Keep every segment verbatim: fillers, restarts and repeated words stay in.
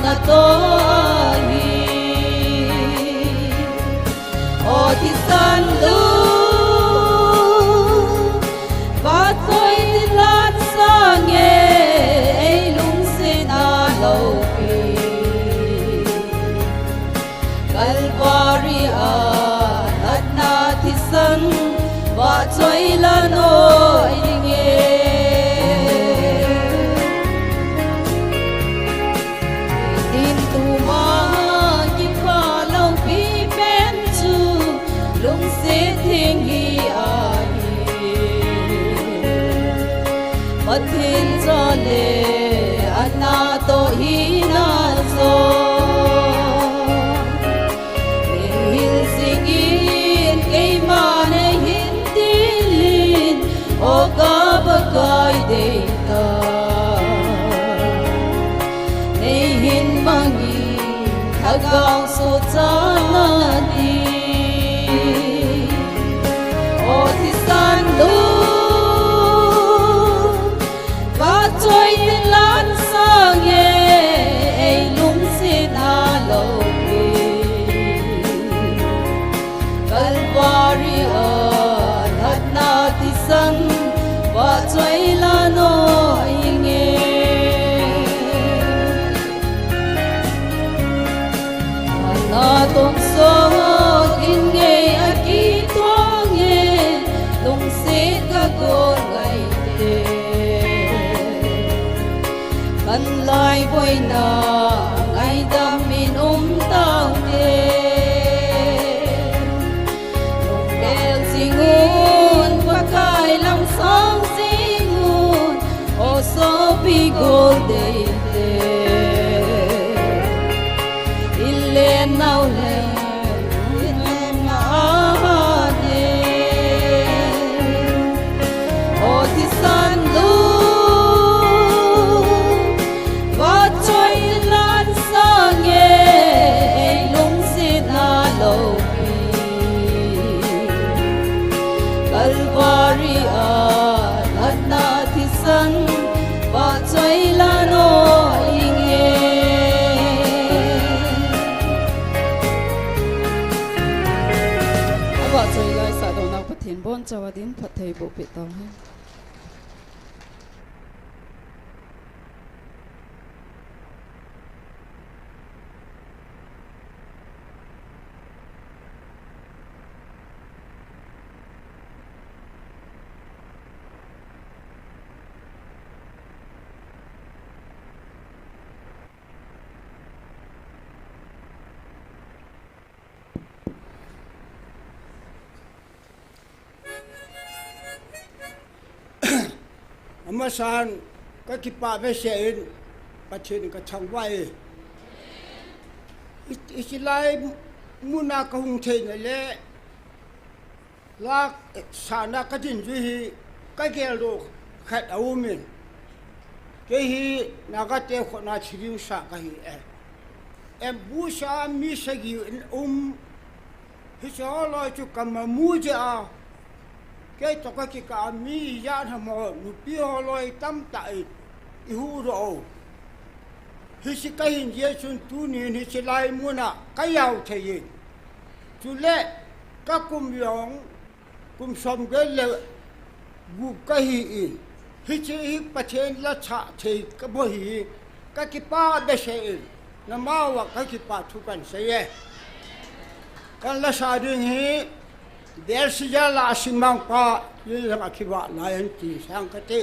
natoh ahi. O thisan lu, vahchoi thisan sange, ei lungset a loupi. Calvary a lhatna thisan, vahchoi la noi inge. Din tuma kipah loupi pen chu lungset theng hi ahi. Pathen cha le a natoh hina jong. Neihin jingin, keima neihin tilin, O ka Pakai deitah. Neihin mangin, lhagao sohchatna ding. O thisan lu, vahchoi thisan sange, ei lungset a loupi. Calvary a lhatna thisan, vahchoi la noi inge. Ana tong sot in ngei a kitong e, lungset ka gon ngai te. Kan laiboina ngaidam in um taute. Lunggel jing un, Pakai lam sang jing un, o sopi gol deite. Ilen nau le, ilen nau le. O thisan lu, vahchoi thisan sange, ei lungset a loupi. Calvary a lhatna thisan, vahchoi la noi inge. A vahchoi laisah douna Pathen bonchauva din phatthei boh peh tauhen. Amasan, ka kipah behseh in, Pathen ka thangvah e. I, i, hilai muna ka hung theina le, la, eh, sana ka dinjui hi, ka geldoh khat a um in. Kei hi Naga te khut na thi ding sa ka hi e. Em, busa mi sagi in um, hiche holoi chu ka mamu jeh a. Kei toh ka kikah a mi ijat ham ho, nupi holoi tamtah in i huhdoh u. Hiche ka hin jeh chun tunin hiche lai muna ka jao thei in. Chule ka kum jong kum somget le gup ka hi in, hiche hi Pathen lasa thei ka bol hi, ka kipah behseh in, nangma uva ka kipah thu kan sei e. Kan lasa ding hi, Belshazzar la a simangpa, Jesu jong a kivah lai ahi ti sang kate.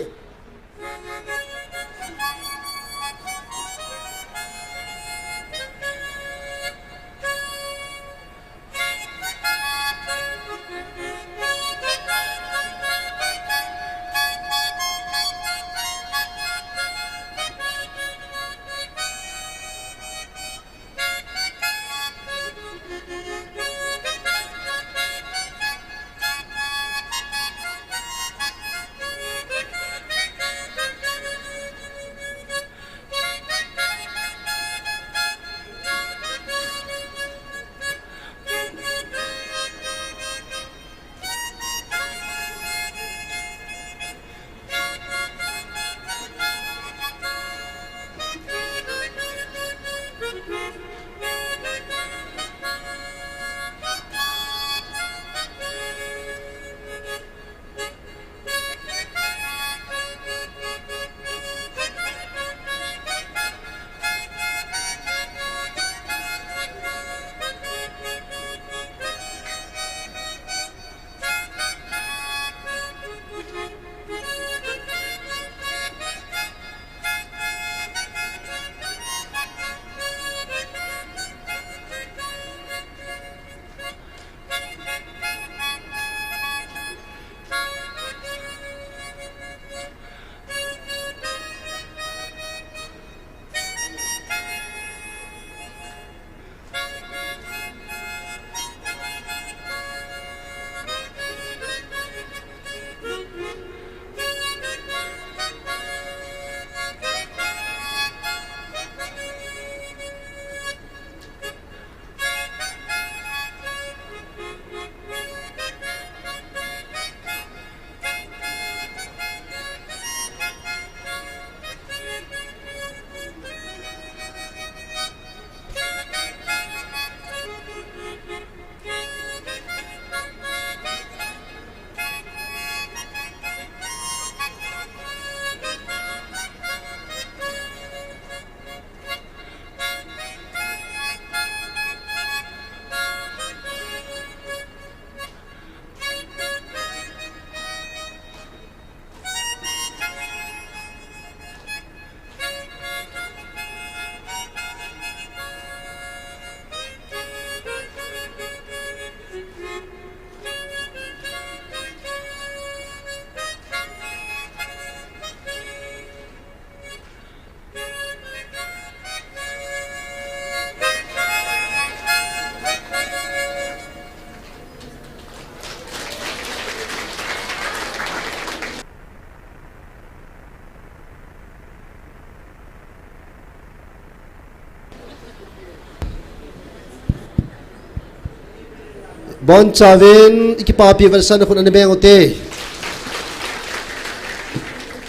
Bonchauvin, i kipapi vetsahna khut ana beng ute.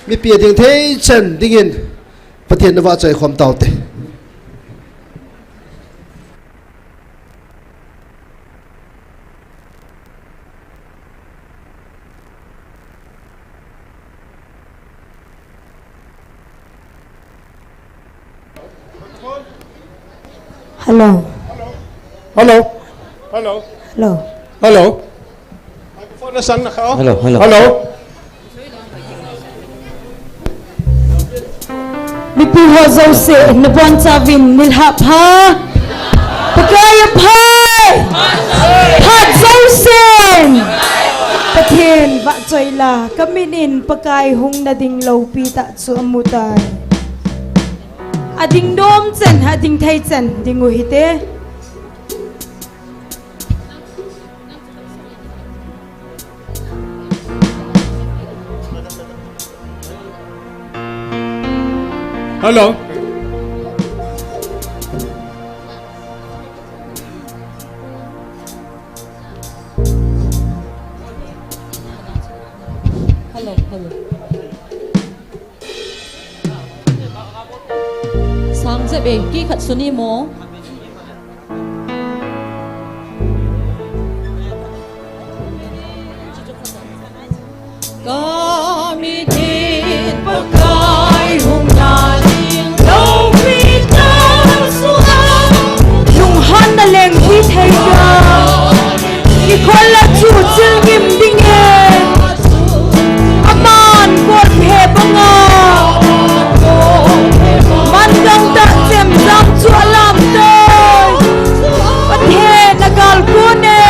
Mipi ading thei chan dingin, Pathen na vahchoi khom taute. Hello. Hello. Hello. Hello. Hello. Microphone na sang na ka, oh. Hello, hello. Hello. Mipi ho jouse, nabonchauvin nilhah pha. Pakai apha. Phat jousen. Pathen vahchoi la, kamin in Pakai hung nading loupi tah chu amu tai. Ading nom chen, ading thei chen, ding u hite. Hello. Hello, hello. Sang jep e, kei khat suni mo. Ka mithin Pakai hung nading loupi tah chu amu. Lunghanna lengpi thei ta. Kikhol la chu chil ngim ding e. Aman kolphe banga man gangtah chemjam chu alam tai. Pathen agal kon e.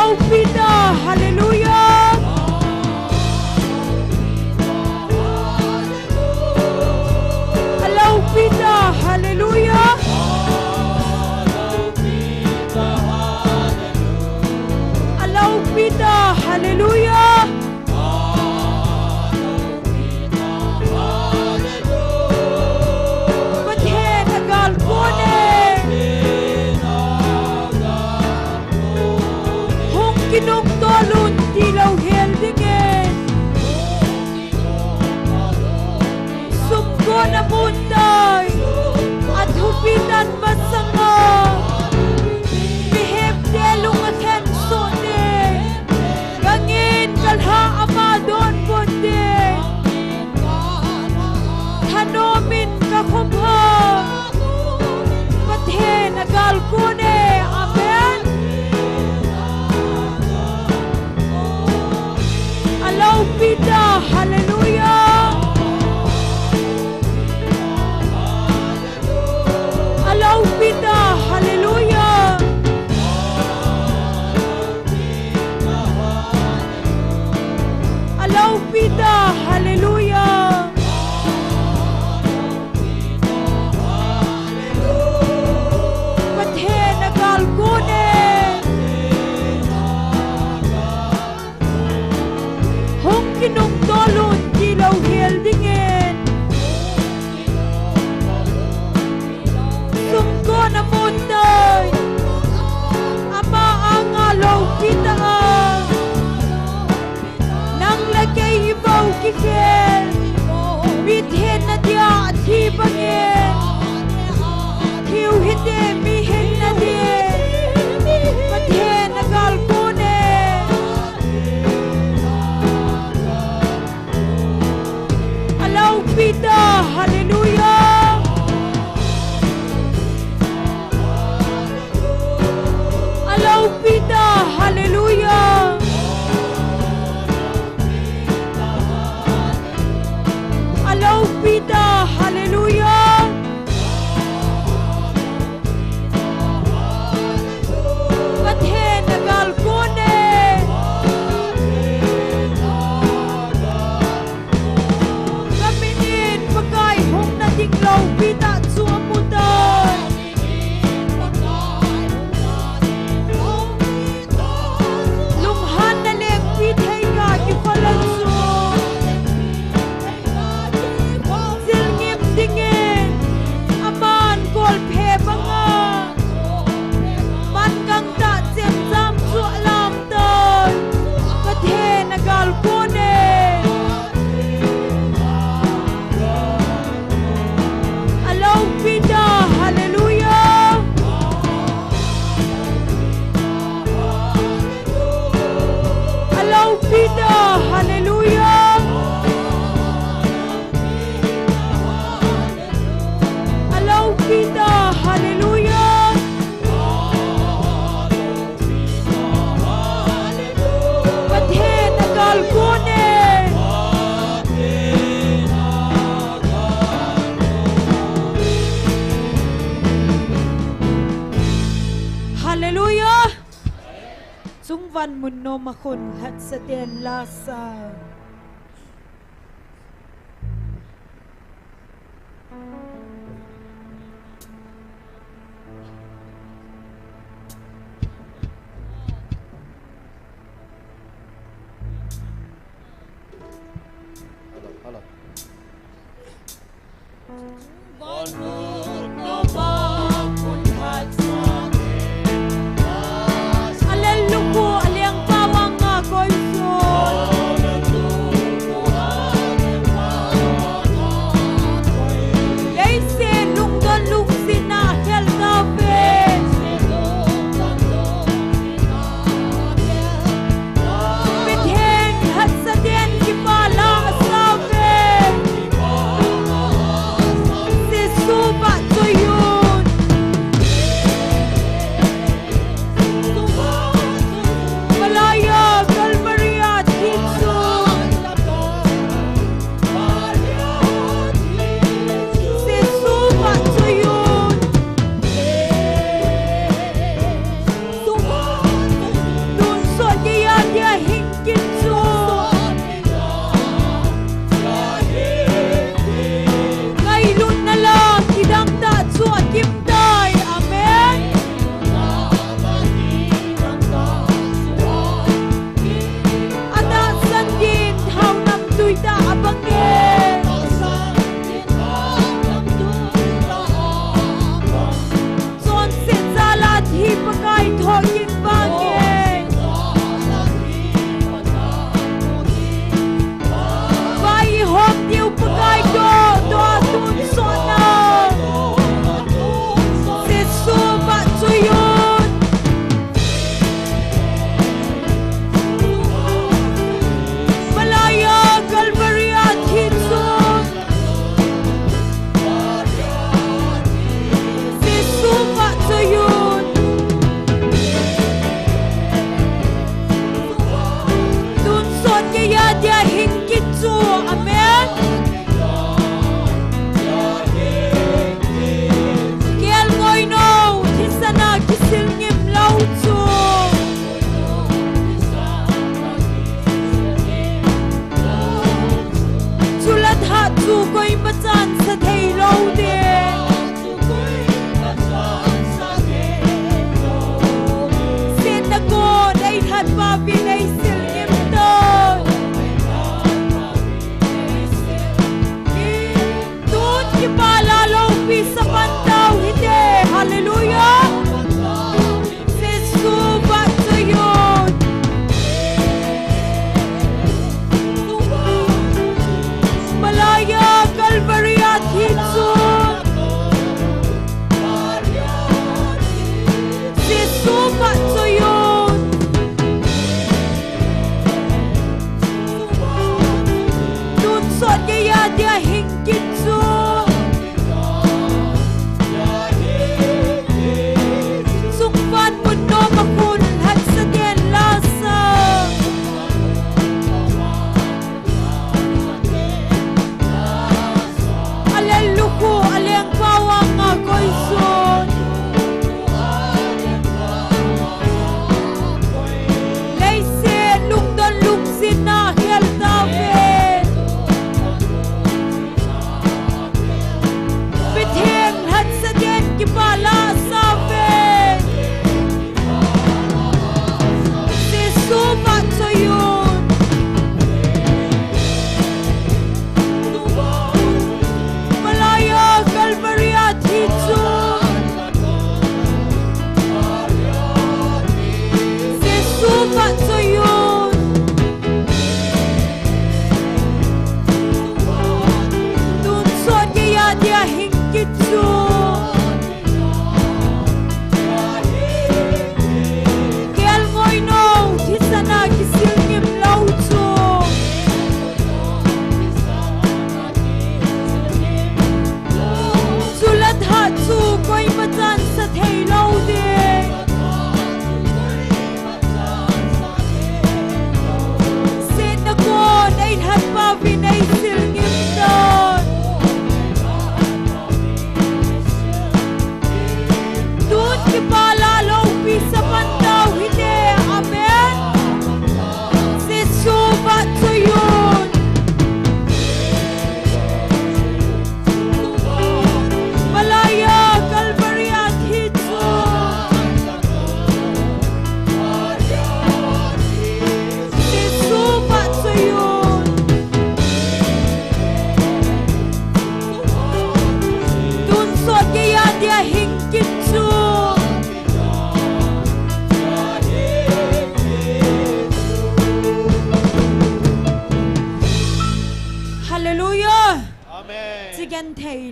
Alopi ta, hallelujah. Alopi ta, hallelujah. Alopi ta, hallelujah. Pathen agalkon e. Hung kinungtol un tilou hel dingin. Sumkon amun tai. Athupi tan masanga. Mihemte lung akhen soh ding. Gangin kalha ama donbut ding. Thanom in kakhum ha. Pathen agalkon e. Amen. Alopi ta, hallelujah. Alopi ta, hallelujah. Alopi ta, hallelujah. Pathen agalkon e. Hung kinungtol un tilou hel dingin. Sumkon amun tai. Ama anga loupi ta a. Nang le kei ibou kikhel. Mi thenna dia athi bangin. Thiu hite mi hinna dia. Pathen agalkon e. Alopi ta, hallelujah. Alopi ta, hallelujah. Alopi ta, hallelujah. Pathen agalkon e. Kaminin Pakai hung nading loupi ta chu amu tai. Lunghanna lengpi thei a kikhol a chu. Jilngim dingin aman kolphe banga. Man gangtah chemjam chu alam tai. Pathen agalkon e. Alopi ta, hallelujah. Alopi ta, hallelujah. Alopi ta, hallelujah. Pathen agalkon e. Hallelujah. Chungvan mun nom a khun lhatsa ten lasa. Hello, hello. Alel lukhu aliang pawang nga koiso.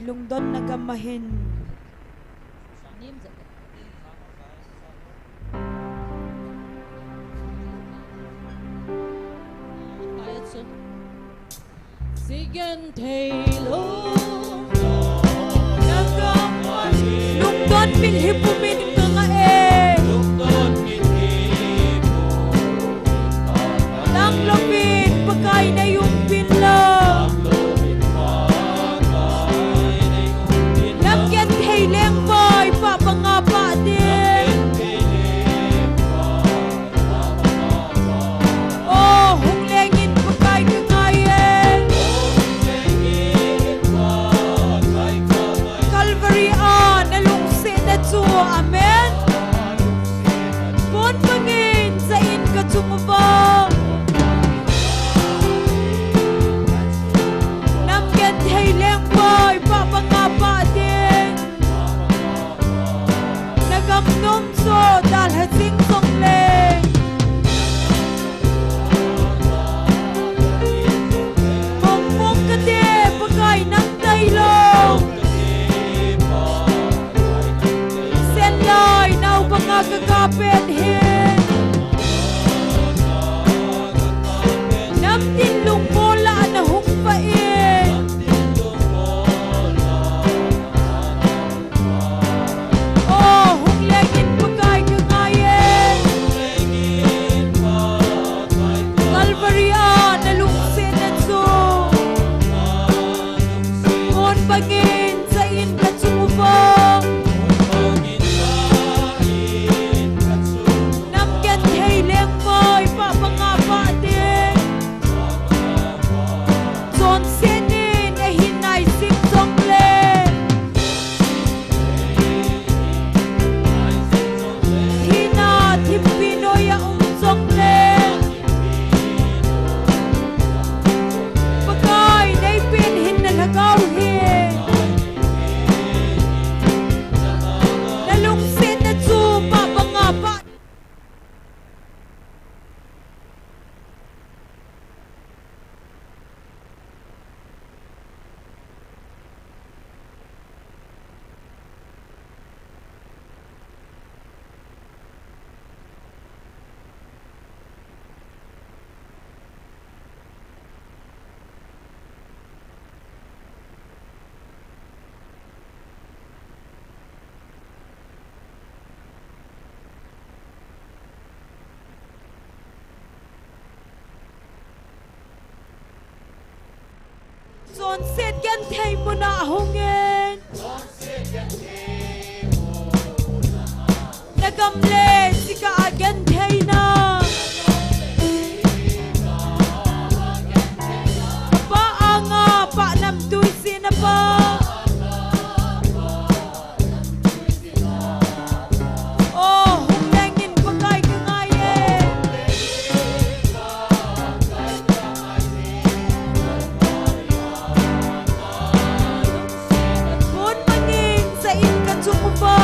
lungdonna gam ahin. Sigen thei lo. Lungdon mitlhi pumin ka ngah e. Tanglo pin Pakai nei um pin lo. Lam genthei lengpa i pah banga pah ding. O, hung lengin Pakai ka ngai e. Calvary a na lungsetna chu, amen. Pon bangin cha in ka chung uva. Lam genthei lengpa i pah banga pah ding. Na gam nom chu dalha jing jongle. Mong mong kate Pakai nang tailou. Sen lai nau banga ka kap in hi. Namtin lungmol a na hung pah in. O, hung lengin Pakai ka ngai e. Calvary a na lungsetna chu. Pon bangin cha in ka chung uva. Lam genthei lengpa i pah banga pah ding. Chonsetnin ahin nai jing jongle. Thina thimpi noiya um jongle. Pakai nei pen hin na lhagao hi. Na lungsetna chu pah banga pah. Chonset genthei muna hungin. Na gam le jika a gentheina. Pa anga pa namtui sina pa. O, hung lengin Pakai ka ngai e. Pon bangin cha in ka chung uva.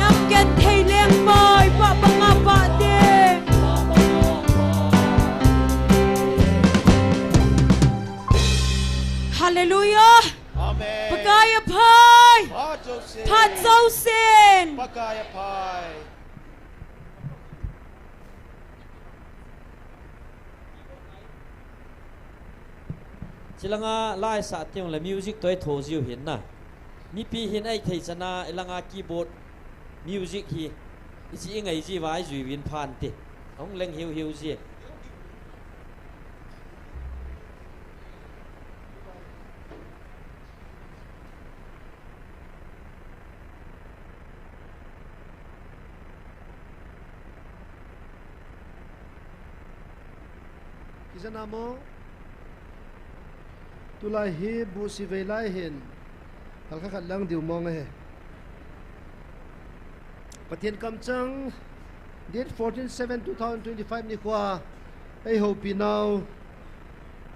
Lam genthei lengpa i pah banga pah ding. Hallelujah. Amen. Pakai aphai. Phat jousen. Phat jousen. Pakai aphai. Chilanga la isah teng le music toh itho jiu hin na. Mipi hin eithei chana ilanga keyboard music hi ichi ingai ji uva ijui uvin phan te. Ahung leng hiu hiu ji. Kija namo. Tulai hi busi vei lai hin. Halkha khat lang diu mong ahi. Pathen kamchang, date fourteen seven two thousand twenty-five nikhoa eihoupi nau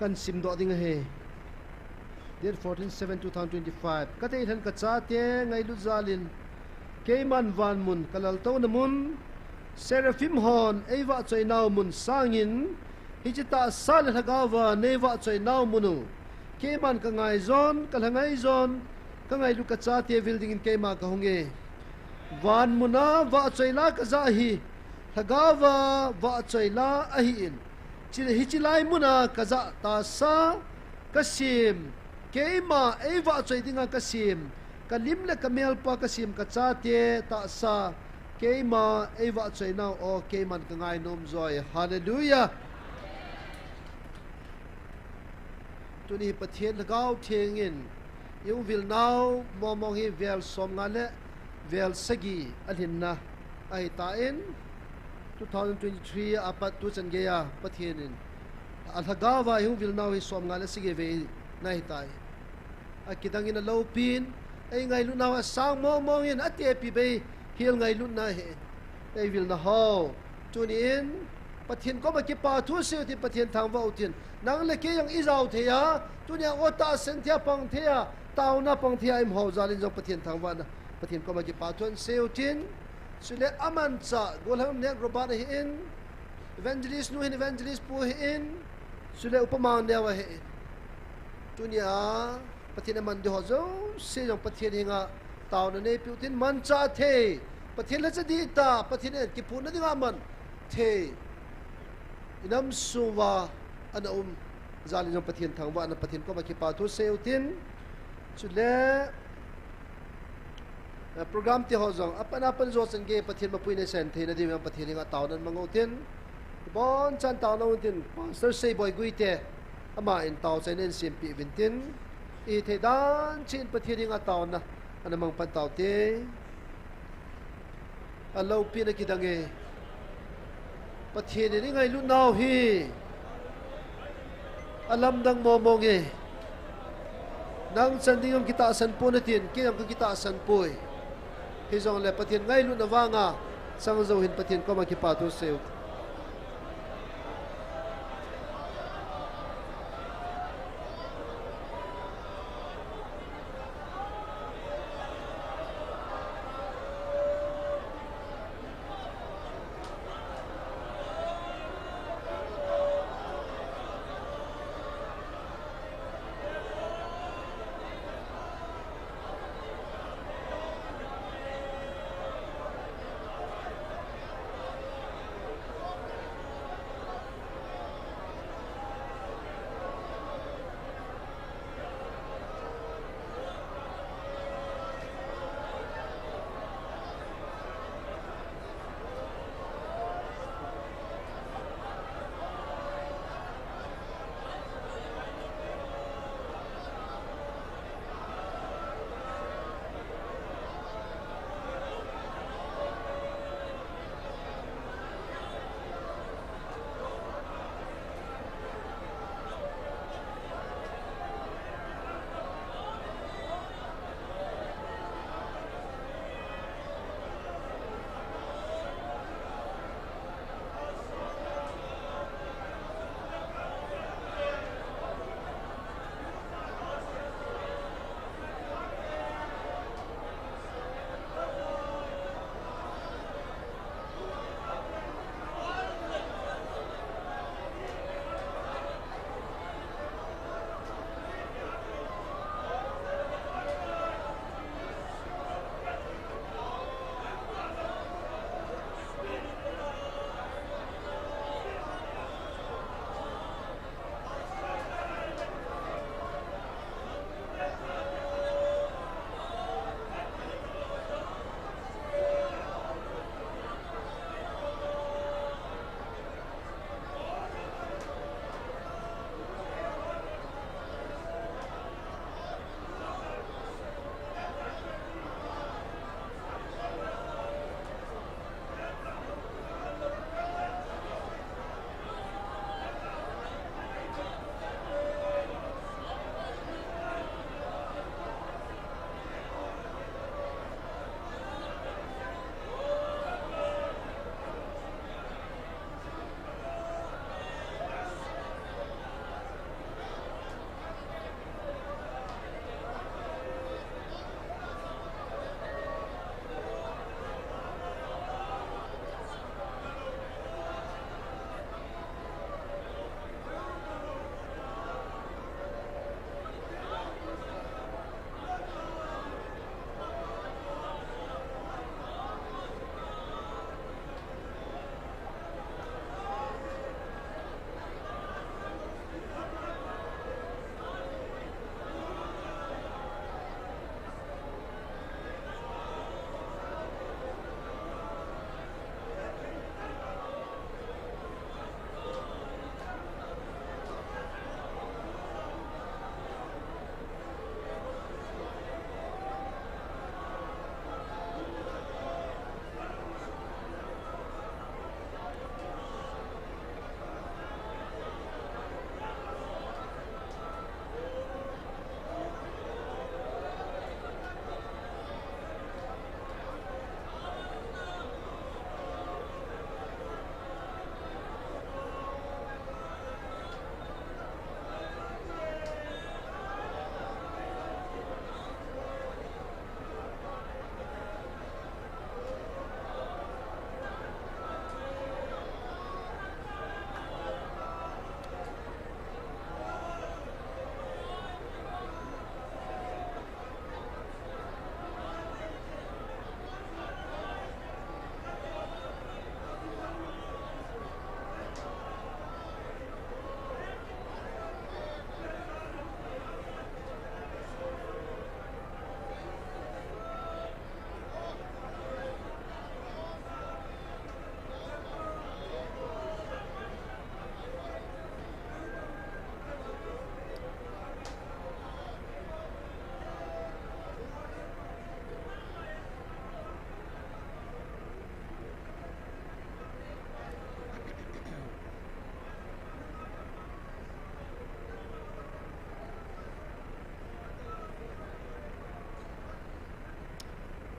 kahin simdoh ding ahi. Date fourteen seven two thousand twenty-five. Ka teilhen ka chate ngailut jalin, keiman vanmun ka laltouna mun, Seraphim hon eivahchoi nau mun sangin, Hiche tahsa le lhagaova neivahchoi nau mun u keiman kangai jon, kalhangai jon, kangailut kachate vil dingin keima kahung e. Van muna vahchoi la kajah hi lhagaova vahchoi la ahin, chule hiche lai muna kajah tahsa kasem, keima eivahchoi dinga kasem, kalim le kamelpa kasem kachate tahsa keima eivahchoi nau o keiman kangai nom joi. Hallelujah. Tuni Pathen Lhagao Thengin ihung vil nau mongmong hi vel somnga le vel sagi alhinna ahitan, two thousand twenty-three apat tuchan geiya Pathen in alhagaova ihung vil nau hi somnga le sagi vei na ahitai. Akidangin aloupin, eingailutnau asang mongmongin atepi bei hel ngailutna hi. Eivilna ho, tunin Pathen koma kipathu seiutin, Pathen thangvah utin. Nang le kei jong ijao thei a, tunia o tahsan thei a, pang thei a, taona pang thei a, imho jalin jong Pathen thangvahna, Pathen koma kipathu an seiutin. Chule amanchah, gollhang nek Robert ahin, evangelist nu hin, evangelist pu ahin, chule upa Mangneo ahin. Tunia Pathen aman ding ho jouse jong Pathen henga taona neipiu tin, manchah thei, Pathen lhacha dihtah, Pathen in kiphutna dinga man thei, inam sung uva ana um jalin jong Pathen thangvahna, Pathen koma kipathu seiutin. Chule program te ho jong apan apan jo chan gei Pathen mapui neisah theina diuvin Pathen henga taona mang utin. Ibonchan taona utin, Pastor Seiboi Guite, aman taochaina einsempeh uvin tin, ihithei dan cheh in Pathen henga taona ana mang pan taute. Aloupina kidang e. Pathen in eingailut nau hi alamdang mongmong e. Nang chan ding jong kitahsan pon natin, kei jong kakitahsan poi. Hijongle Pathen ngailutna vanga chang jou hin Pathen koma kipathu seiu.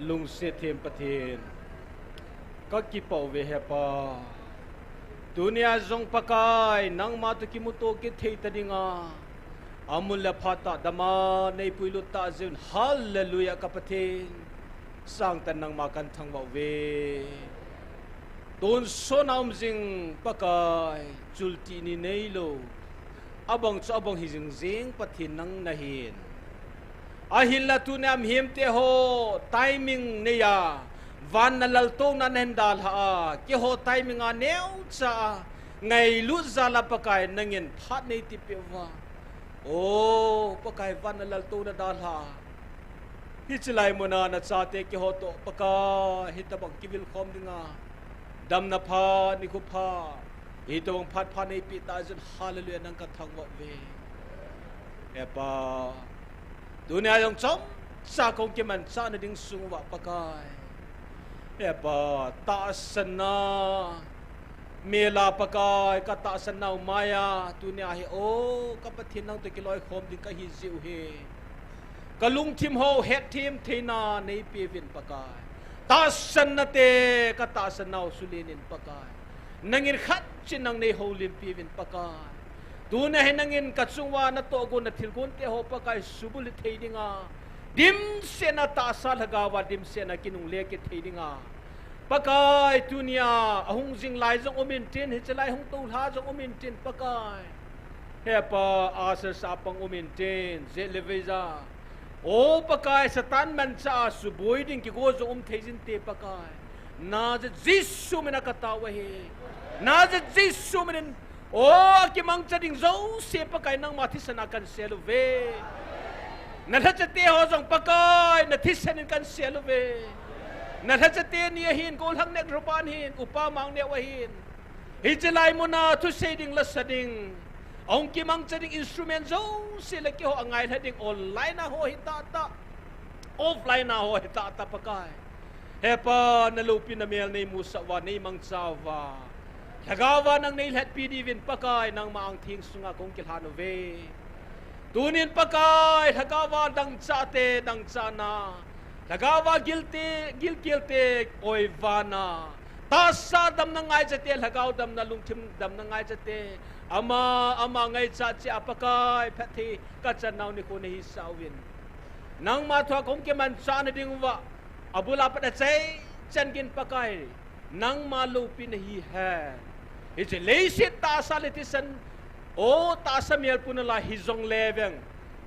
Lungset them Pathen, kakipah uve Hepa. Tunia jong Pakai, nangma toh kimuto kit thei ta dinga, amun le phat a dama neipuilut tah jeh un, Hallelujah ka Pathen. Sangtah in nangma kathangvah uve. Tonsot a um jing Pakai, chultih ni neilou, abang chu abang hi jing jing Pathen nang nahin. Ahinla tunia mihem teho timing neiya, van na laltouna nahin dalha a, keiho timing a neocha a ngailut jal a Pakai nangin phat neitipeh uva. O Pakai, van na laltouna dalha a, hiche lai muna nachate keiho toh Pakai, hitobang kivil khom dinga, damna pha, nikho pha, hitobang phat pha neipeh tah jeh un, Hallelujah, nang kathangvah uve. Hepa, tunia jong chomcha kahung kimanchah nading sung uva Pakai, Hepa, tahsanna mel a Pakai, katahsan nau maiya, tunia hi, O ka Pathen, nang toh kiloikhom ding kahi jeh u hi, kalungthim ho hetthem theina neipeuvin Pakai. Tahsanna te, katahsan nau sulen in Pakai, nangin khatcha nang neihoulimpi uvin Pakai. Tunia hi nangin kachung uva natohgon, nathilgon teho Pakai, subulhit thei dinga, dimset a tahsa lhagao a dimset a kinungle kit thei dinga, Pakai, tunia ahung jing lai jong um intin, hiche lai hung toulha jong um intin Pakai. Hepa, asar sah pang um intin, jet le veija, O Pakai, Satan manchah a suboi ding kigo jong um thei jin te Pakai. Nazareth Jesu mina katao ahi. Nazareth Jesu minin, O, akimangcha ding jouse Pakai, nangma thisan a kahinsel uve. Nalhacha teho jong Pakai, nathisan in kahinsel uve. Nalhacha teni ahin, Golhang Nekroban hin, Upa Mangneo ahin, hiche lai muna thusei ding, lasa ding, ahung kimangcha ding instrument jouse le keiho angailha ding online a ho hitahtah, offline a ho hitahtah Pakai, Hepa, naloupina mel neimusah uva, neimangcha uva, lhagao va nang neilhatpi diuvin Pakai, nangma angtheng sunga kahung kilhan uve. Tunin Pakai, lhagao va dangchah te dangchahna, lhagao va gilkel te oivana, tahsa damna ngaicha te, lhagao damna, lungthim damna ngaicha te, ama ama ngaichat cheh a Pakai, phatthei kachan nau nikho nahisah uvin, nangma thua kahung kimanchah nading uva, abul a pat achaichan geiyin Pakai, nangma loupina hihen. Hiche leiset tahsa le thisan, O tahsa mel puna lai hijongle vang,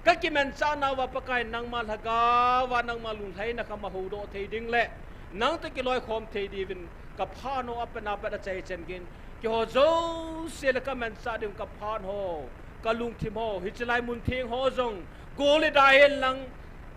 kakimanchah nauva Pakai, nangma lhagao va nangma lunglhaina kama houdoh thei ding le nang toh kiloikhom thei diuvin, kaphat ho apat apat achaichan geiyin, keiho jouse le kamanchah ding kaphat ho, kalungthim ho, hiche lai mun theng ho jong, gol le dai hen lang,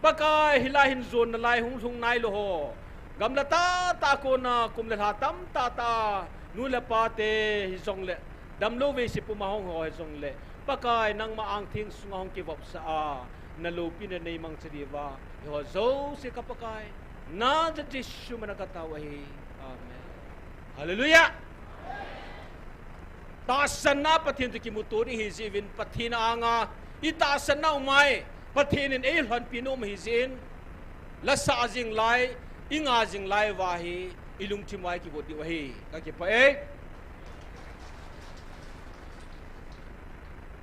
Pakai, hilai hin jonna lai hung lhung nailou ho, gamla tahtah a kona kum le lha tamtah tah a nu le pate hijongle, damlou veise puma hung ho hijongle, Pakai, nangma angtheng sunga hung kivopsah a, naloupina neimangcha diuva, hiho jouse ka Pakai, Nazareth Jesu mina katao ahi. Amen. Hallelujah. Tahsanna Pathen toh kimuto ding ahi jeh uvin, Pathen anga itahsan nau mai, Pathen in eilhonpi nom ahi jeh in, lasah jing lai, inga jing lai uva hi, ilungthim uva ikigot diu ahi. Kakipah e.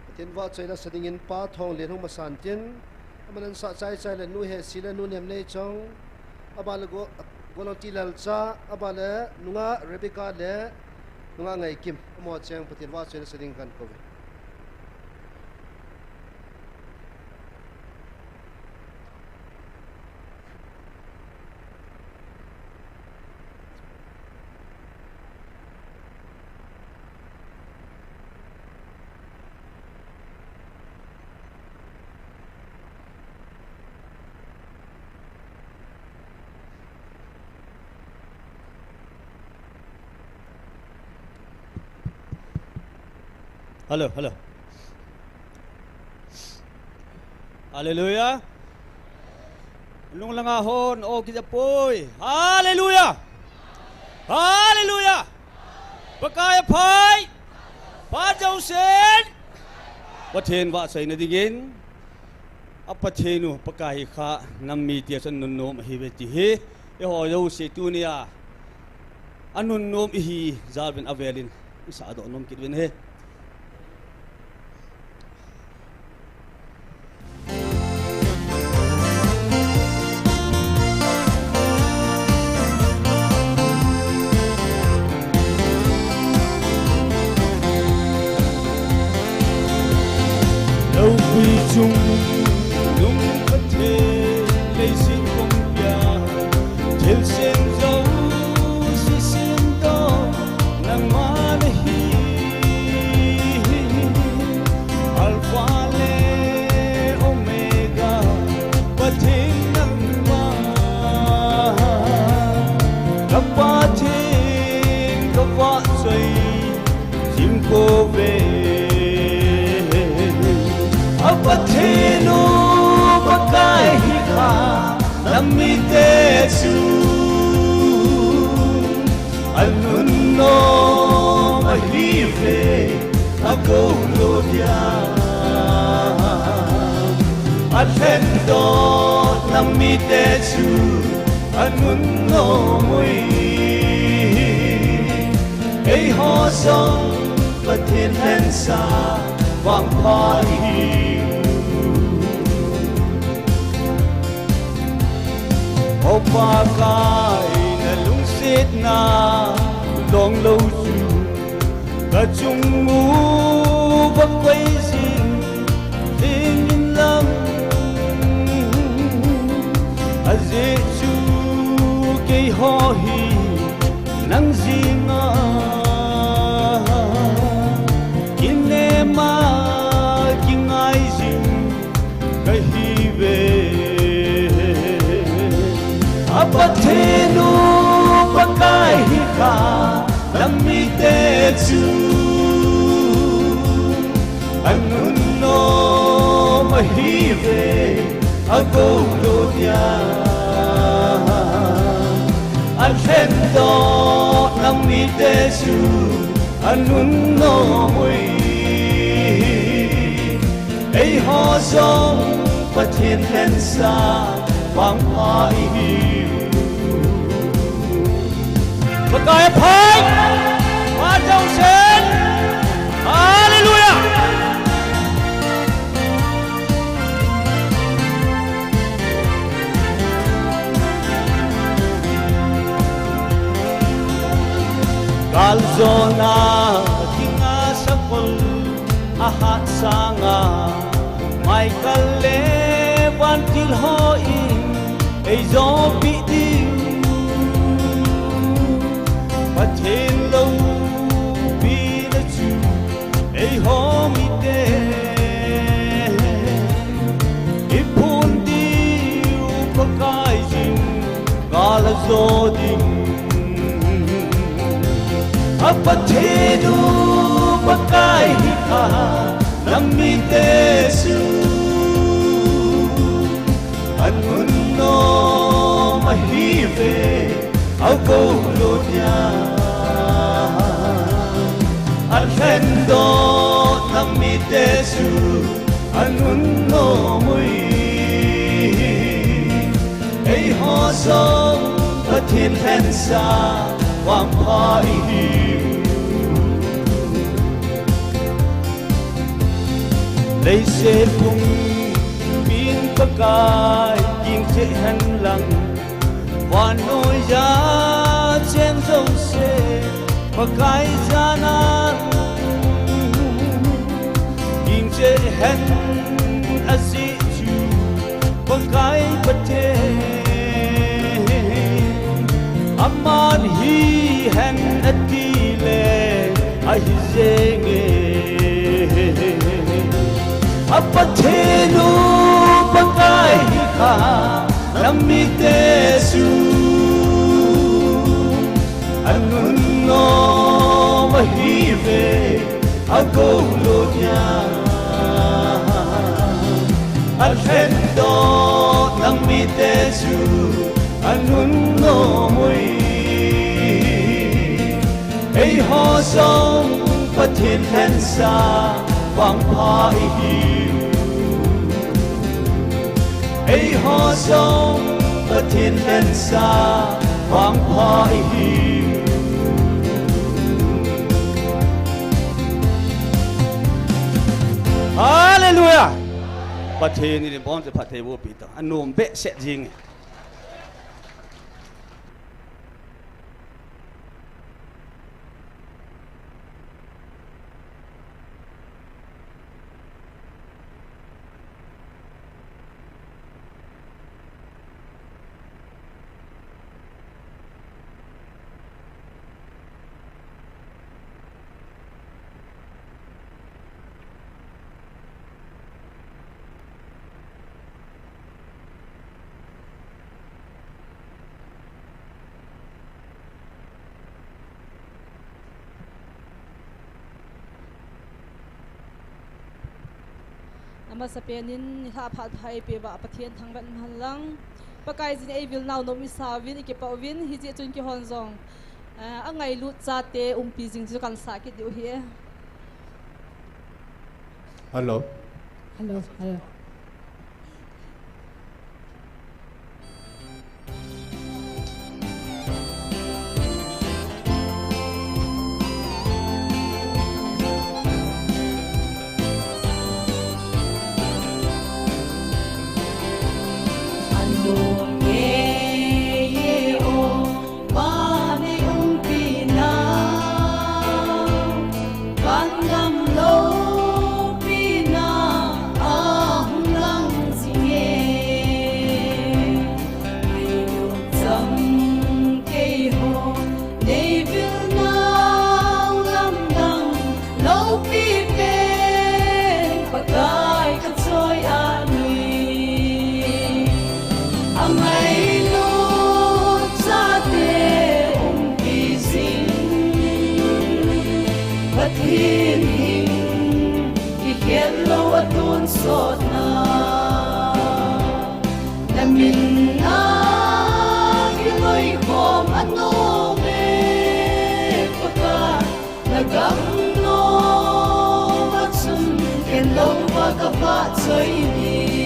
Pathen vahchoi lasa dingin Pa Thonglen hung masan tin, aman ansah chaichai le Nu Hesi le Nu Nemneichong, aban le Go-, Golhang Tilalcha, aban le Nungah Rebecca le Nungah Ngaikim, amaho cheng Pathen vahchoi lasa ding kahin kouve. Hello, hello. Hallelujah. Lunglanga hon, o kijapoi. Hallelujah. Hallelujah. Pakai aphai. Phat jousen Pathen vahchoina dingin, a Pathen u Pakai hi kha nam mite chun nunnom ahiuve ti hi Eiho jouse tunia anunnom ihi jal uvin avelin isahdoh nom kit uvin ahi. Loupui chungnung Pathen, leiset pumpi a thilsem jouse semdoh nangma nahi. Alpha le Omega, Pathen nangma, ka Pathen, ka vahchoi jing pouve. A Pathen u Pakai hi kha, na mite chu anunnom ahiuve, akou lou dia. Alhendoh na mite chu anunnom ui. Eiho jong Pathen lhensah vangpha ihiu. O Pakai, na lungsetna long lou chu ka chung uva koi jing dingin lang. Ajeh chu keiho hi nang jenga kinema kingai jing kahiuve. A Pathen u Pakai hi kha, na mite chu anunnom ahiuve, akou lou dia. Alhendoh na mite chu anunnom ui. Eiho jong Pathen lhensah vangpha ihiu. Pakai aphai, phat jousen. Hallelujah. Galjona dinga sakol ahat sanga, Michael le vantil hon eijopeh diu. Pathen loupina chu eiho mite iphon diu, Pakai jing gal ajo ding. A Pathen u Pakai hi kha, na mite chu anunnom ahiuve, akou lou dia. Alhendoh na mite chu anunnom ui. Eiho jong Pathen lhensah vangpha ihiu. Leiset pumpin Pakai ging cheh hen lang, vannoiya chen jouse Pakai janan ging cheh hen ajeh chu Pakai Pathen, aman hihen atile ahi jenge. A Pathen u Pakai hi kha, na mite chu anunnom ahiuve, akou lou dia. Alhendoh na mite chu anunnom ui. Eiho jong Pathen lhensah vangpha ihiu. Eiho jong Pathen lensa vangpha ihi. Hallelujah. Pathen in ibonchauva phattheiboh pi tang. Anom behseh jing e. Amasapen in nilhah phat pha eipeuva Pathen thangvah in umhen lang. Pakaiyin eivil nau nom isauvin, ikipah uvin, hijeh chun keihon jong, eh, angailut chate umpi jing chu kahin sah kit diu ahi. Hello. Hello, hello. Anom ngei e o, Pa nei umpi nau, vangam loupina ahung lang jing e. Ngailut chang keiho, nei vil nau lamdang loupi pen Pakai kachoi ahi. Angailut chate umpi jing, Pathen hing, kikhel lou atonsotna. Na min a kiloikhom anom e Pakai, na gam nom a chun khen louva kavahchoi ding.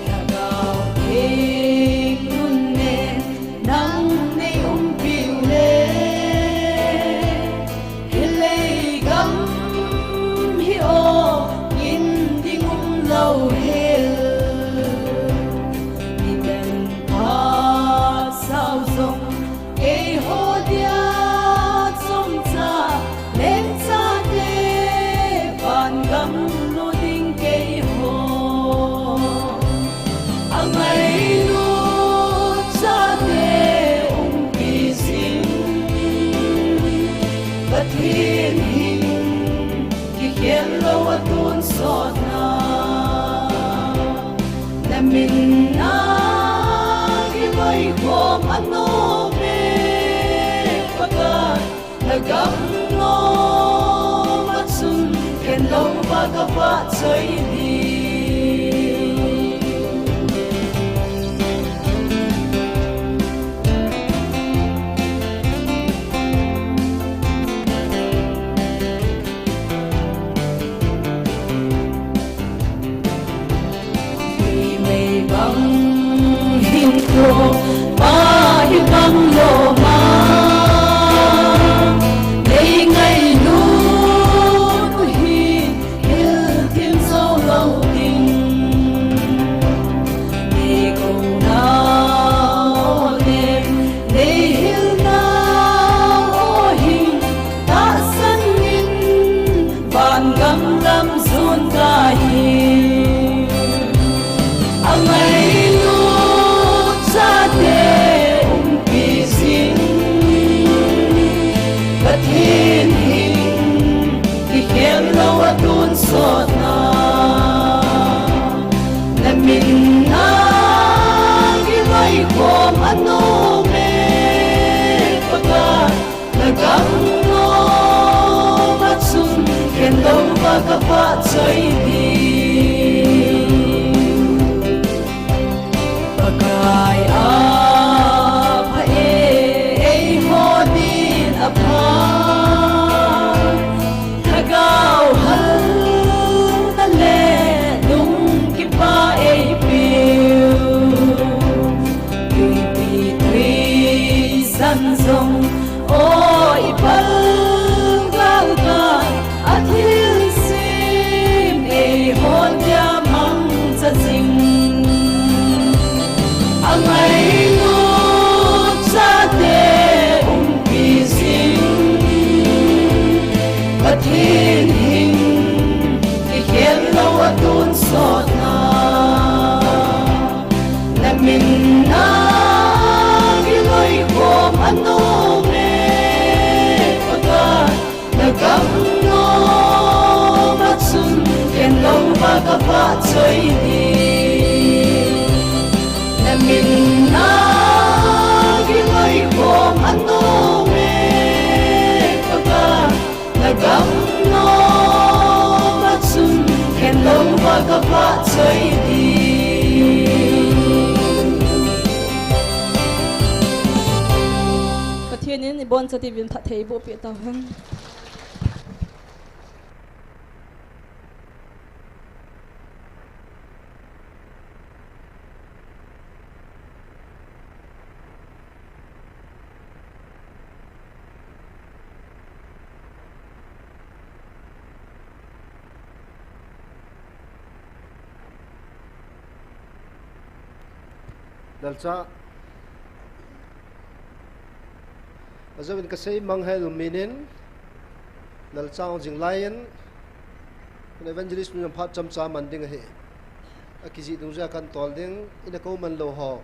Lhagao Theng nun nen nang nei umpiu le, hilei gam hi o, in ding umlou hel. Midang phat sao jong keiho dia chomcha, lengchate vangam lut ding keiho. Angailut chate umpi jing, Pathen hing, kikhel lou atonsotna. Na min a kiloikhom anom e Pakai, na gam nom a chun khen louva kavahchoi ding. Meimei bang hinkho, Pa hi bang loma, nei ngailut u hi hilthim jou lou ding. Nei kounau le nei hilnau hing tahsan in, vangam lam jon kahi. Angailut chate umpi jing, Pathen hing, kikhel lou atonsotna. Na min a kiloikhom anom e Pakai, na gam nom a chun khen louva kavahchoi ding. Pakai a pha e, eiho din apha. Lhagao halna le lungkipa ei Jong, o, i pal gal gal, a thilsim ei hon dia mangcha jing. A ngailut chate umpi jing. Pathen hing, kikhel lou a tonsotna. Na min a kiloikhom anom e Pakai, na gam nom a chun khen louva ka vahchoi ding. Na min a kiloikhom anom e Pakai, na gam nom a chun khen louva ka vahchoi ding. Pathen in i boncha diuvin phatthei eiboh peh tauhen. Lalcha. Ajouvin ka seimang hel minin, lalcha hung jing laiyin, evangelist nu jong phat chomcha man ding ahi. Akijih dungjui a kan tol ding, ina kou man lou ho,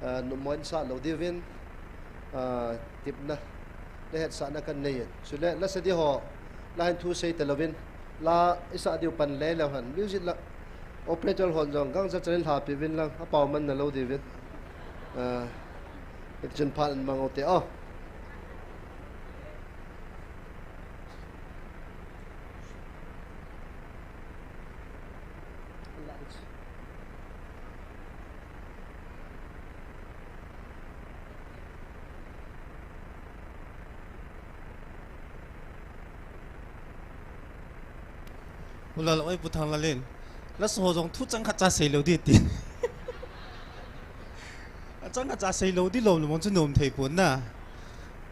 ah, numo in sah lou diuvin, ah, tipna, le hetsahna kan nei in. Chule, la sa di ho, la hin thu sei talouvin, la i sah diu pan le leu hen. Music la, operator hon jong, gangsa chan in lhapi uvin lang, apao man na lou diuvin. Ah, iti chun phat in mang u te, oh. U Lal oi, Pu Thanglal in, la sa ho jong thu chang khat cha sei lou di ti. A chang khat cha sei lou di lom lom chu nom thei pon na.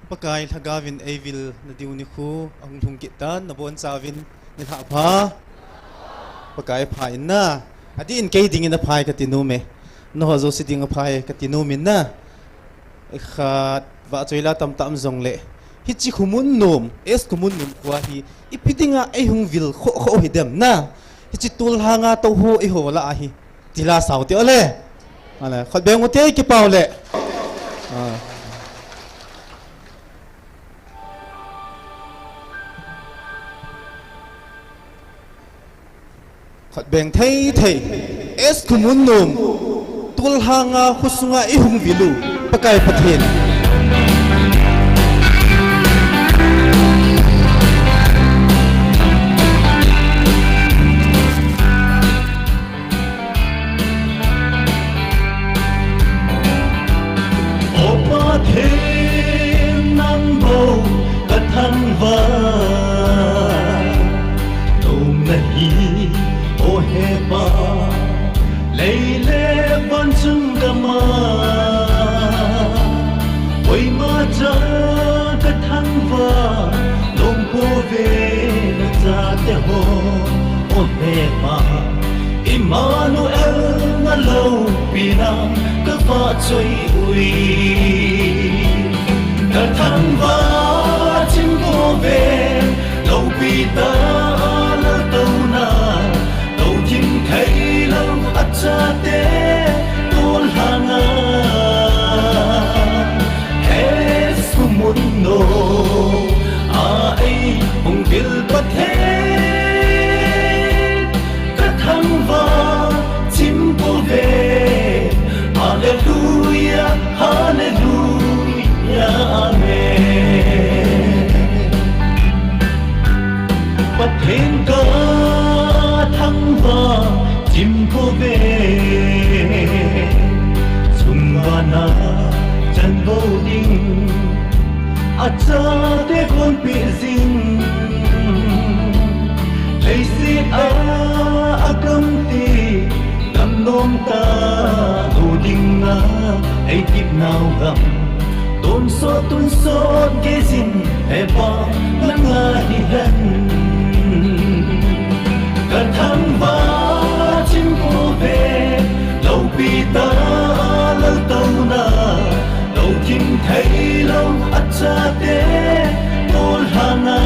Pakai lhagao vin ei vil na diu nikho ahung lhung kit tan, na boncha uvin ni lhah pha. Pakai pha in na. Adih in kei dingin aphai kati nom e. Nangho jouse ding aphai kati nom in na. Khat vahchoi la tamtah um jongle, hiche Khomunnom, S Khomunnom kho hi ipi dinga ei hung vil khoh khoh hi dem na. Hiche tolhang a tou ho eiho lah ahi. Ti la sao te ole. Ale, khat beng u te, kipah u le. Ah. Khat beng thei thei. S Khomunnom. Tolhang a khosunga i hung vil u. Pakai Pathen. O Pathen, nang bou ka thangvah nom nahi, o he Pa, lei le van chung gam a, koima cha ka thangvah nom pouve na chate ho, o he Pa. Immanuel na loupina ka vahchoi uve. Ka thangvah chim pouve, loupi tah a laltouna, tou thim thei lou a chate tolhang a. S Khomunnom a ei hung vil Pathen, ka thangvah chim pouve. Hallelujah, hallelujah, amen. Pathen ka thangvah chim pouve, sum vana chan bou ding, a chate kon pe jing, leiset a a gam te, gam nom tah lou ding a, ei kipnau gam, ton Sot tun sot gei jin, he Pa nang ahi hen. Ka thangvah chim pouve, loupi tah a laltouna, lou thim thei lou a chate, tolhana.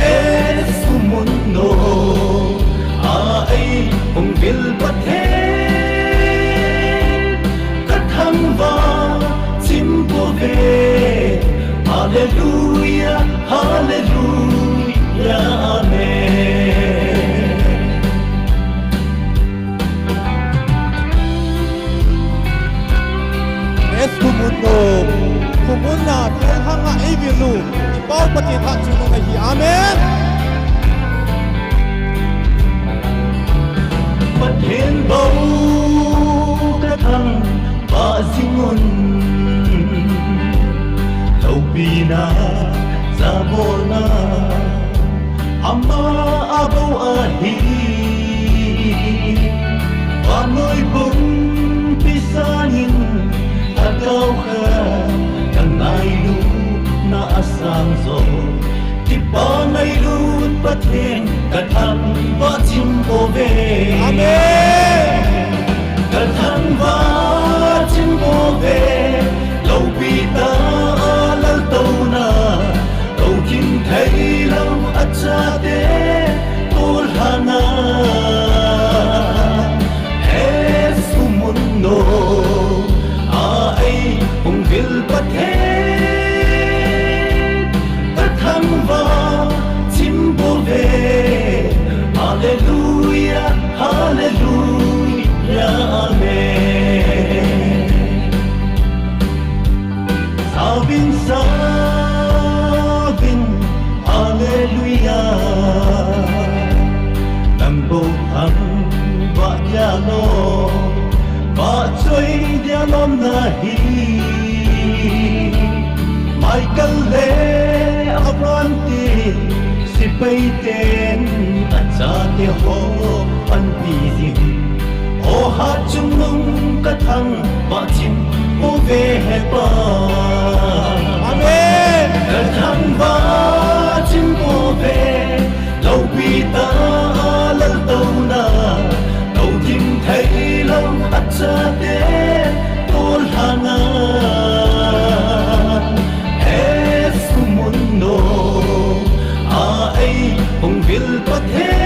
He sumun no, a ei hung vil Pathen, ka thangvah chim pouve. Hallelujah, hallelujah, amen. He sumun no, sumun na, thil hanga ei vil u, i Pa Pathen hatchungnung ahi. Amen. Pathen bou ka thangvah jing un, loupina, jabolna, ama a bou ahi. Vannoi pumpi sangin, a kau kha, ka ngailutna a sang jo. Kipa ngailut Pathen, ka thangvah chim pouve. Amen. Ka thangvah chim pouve, loupi tah a laltouna, lou thim thei lou a chate, tolhana. He sumun no, a ei hung vil Pathen, ka thangvah chim pouve. Hallelujah, hallelujah, amen. Sauvin, sauvin, hallelujah. Nang bou thangvah dia lom, vahchoi dia lom nahi. Michael le Abraham ti, sepai ten a chate ho panpi jin. O hatchungnung, ka thangvah chim pouve, he Pa. Amen. Ka thangvah chim pouve, loupi tah a laltouna, lou thim thei lou a chate, tolhana. He sumun no, a ei hung vil Pathen,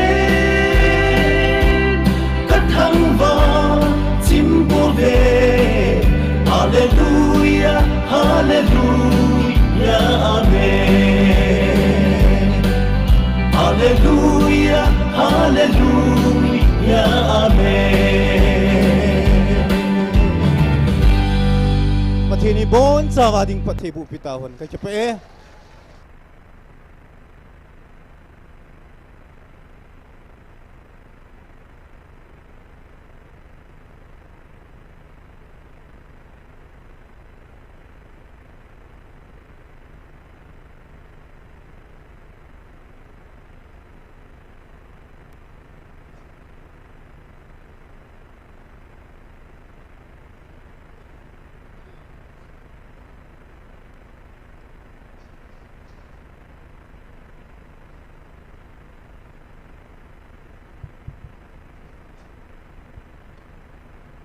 ka thangvah chim pouve. Hallelujah, hallelujah, amen. Hallelujah, hallelujah, amen. Pathen in ibonchauva ding phattheiboh pi tahon, ka kipah e.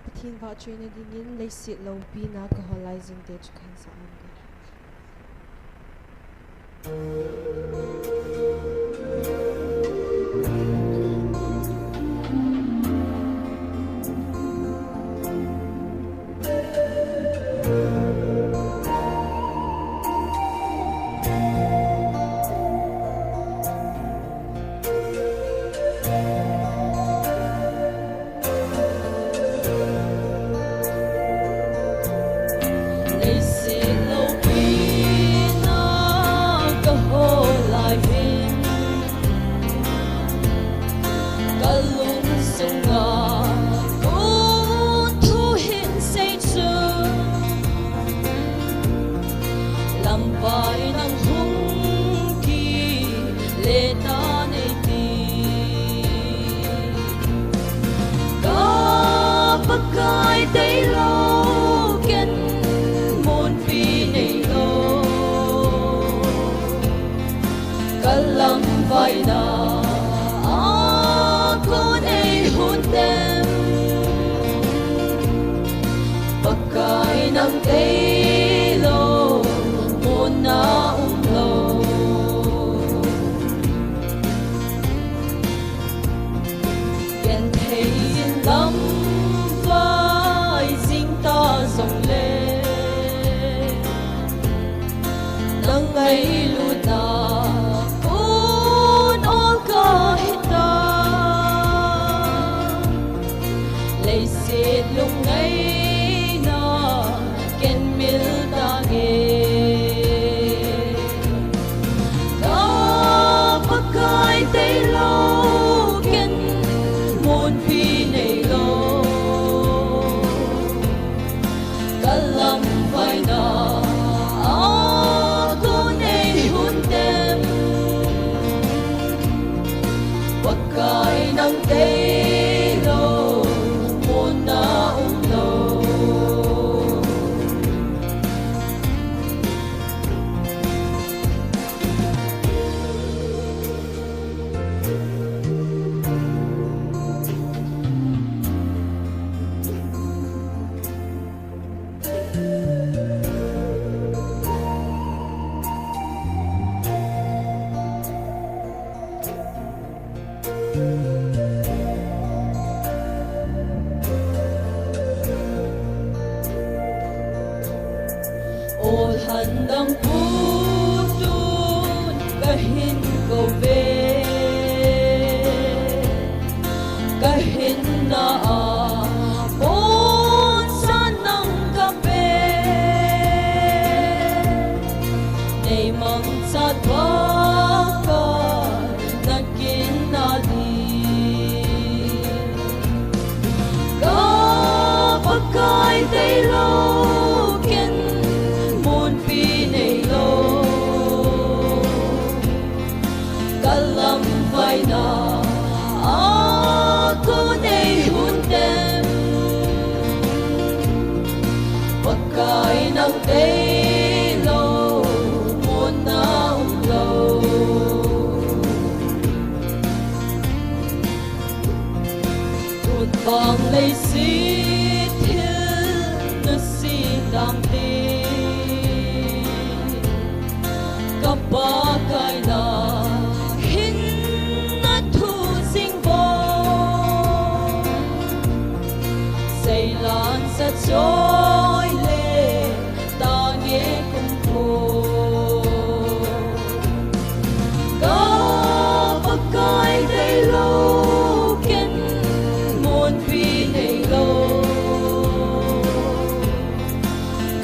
Pathen vahchoina dingin leiset loupina kaholai jingte chu kahin sah nge. Leiset loupina kaholai hin, kalungsunga kon thu hin sei chu, lamvai nang hung kile tan ei ti. Ka Pakai, deilou ken Ang tailou, muna umlou. Genthei in lamvai jing ta jongle, nang ngailutna kon ol kahi ta. Leiset lungngaina ken mil tange. Ka Pakai tailou ken munpi neilou. Ka lamvaina a kon eihon tem. Pakai nang tailou, muna umlou. Ol handam putun kahin kouve. Kahinna a, bonsa nang kape. Nei mangchat Pakai, na ginna di. Ka Pakai tailou, ken munpi neilou. Ka lamvaina a kon eihon tem. Pakai nang tailou, muna umlou. Tun vang leiset thil nasi tang te. Ka Pakai na hinna thu jing bou. Seilan sa choi le tange kum ko. Ka Pakai tailou, ken munpi neilou.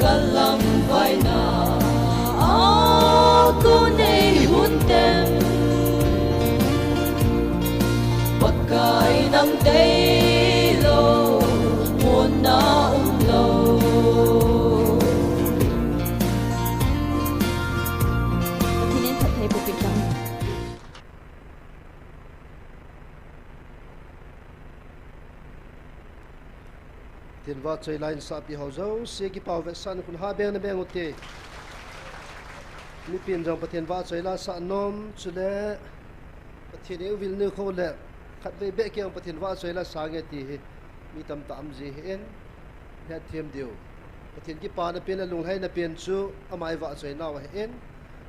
Ka lamvaina a kon eihon tem. Pakai nang tailou, muna umlou. Pathen in phatthei boh peh tao hen. Pathen vahchoi la insahpi ho jouse kipah vetsahna khun ha beng na beng ute. Mipin jong Pathen vahchoi la sah nom chule Pathen in uvil nikho le khatvei beh kei jong Pathen vahchoi la sange ti hi mi tamtah um ji ahin, hetthem diu. Pathen kipana pen le lunglhaina pen chu ama i vahchoi nau ahin,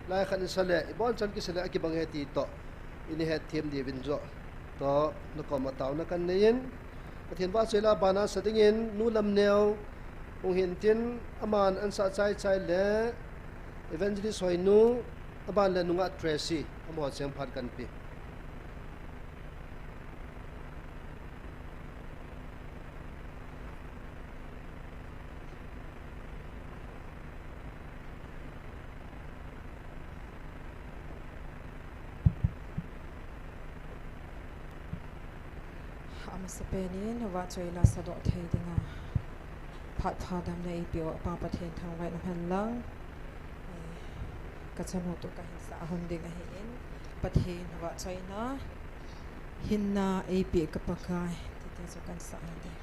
lai khat in sa le ibon chan kisa le akibang e ti toh i hetthem diuvin joh toh na koma taona kan nei in, Pathen vahchoi la bana sa dingin Nu Lamneo hung hin tin, aman ansah chai chai le Evangelist Hoinu, aban le Nungah Tracy, amaho cheng phat kan pe. Amasapen in vahchoi la sadoh thei dinga phat pha damna eipeh u Pa Pathen thangvah in umhen lang. Eh, ka chanu toh kahin sah hon ding ahin, Pathen vahchoina, hinna eipeh ka Pakai, titi chu kan sah hon ding.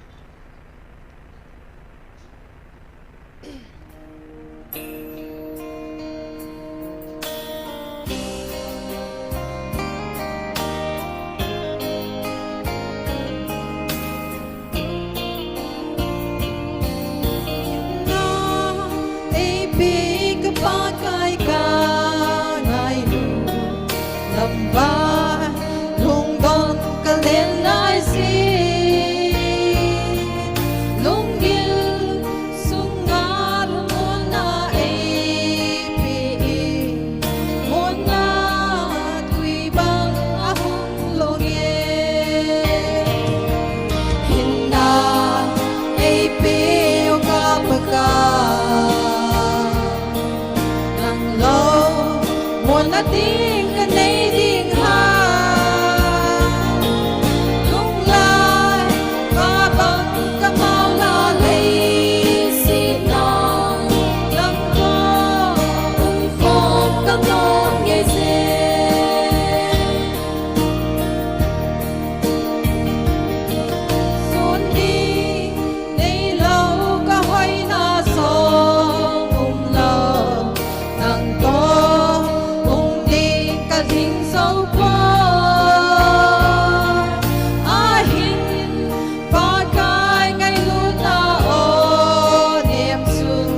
Ding ka nei ding ha. Lunglai, va bang ka mau la lei si na. Lang ko, um ko ka ngong nge se. Sun ding, nei lou ka hoina song um lou. Nang toh hung ding ka ding sou poi. Ahin Pakai ngailutna o nem sun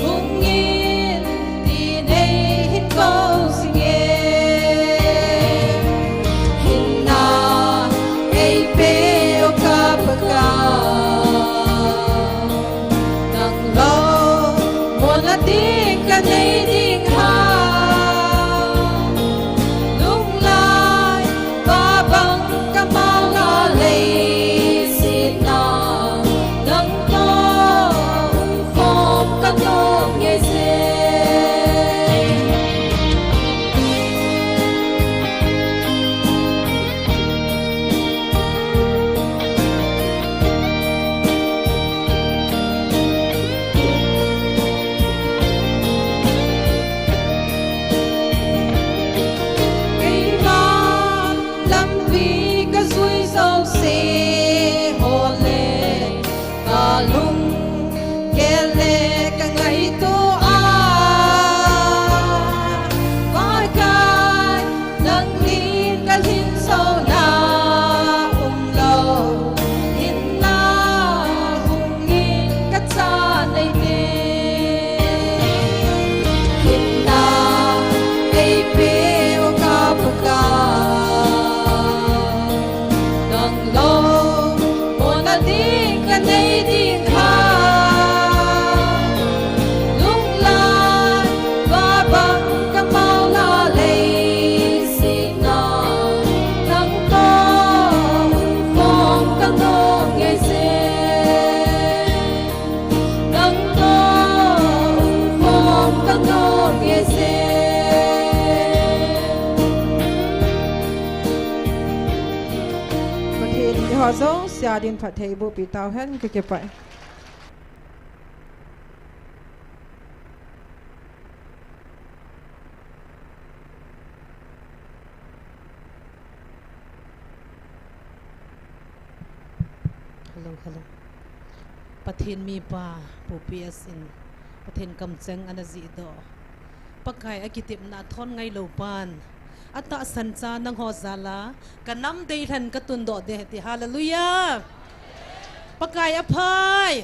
hung in ti nei hin kou sing e. Hinna ei pe o ka Pakai. Nang lou, mona ding ka nei ding ha. Lunglai, va bang ka mau la lei si na. Nang toh um khom ka ngong nge se. Keima lampi ka jui jouse ho le, ka lunggel le ka ngaito a, Pakai, nangin ka lhinsouna um lou, hinna hung in ka cha nei te. Hinna ei pe o ka Pakai. Nang lou, mona ding ka nei ding ha. Lunglai, va bang ka mau la lei si na. Nang toh um khom ka ngong nge se. Nang toh um khom ka ngong nge se. Pathen in eiho jouse a din phattheiboh pi tauhen, ka kipah e. Hello, hello. Pathen mipa, Pu P S in Pathen kamcheng ana jihdoh. Pakai a kitepna thon ngailou pan, atahsan cha nangho jal a ka nam deilhen ka tundoh ding ahi ti. Hallelujah. Pakai aphai.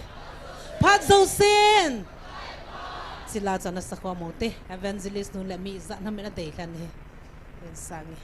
Phat jousen. Chila chan a sakhom u te. Evangelist nu le mi ijat ham in adeilhen hi. Insang e.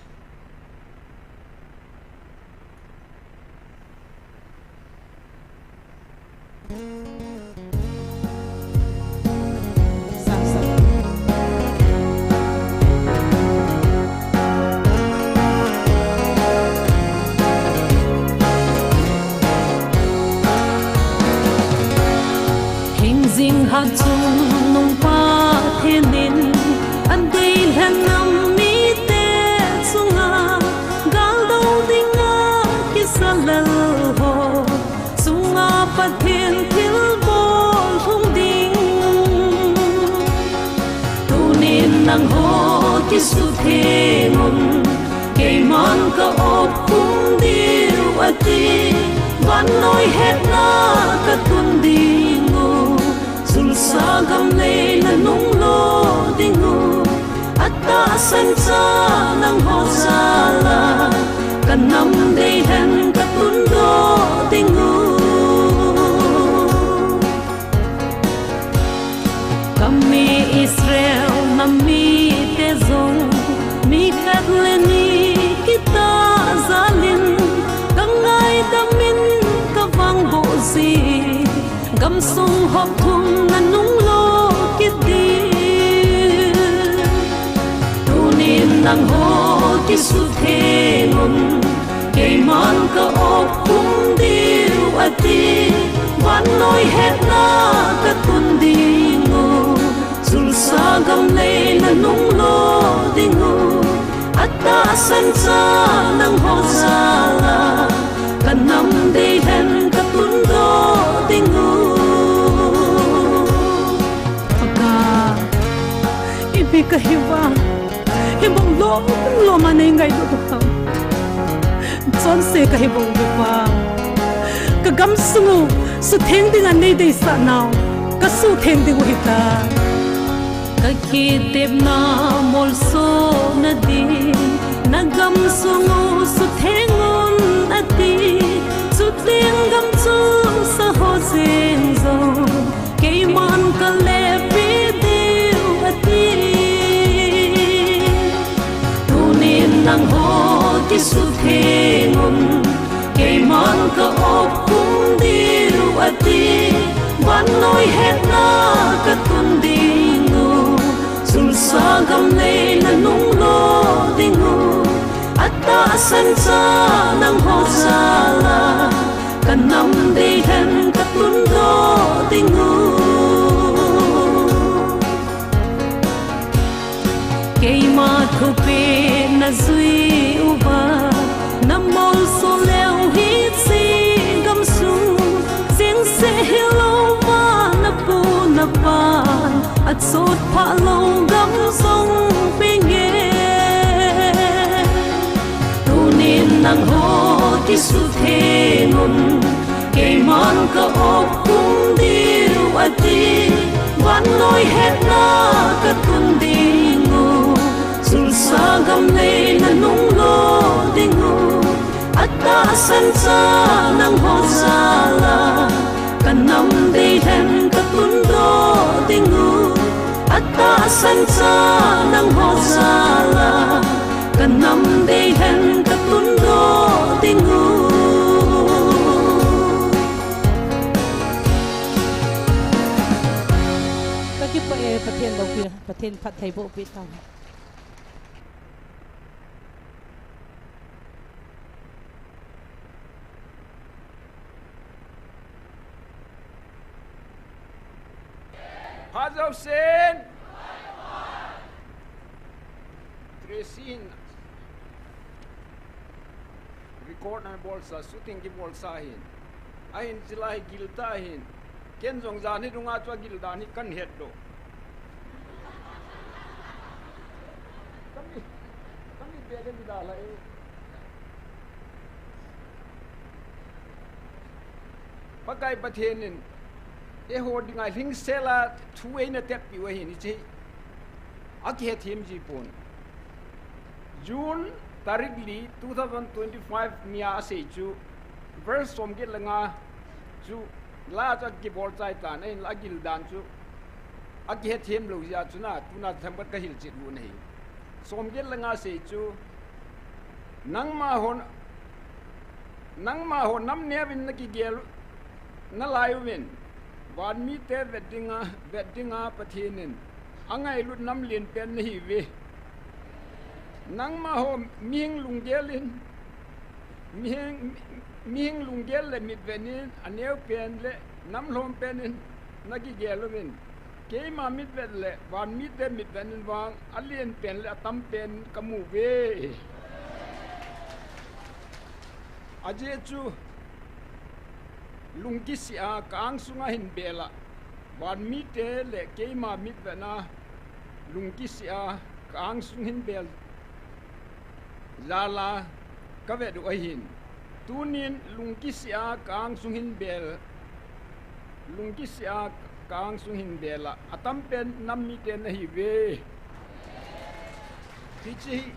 Hingjing hat chungnung Pathen in adeilhen nam mite chunga, gal dou dinga kisa lal ho chunga Pathen thilbol hung ding. Tunin nangho kisutheng un, keiman ka op khum diu ati, vannoi hetna ka tun ding u, sulsa gam lei nanung lo ding u, atahsan cha nangho jal a ka nam deilhen ka tundoh ding u. Ka mi Israel nam mite jong, mi khat le ni kitah jal in, ka ngaidam in ka vangboh ji, gamsung hop thum nanung lo kit ding. Tunin nangho kisutheng un, keiman ka op khum diu ati, vannoi hetna ka tun ding u, sulsa gam lei nanung lo ding Kahiuva, hibang lom lom a nei ngailut u ham. Chonse kahi bouve Pa. Ka gamsung u sutheng dinga nei deisah nau, ka sutheng ding u hita. Ka kitepna molsona ding, na gamsung u sutheng un ati. Chuteng gam chu saho jeng jong, keiman ka lepi diu ati. Tunin nangho kisutheng un, keiman ka opkhum diu ati. Vannoi hetna ka tun ding u, sulsa gam nei na nung lo ding u. Atahsan cha nangho jal a, ka nam deilhen ka tundoh ding u. Keima thupeh na jui uva, na molso leu hiche gamsung, chengse hilouva na pu na pan achot phah lou gam jong penge. Tunin nangho kisutheng un, keiman ka opkhum diu ati. Vannoi hetna ka tun ding u, sulsa gam nei na nung lo ding u. Atahsan cha nangho jal a, ka nam deilhen ka tundoh ding u. Atahsan cha nangho jal a, ka nam deilhen ka tundoh ding u. Ka kipah e, Pathen loupi, Pathen phattheiboh peh tauhen. Phat jousen. Tracy in record ana bolsa, shooting kibolsa ahin. Ahin chulai gil ta ahin. Ken jong jan hi dunga chu agil dan hi kahin het doh. Kami, kami bia le mi da la e. Pakai Pathen in eiho dinga lhingsel a thu eina teppi u ahin hiche. Akihethem ji pon. June tarik li two thousand twenty-five nia asei chu, verse somget le nga chu la chu akibol chai tan, ahinla agil dan chu akihethem lou jeh a chu na, tuna themkhat kahil chet u ahi. Somget le nga asei chu, nangma hon, nangma hon nam neovin nakigel nalai uvin, van mite vet dinga, vet dinga Pathen in angailut nam lenpen nahiuve. Nangma ho mihing lunggel in, mihing, mihing lunggel le mitvet in, aneopen le namlhompen in nakigel uvin, keima mitvet le van mite mitvet in vang alenpen le atampen kamu uve. Ajeh chu lungkisih a ka angsunga hin bel a, van mite le keima mitvetna lungkisih a ka angsung hin bel jal a kavet u ahin. Tunin lungkisih a ka angsung hin bel, lungkisih a ka angsung hin bel a, atampen nam mite nahiuve. Hiche hi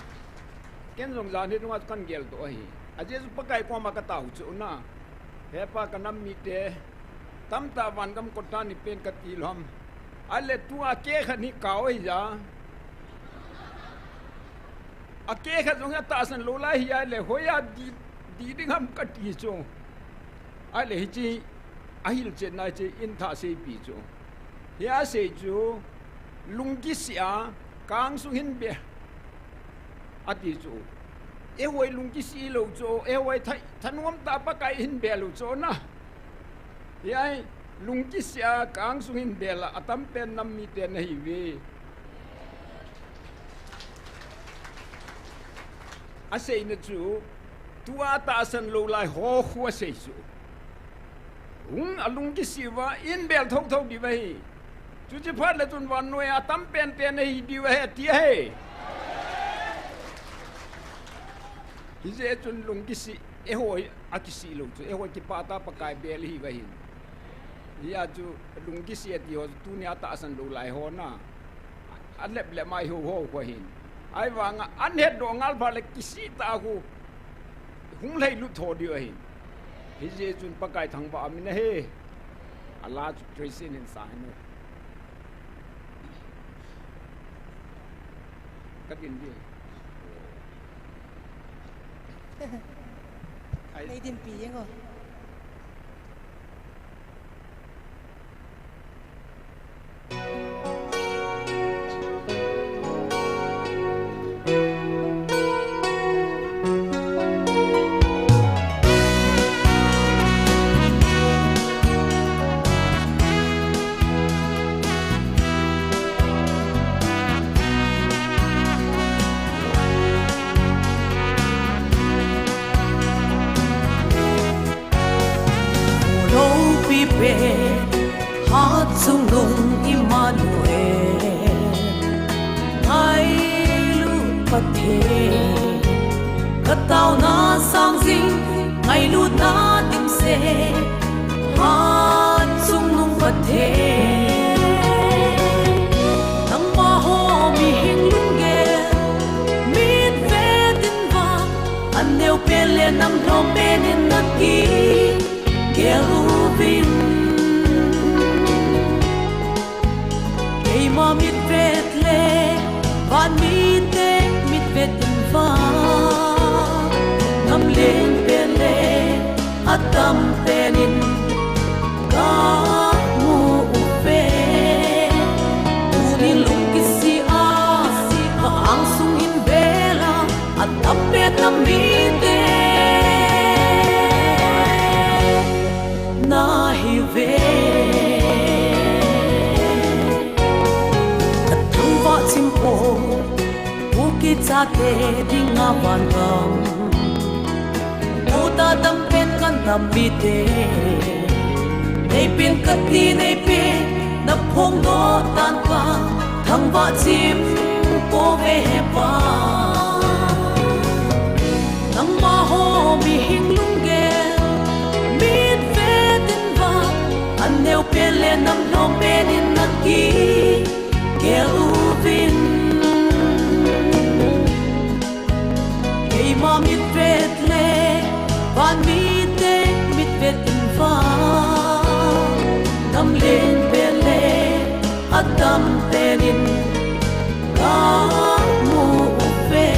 ken jong jan hi dunga chu kahin geldoh ahi. Ajeh chu Pakai koma katao chu na, He Pa, ka nam mite tamtah vangam kot a ni pen kati lou ham. Ahile tua keh khat hi kao ahi ja. Akeh khat jong hi atahsan lou lai hi ahile hoiya di, di ding ham kati chu. Ahile hiche ahilchetna hiche in thah seipi chu. Hia asei chu, lungkisih a ka angsung hin bel ati chu. Eiho hi lungkisih lou chu, eiho hi tha, thanom tah a Pakai hin bel u chu na. Hia hi lungkisih a ka angsung hin bel a, atampen nam mite nahiuve. Aseina chu, tua tahsan lou lai ho khu asei chu. Hung alungkisih uva, in bel thotho diu ahi. Chuche phat le chun vannoi a atam penpen ahi diu ahi ati ahi. Hijeh chun lungkisih, eiho hi akisih lou chu, eiho kipah tah a Pakai bel ihiuva ahin. Hijeh chun lungkisih ati ho chu tunia tahsan lou lai ho na. Alep lep mai ho ho khu ahin. Ahivanga ahin hetdoh ngal phat le kisih tah a khu hung lhailut tho diu ahin. Hijeh chun Pakai thangvah a min ahi. Ala chu Tracy in sang hen. Ka din di. Nei dinpi jeng o. Lopi pen, Hatchungnung Immanuel, ngailut Pathen, kataona sang jing, ngailutna dimset, Hatchungnung Pathen. Nangma ho mihing lunggel, mitvet in vang, aneo pen le namlhom pen in nakigel uvin. Keima mitvet le van mite mitvet in vang, namlen pen le atam pen in kamu uve. Tunin lungkisih a, ka angsung in vel a, atam pen a mite nahiuve. Kathangvah chim po, Kuki chate dinga vangam, uta dampen kanam mite, neipen kati neipen naphongdoh tan kathangvah chim pouve hepa. Nangma ho mihing lunggel, mitvet in vang, aneo pen le namlhom pen in nakigel uvin. Keima mitvet le van mite mitvet in vang, namlen pen le atam pen in kamu uve.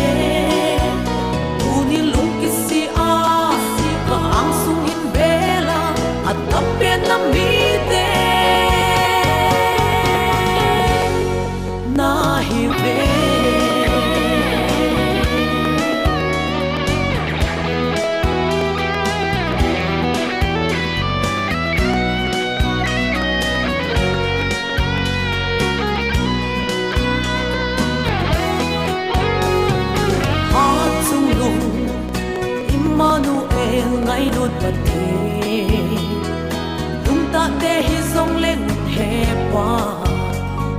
Tunin lungkisih a, ka angsung in vel a, atam pen a mite nahiuve. Hatchungnung Immanuel, ngailut Pathen, lungtah te hijongle ngut hepa,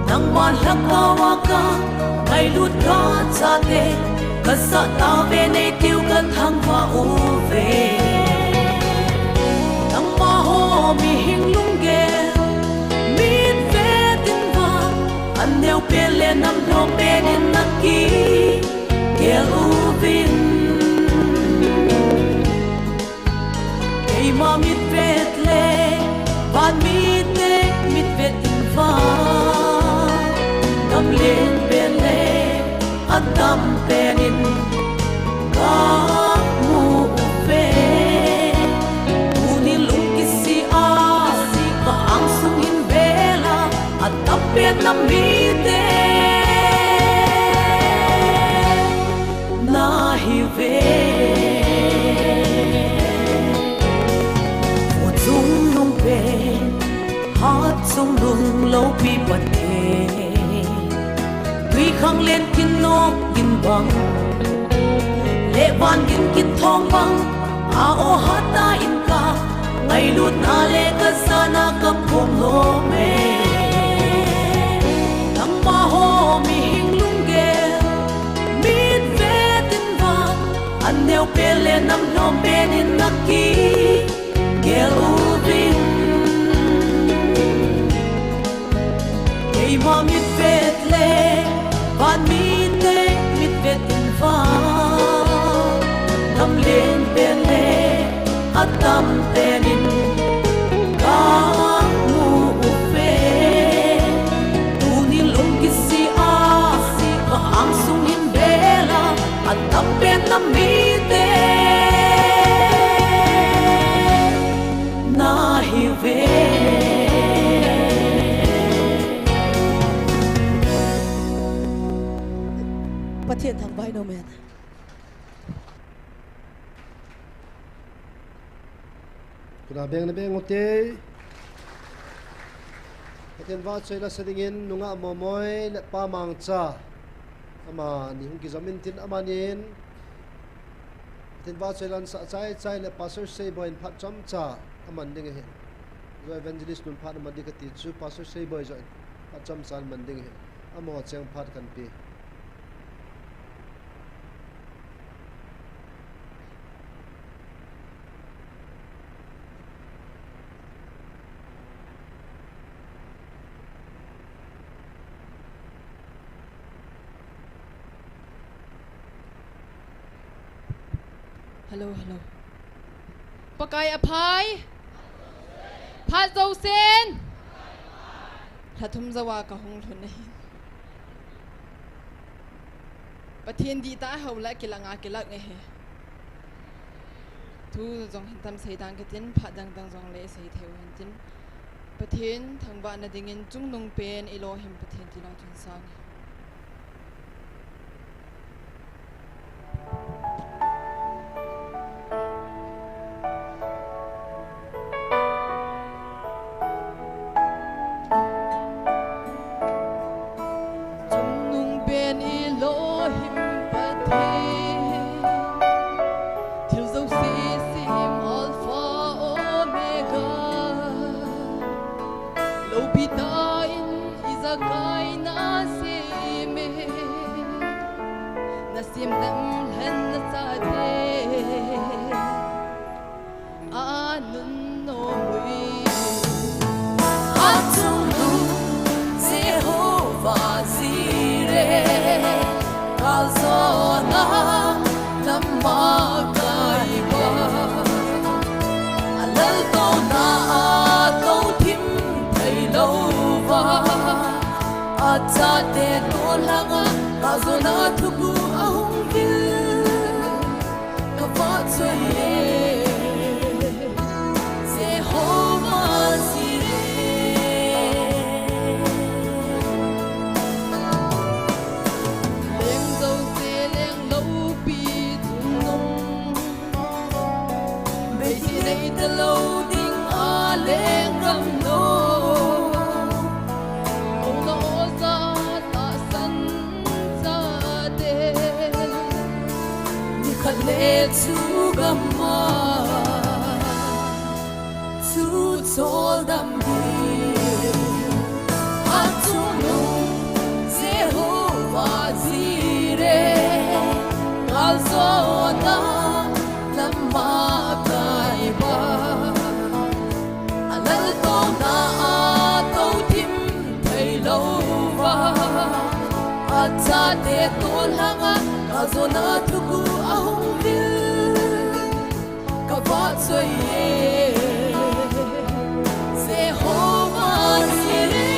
nangma lhagao a ka ngailut kachate, kajah tauve neitiu kathangvah uve. Nangma ho mihing lunggel, mitvet in vang, aneo pen le namlhom pen in nakigel uvin. Keima mitvet le van mite mitvet in vang, namlen pen le atam pen in kamu uve. Tunin lungkisih a, ka angsung in vel a, atam pen a mite nahiuve. Vutchungnung pen, Hatchungnung loupi Pathen, twikhanglen kin nok kin bang, le van kin kithong bang, a-o hatah in ka ngailutna le kajana kaphong nom e. Ima mitvet le van mite mitvet in vang, namlen pen le atam pen in kamu uve. Tuni lungkisi a, ka angsung in bela, atam pen namite nahiuve. Pathen thangvah in um hen. Kona beng na beng ute. Pathen vahchoi la sa dingin nungah Momoi le Pa Mangcha, amani hung kijom intin amanin Pathen vahchoi la sa chai chai le Pastor Seiboi in phat chomcha aman ding ahi. Joh Evangelist nun phat aman ding kati chu Pastor Seiboi joh in phat chomcha aman ding ahi. Amaho cheng phat kan pe. Hello, hello. Pakai aphai. Phat jousen. Lhathum jouva kahung lhun ahi. Pathen dihtah hou le kilang a kilang ahi. Thu jong hin tam sei dang katin, phat dang dang jong le sei thei u hintin. Pathen thangvah na dingin chungnung pen i Lord him Pathen tilou chun sang. Chungnung pen i Lord him Pathen, thil jouse sem Alpha Omega, loupi tah in ijakai nasem e, nasem lemlhen nachate anunnom ui. Achungnung Jehovah Jireh, kaljona lama kaiba, alaltouna a tou thim theilouva, achate toh lhanga kaljona thuguh ahung vil. Kavahchoi e, Jehovah Jireh. Leng jouse leng loupi chungnung, beisei nei talou ding a lenggam lou, ouna oja tahsan chate, nikhat le chu gam'a chu choldam ding. Achungnung Jehovah Jireh, kaljona lama kaiba, alaltouna a tou thim theilouva, achate toh lhanga kaljona thuguh ahung vil. Kavahchoi e, Jehovah Jireh.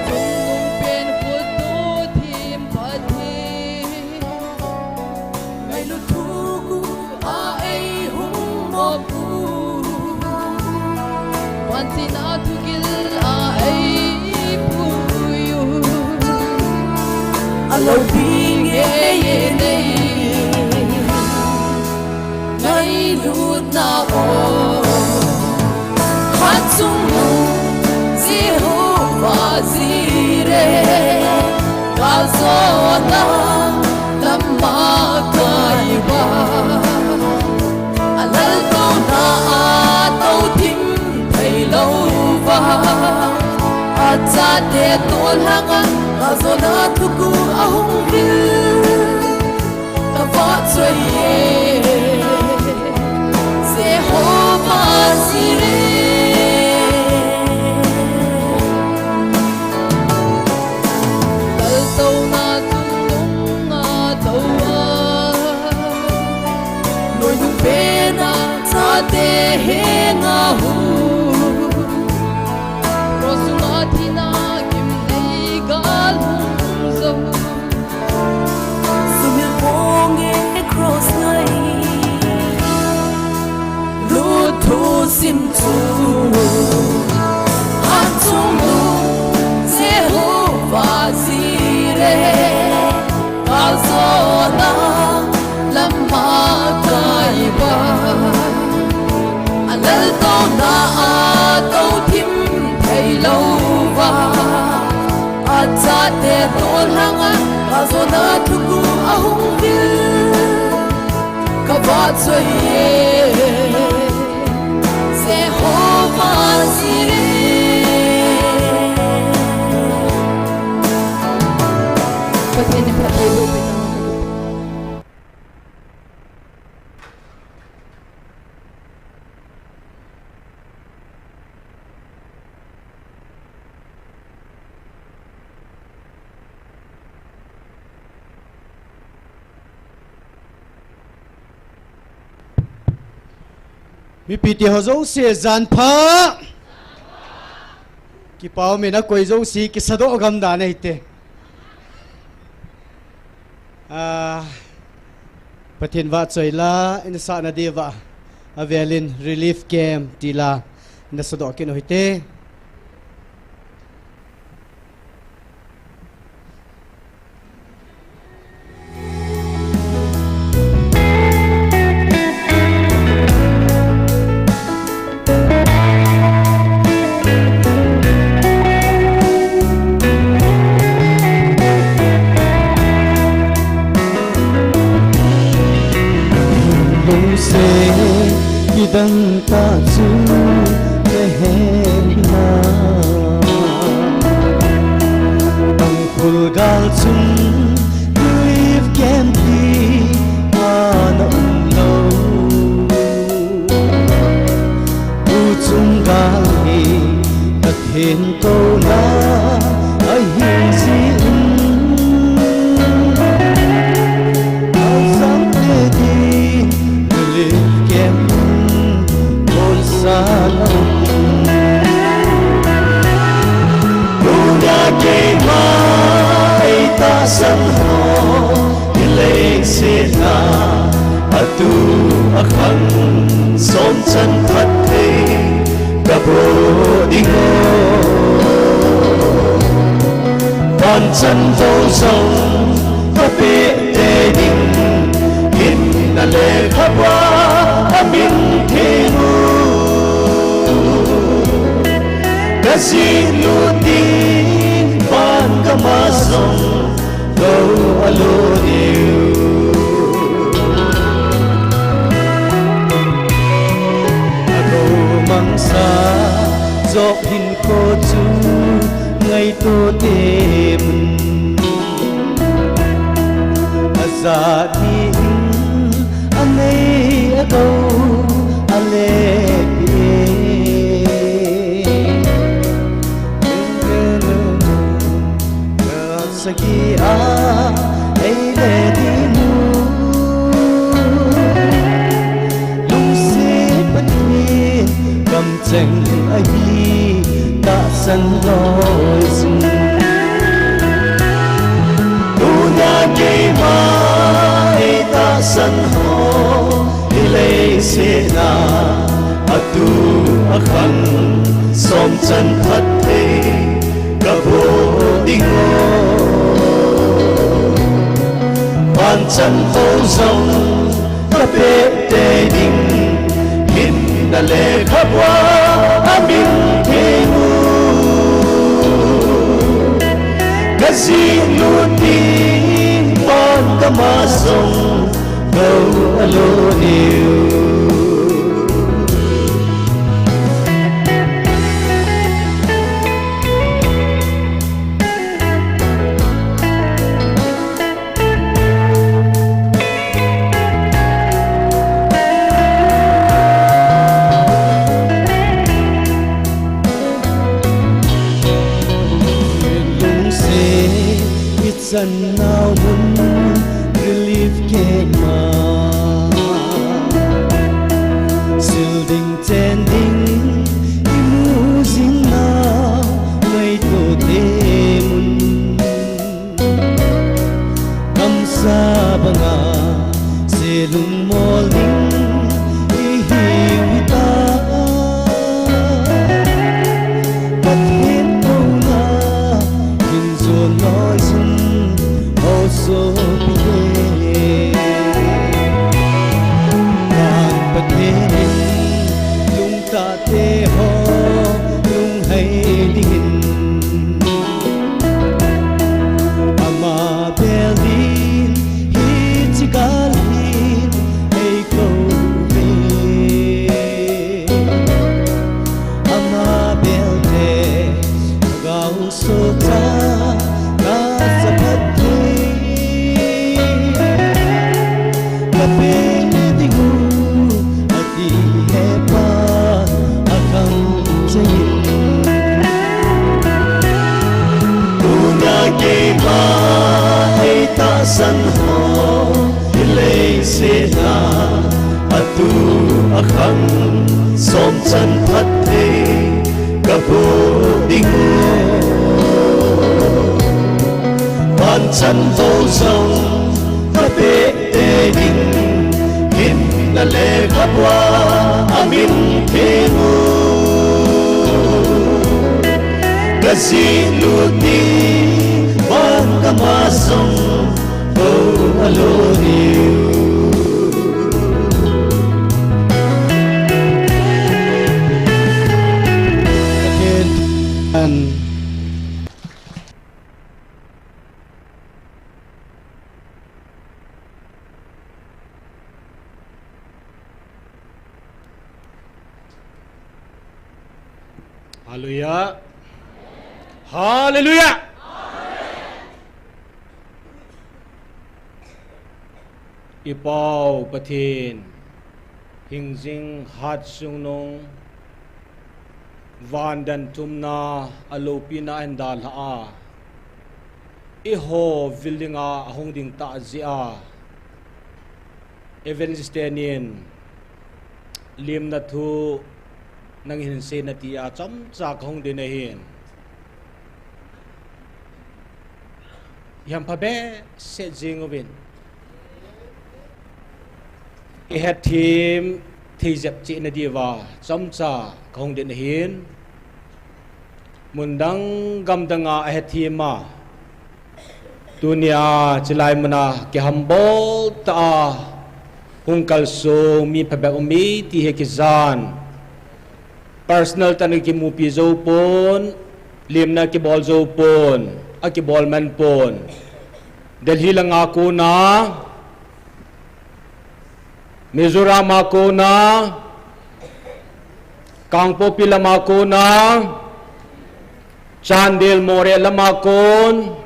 Chungnung pen khutu thim Pathen, ngailut thuguh a eihung mop u, vantina thugil a eipui u, aloupi ngei e nei ngailutna o. Achungnung Jehovah Jireh, kaljona lama kaiba, alaltouna a tou thim Chate tolhanga kajona thugu ahung vil, kavahchoi e, Jehovah Jireh. Kaltouna tungdonga tou a, noinu pena chate henga hung, cross sunga thina gimnei gal hung jou. Sumil ponge cross ngai, luthu sim chu, hanchungnung Jehovah Jireh, kajona lama kaiba. Alaltouna a tou thim thei louva, achate tolhanga kajona thugu ahung vil, kavahchoi e, Jehovah Jireh. Pathen in phatthei boh peh tao. Mipite ho jouse jan pha. Kipa umin, akoi jouse kisadoh gam dan ahite. Ah, Pathen vahchoi la, ina sahna diuva, avelin relief camp ti la, ina sadoh kit u hite. Lungset kidang tah chu nahet na, Tangkhul gal chun relief camp ti ana um lou. Tuchung gal hi Pathen kouna ahi jeh in, aljang te din relief camp bolsa lou. Tunia keima eitahsan ho, hileiset a atu akhang som chan phatthei kaboh ding o. Vanchan bou jong kapeh tei ding, hinna lekhabua amin theng u. Kajih lut ding van gam a jong gou alo diu. Agou mangsa jop hinkho chu ngaito temun, ajat ni in anei agou ale pi e. Sagi a eile ding u, lungset Pathen kamcheng ahi tahsan loi jing. Tunia keima eitahsan ho, hileiset a atu akhang som chan phatthei kaboh ding o. Vanchan bou jong kapeh tei ding, hinna lekhabua amin theng u. Kajih lut ding van gam a jong gou alo diu. Eiho lunghei dingin ama bel din hiche gal hin eikou ve. Ama bel te gao so ta ka sa phat thei. Ka pe ding u ati hepa akhang changin. Tuna keima ei tahsan ho hilei seta atu akhang som chan phat thei ka pu ding u. Van chan vo zong ka pe te ding, hin na le ka bua a min theng u. Ka zi lut ni van ka ma zong vo a lo ni u. Ka ken an. Hallelujah. Hallelujah. I Pau Pathen, hingjing hat sung nung, van dan tumna a lopina a hin dalha a, eiho vil dinga a hung ding tah jeh a, Evangelist tenin limna thu nang hin sei na tia chomcha ka hung ding ahin. I hampha behseh jing uvin. I hetthem thei jep cheh na diuva chomcha ka hung ding ahin. Mun dang gam danga a hetthem a, tunia chilai muna kihambol tah a hung kalsong mi phabep um e ti hi kijan. Personal tah in kimupi jou pon, limna kibol jou pon, a kibol man pon. Delhi langa kona, Mizoram a kona, Kangpokpi lama kona, Chandel Moreh lama kon,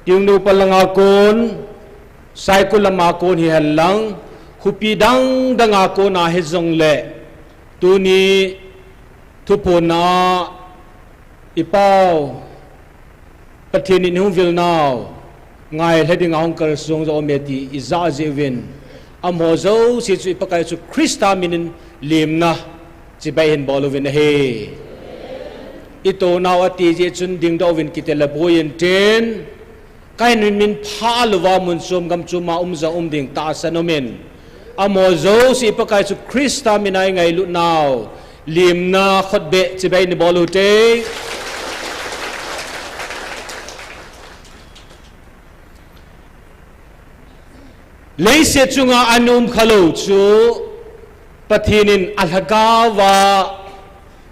Tengnoupal langa kon, Saikul lama kon hihen lang, khopi dang danga kona hijongle, tuni thuphonna i Pau Pathen in i hung vil nau ngailha dinga hung kalsong jo me ti i ja jeh uvin, amaho jouse chu i Pakai Jesu Christa minin limna chibai hin bol uvin ahi. I tou nau ati jeh chun dingdoh uvin kiti le boi intin, ka hin min pha louva mun chom gam chom a um jong um ding tahsan umin, amaho jouse i Pakai Jesu Christa mina i ngailut nau limna khutbeh chibai ni bol ute. Leiset chunga a nomkha lou chu Pathen in a lhagao va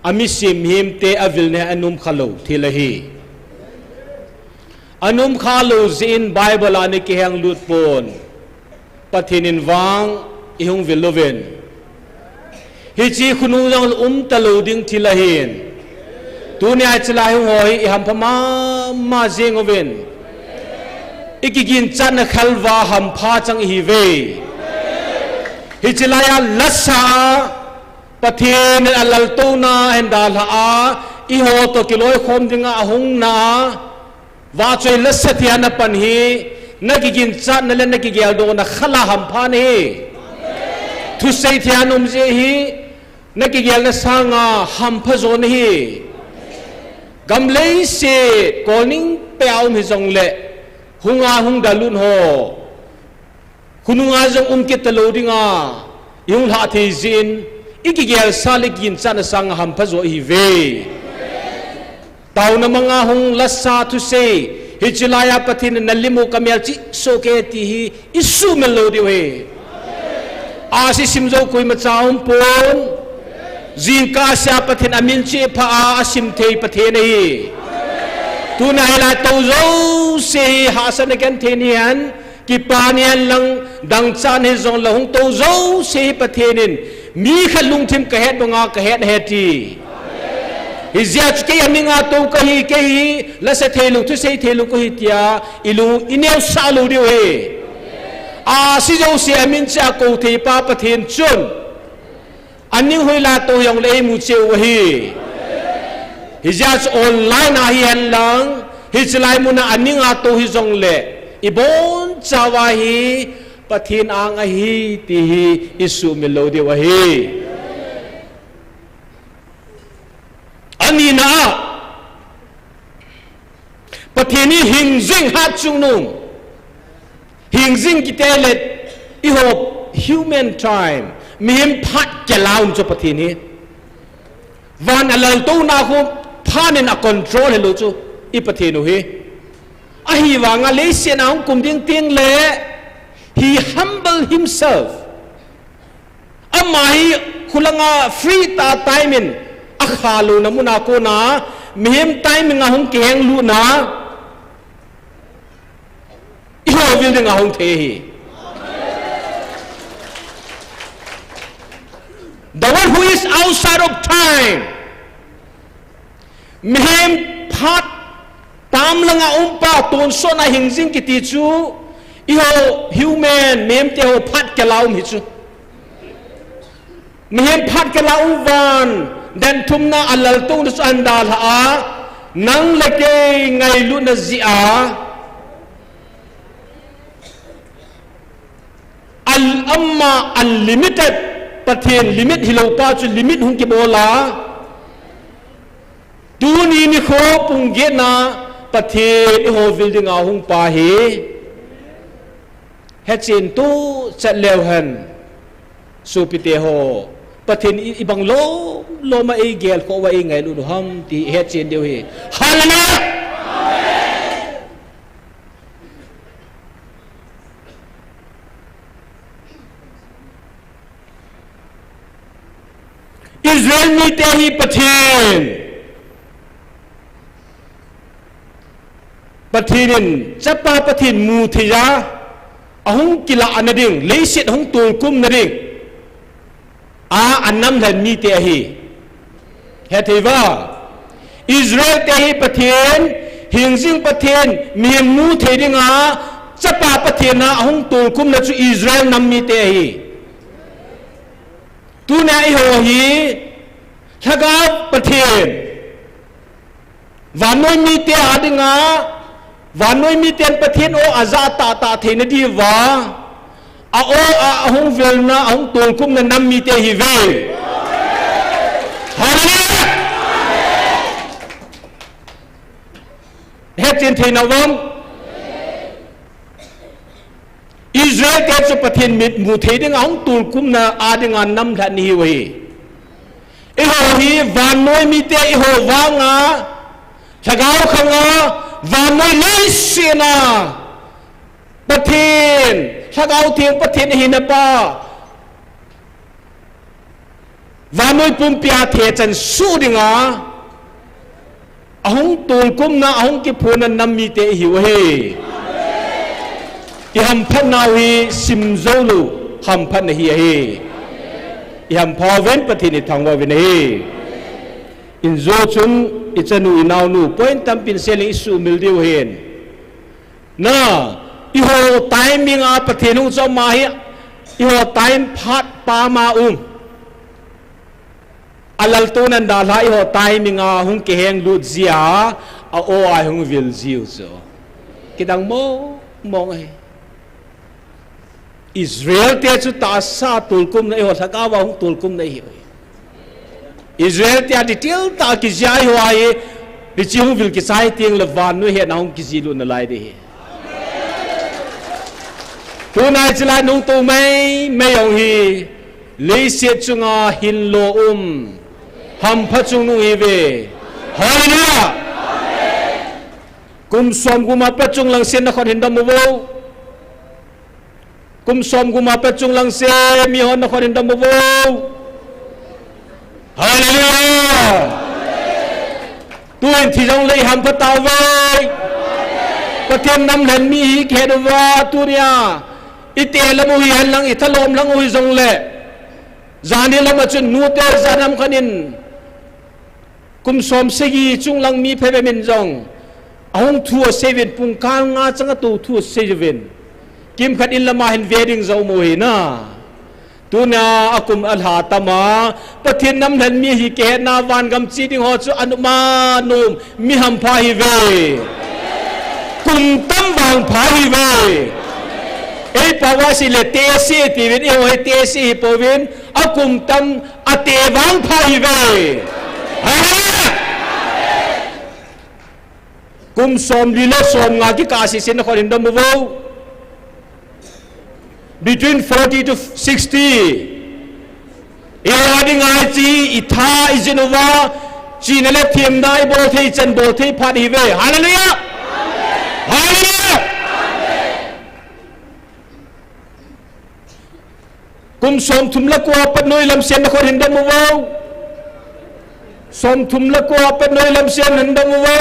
a mihem te a vil neh a nomkha lou thil ahi. A nomkha lou jeh in Bible a ana kiheng lut pon. Pathen in vang i hung vil uvin. Hiche khonung jong um talou ding thil ahin. Tunia chilai hung ho hi i hampha mama jing uvin. I kiginchatna khalva hampha chang i hiuve. Hiche laiya lasa a Pathen in a laltouna a hin dalha a, eiho toh kiloikhom dinga a hung na a, vahchoi lasa thian a pan hi, na kiginchatna le na kigeldohna khalva hampha nahi. Thusei thian um jeh hi, na kigelna sanga hampha jo nahi. Gam leiset kolning peh a um hijongle, hunga hung dalut ho, khonunga jong um kit talou dinga i hung lhah thei jeh in, i kigel sa le kiginchatna sanga hampha jo i hiuve. Taona manga hung lasa thusei, hiche laiya Pathen in na lim u ka melchih soh kei ti hi i suhmil lou diu ahi. Ahsi sim jou koima cha um pon. Jingkah sea Pathen amin chepha a asim thei Pathen ahi. Tuna hilai tou jouse hi hahsatna genthei ni hen, kipa ni hen lang, dangchah ni jongleh hung tou jouse hi Pathen in mi khat lungthim kahet banga kahet ahi ti. Hijeh chun kei aminga tou kahi, kei hi lasa theilou, thusei theilou kahi tia ilung ineosah lou diu ahi. Ahsi jouse amin cheh a kou theipa Pathen chun aning hoilai tou jongleh eimu cheh u ahi. Hijeh chun online a hihen lang, hiche lai muna aninga tou hijongleh, ibonchauva hi Pathen ang ahi ti hi isuhmil lou diu ahi. Anina a, Pathen hi hingjing, hatchungnung. Hingjing kiti le, eiho human time, mihem phat kila um chu Pathen hi. Van alaltouna khu phat in acontrol hilou chu i Pathen u hi. Ahivanga leiset a hung kum ding tengleh, he humble himself. Ama hi khulanga free tah time in akhalouna muna kona, mihem timing a hung kihenglutna, eiho vil dinga hung thei ahi. The one who is outside of time, mihem phat tam langa umpa, tonsot a hingjing kiti chu, eiho human, mihemte ho phat kila um hi chu. Mihem phat kila um, van dan thumna alaltouna chu ahin dalha a, nang le kei ngailutna jeh a, al-, ama unlimited, Pathen limit hilou pa chu limit hung kibol a, tuni nikho pung getna Pathen eiho vil dinga hung pa hi hetchen tuchat leu hen, sopite ho, Pathen i, ibang lom lom a eigelkhoh uva eingailut u ham ti hetchen diu ahi. Hallelujah! Israel mite hi Pathen, Pathen in chapa Pathen mu thei a, ahung kilahna ding, leiset ahung tolkumna ding a anamlhen mite ahi. Hethei uva, Israel te hi Pathen, hingjing Pathen, mihem mu thei dinga chapa Pathen a ahung tolkumna chu Israel nam mite ahi. Tuna eiho hi Lhagao Pathen, vannoi mite a dinga, vannoi miten Pathen o ajah tahtah theina diuva, a o a ahung vilna, ahung tolkumna nam mite ahiuve. Hallelujah! Hetchen thei nauvam? Israel te chu Pathen mit mu thei dinga ahung tolkumna a dinga namlhen ahiuve. Eiho hi vannoi mite eiho vanga, lhagao khanga, vannoi leiset a Pathen, Lhagao Theng Pathen ahina pa, vannoi pumpi a thechan suh dinga ahung tolkumna, ahung kiphonna nam mite ihiu ahi. Ihamphatnau hi simjoulou hamphatna hi ahi. Ihamphauvin, Pathen ithangvauvin ahi. Injo chun ichanu inaonu point tampin seleng isuhmil diu ahin. Na, eiho timing a Pathen hung chu ama hi, eiho time phat pama um. Alaltouna dalha eiho timing a hung kihenglut jeh a, a o a hung vil jiu chu. Kidang mong mong ahi. Israel te chu tahsa tolkumna eiho lhagao a hung tolkumna ihiu ahi. Israel te a detail tah kijia eiho ahi, hiche hung vil kichai tengle vannoi hetna hung kijih lut nalai ding ahi. Tuna hiche lai nungtou maimai jong hi, leiset chunga hinlo um, hampha chungnung ihiuve. Hallelujah! Kum somgup a pat chunglang sen nakhut hin dom uvo. Kum somgup a pat chunglang sen mihon nakhut hin dom uvo. Hallelujah! Tuin thi jongle i hampha tauve. Pathen namlhen mi hi kihet uva, tunia i te lam u hihen lang, i thalom lang u hijongle, jani lama chun nute janam khat in kum som sagi chunglang mi phabep in jong ahung thu asei uvin, pungkal nga chang a tou thu asei uvin, kimkhat in lama hin ve ding jong um u hi na. Tunia akum alha tama, Pathen namlhen mi hi kihetna vangam che ding ho chu anuma nom mi hampha hiuve. Kum tam vangpha hiuve. Ei pao a seile tese tiuvin, eiho hi tese hipouvin, akum tam ate vangpha hiuve. Hallelujah! Kum somli le somnga kikah sese nakhut hin dom uvo. Between forty to sixty. Eiho dinga hiche i tha i jin uva, chihna le themna i bol thei chan bol thei phat hiuve. Hallelujah! Hallelujah! Kum somthum le ko apat noilam sen nakhut hin dom uvo. Somthum le ko apat noilam sen hin dom uvo.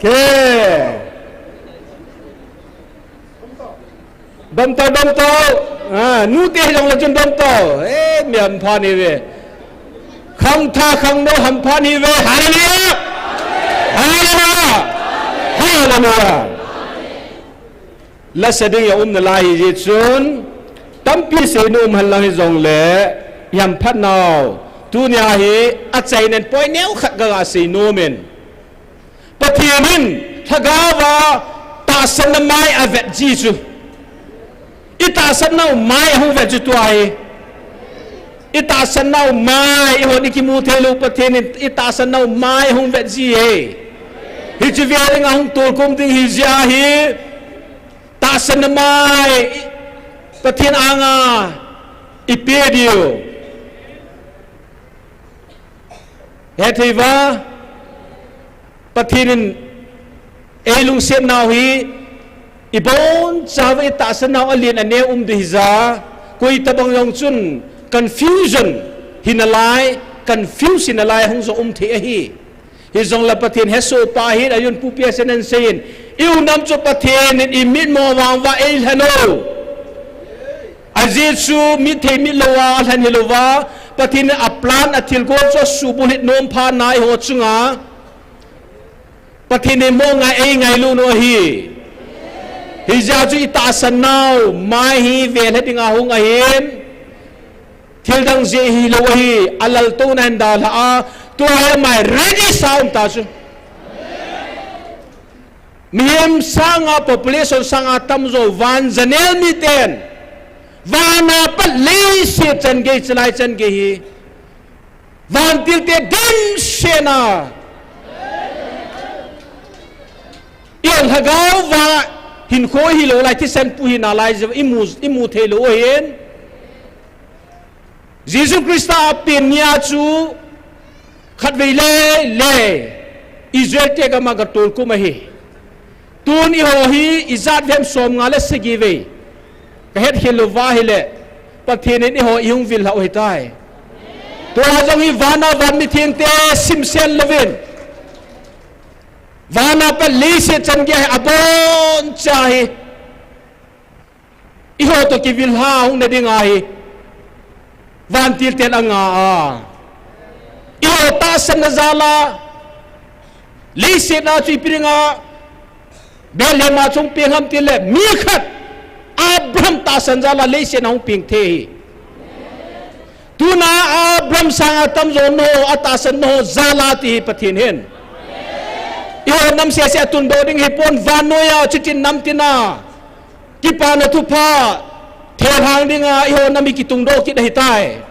Ke. Dom tau, dom tau. Ah, nute hijongle chun dom tau. Eh, mi hampha nahiuve. Khangthah khangnou hampha nahiuve. Hallelujah! Hallelujah! Hallelujah! Lasa ding a um nalai hijeh chun, tampi seinom um henlang hijongle, i hamphat nau. Tunia hi, achaina in point neo khat kaga seinom in. Pathen in, lhagao a, tahsanna mai avet ji chu. I tahsan nau mai ahung vet ji tua hi. I tahsan nau mai, eihon i kimu thei lou Pathen in, i tahsan nau mai ahung vet ji hi. Hiche ve ding ahung tolkhum ding hijeh hi. Tahsanna mai, Pathen anga, i pe diu. Hethei uva, Pathen in ei lungset nau hi, i bonchauva i tahsan nau alen aneo um ding hija, koi tabang jong chun confusion hinalai, confuse hinalai hung jong um thei ahi. Hijongle Pathen hesoh pa hin, ayun pu pi a sen an seiyin, i u nam chu Pathen in i mitmo vang uva ei lhen u. Ajeh chu mit thei mit lou a, alhen hilouva, Pathen in a plan a thilgon chu asuhbulhit nom phat na eiho chunga. Pathen in mo ngai ei ngailu nu ahi. Hijeh chun i tahsan nau, mai hi velhe dinga hung ahin. Thil dang jeh hilou ahi, alaltouna hin dalha a, tua hi mai ready sa um ta chu. Mihem sanga population sanga tamjo van janel miten. Vana pat leiset chan gei chalai chan gei hi. Vantil te dimset na. I lhagao va hinkho hilou lai thisan pu hina lai jeh imu, imu thei lou ahin. Jesu Christa apen nia chu khatvei le, le Israel te gam a gatol kum ahi. Tun eiho hi ijat vem som nga le sagi vei. Kahet khel lou va hile, Pathen in eiho eihung vil lhau ahitai. Tua jong hi vana van mitheng te simsen louvin. Vana pat leiset chan gei hi aboncha hi. Eiho toh kivil lha hung na ding ahi. Vantil ten anga a. Eiho tahsan na jal a. Leiset a chu ipi dinga. Bethlehem a chung peng ham tile mi khat. Abraham tahsan jal a leiset a hung peng thei hi. Tuna Abraham sanga tamjo nao, atahsan nao, jal a ti hi Pathen hin. Eiho nam sese a tundoh ding hipon vannoiya, chitin namtina. Kipana thupha, thelhang dinga, eiho nam hi kitungdoh kit ahitai.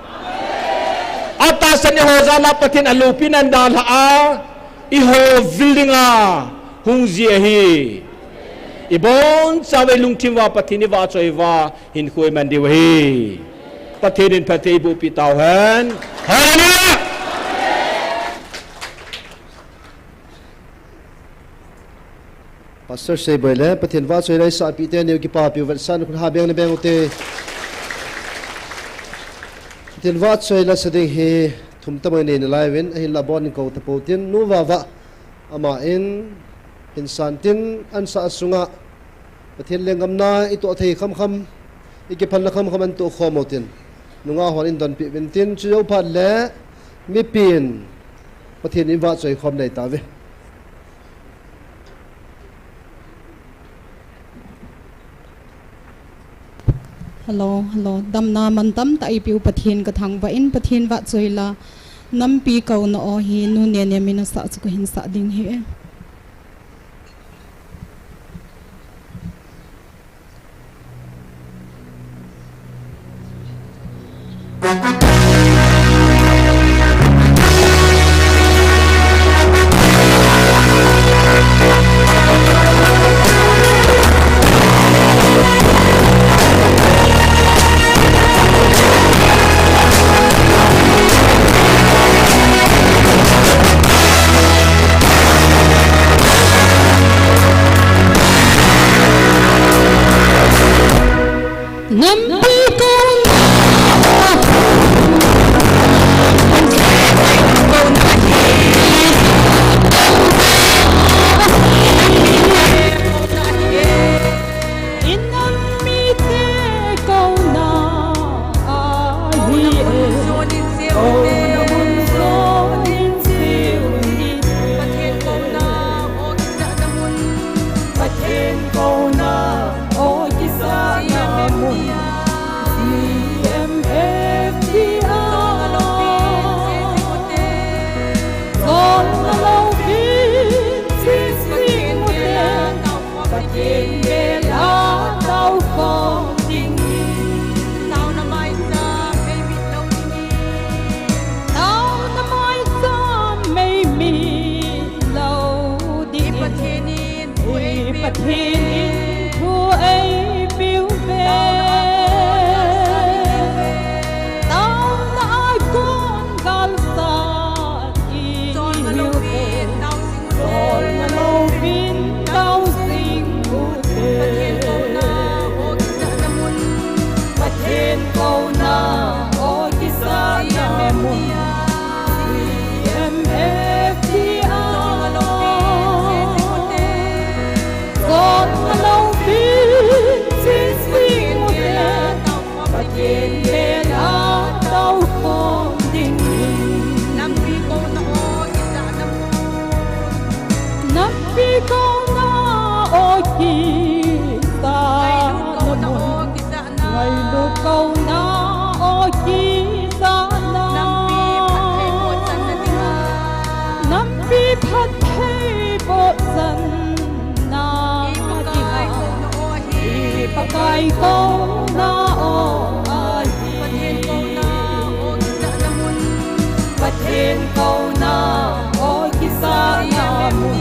Atahsan eiho jal a Pathen aloupina dalha a, eiho vil dinga, hung ji ahi. Ibonchauva ilungthim uva Pathen ivahchoi uva, hinkho iman diu ahi. Pathen in phatthei eiboh peh tauhen. Hallelujah! Pastor Seiboi le Pathen vahchoi le isahpi te neo kipapi u vetsahna khut ha beng le beng u te. Pathen vahchoi la sa ding hi thum tobang inei nalai uvin, ahinlah abon in kou tapou tin, Nu Vava, ama in hin san tin, ansah sunga Pathen lenggam na itoh thei khamkham, ikiphalna khamkham antoh khom u tin, nungah hon eidonpeh uvin tin, chujou phat le mipin Pathen in vahchoi khom nei tauve. Hello, hello. Damna mantam tah eipeu Pathen kathangvah in, Pathen vahchoi la, Nampi Kouna O hi Nu Nene min asah chu kahin sah ding ahi. Nampi Kouna. I nam mite Kouna ahi e. Kouna mun sonin seo ni. Pathen Kouna O kijahna mun. Pathen Kouna O kijahna mun. C M F D R. Sol na louvin, Pathen bel a tao khom ding. Taona maicham eimit lou ding. Taona maicham eimit lou ding. I Pathen in thu eipeh. I Pathen in thu eipeh uve. Taona a kon galsat ihiuve. Taona a kon galsat ihiuve. Sol na louvin, tao Sol na louvin tao jing ute. Pathen Kouna O kijahna mun. Pathen Kouna O kijahna mun. C M F D R. Sol na louvin, Sol na louvin, jing ute. Pathen bel a tao khom ding. Nampi Kouna O kijahna mun. Nampi Kouna O kijahna mun. Ngailu Kouna O kijahna. Nampi phatthei bohchanna dinga. Nampi phatthei bohchanna dinga. I Pakai Kouna O ahi. Pathen Kouna O kijahna mun. Pathen Kouna O kijahna mun.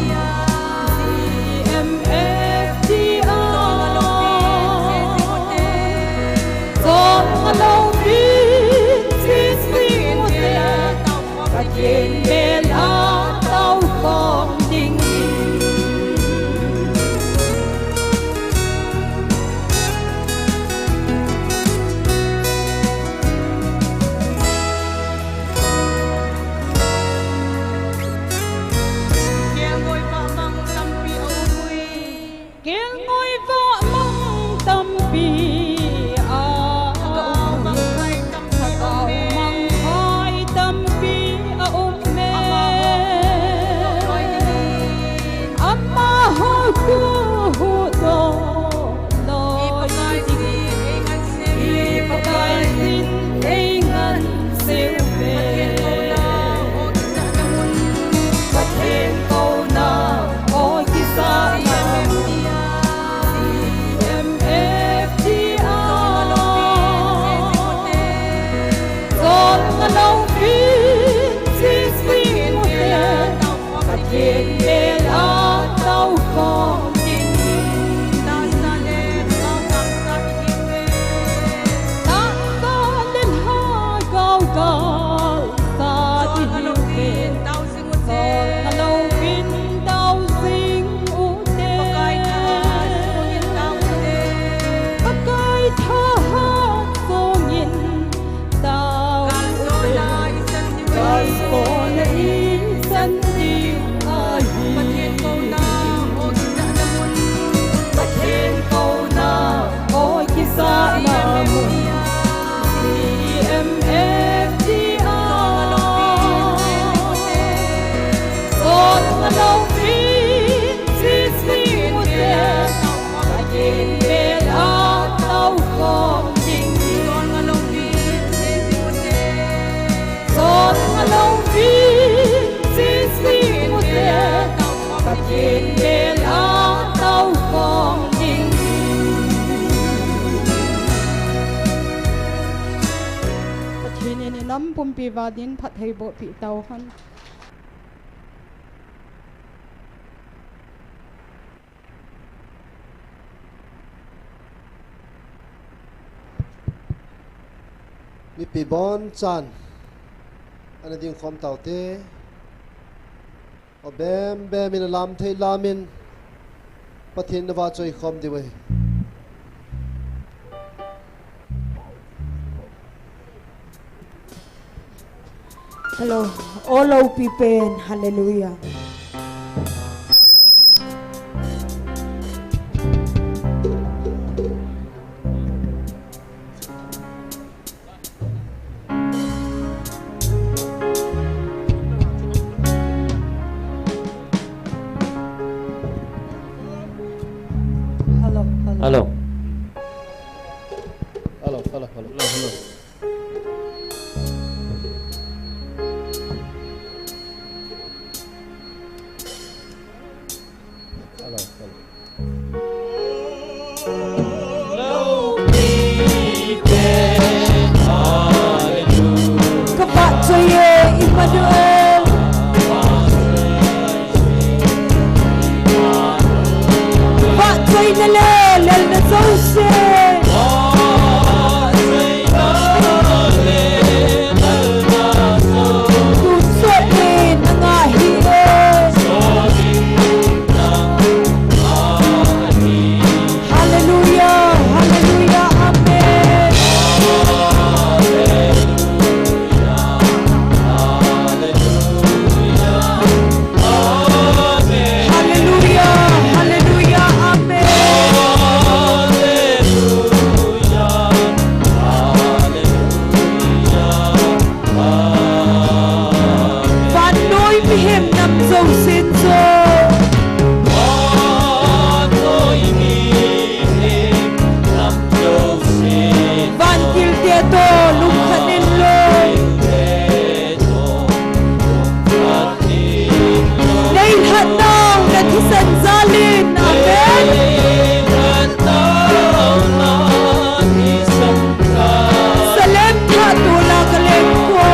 C M F D R. Sol na louvin, jing ute. Pathen bel a tao khom ding. Pumpi vadin phat hei boh pi tau han. Mipi bon chan ana ding khom tau te. O bem bem in lam thei lam in Pathen na va choi khom diu ahi. Hello. All O P pen. Hallelujah. Hello, hello. Hello. Hello, hello, hello. Hello, hello. Hello, hello. Ka vah choi e, Emmanuel. Vah choi na le, lel na jouse. Tun sot in na nga hi e. Hallelujah, hallelujah, amen. Hallelujah, hallelujah, amen. Vannoi mihem nam jousen jong. Vantil te toh lungkhat in loi. Nei lhatnau na thisan jal in. Amen. Salem thah tula ka leng ko.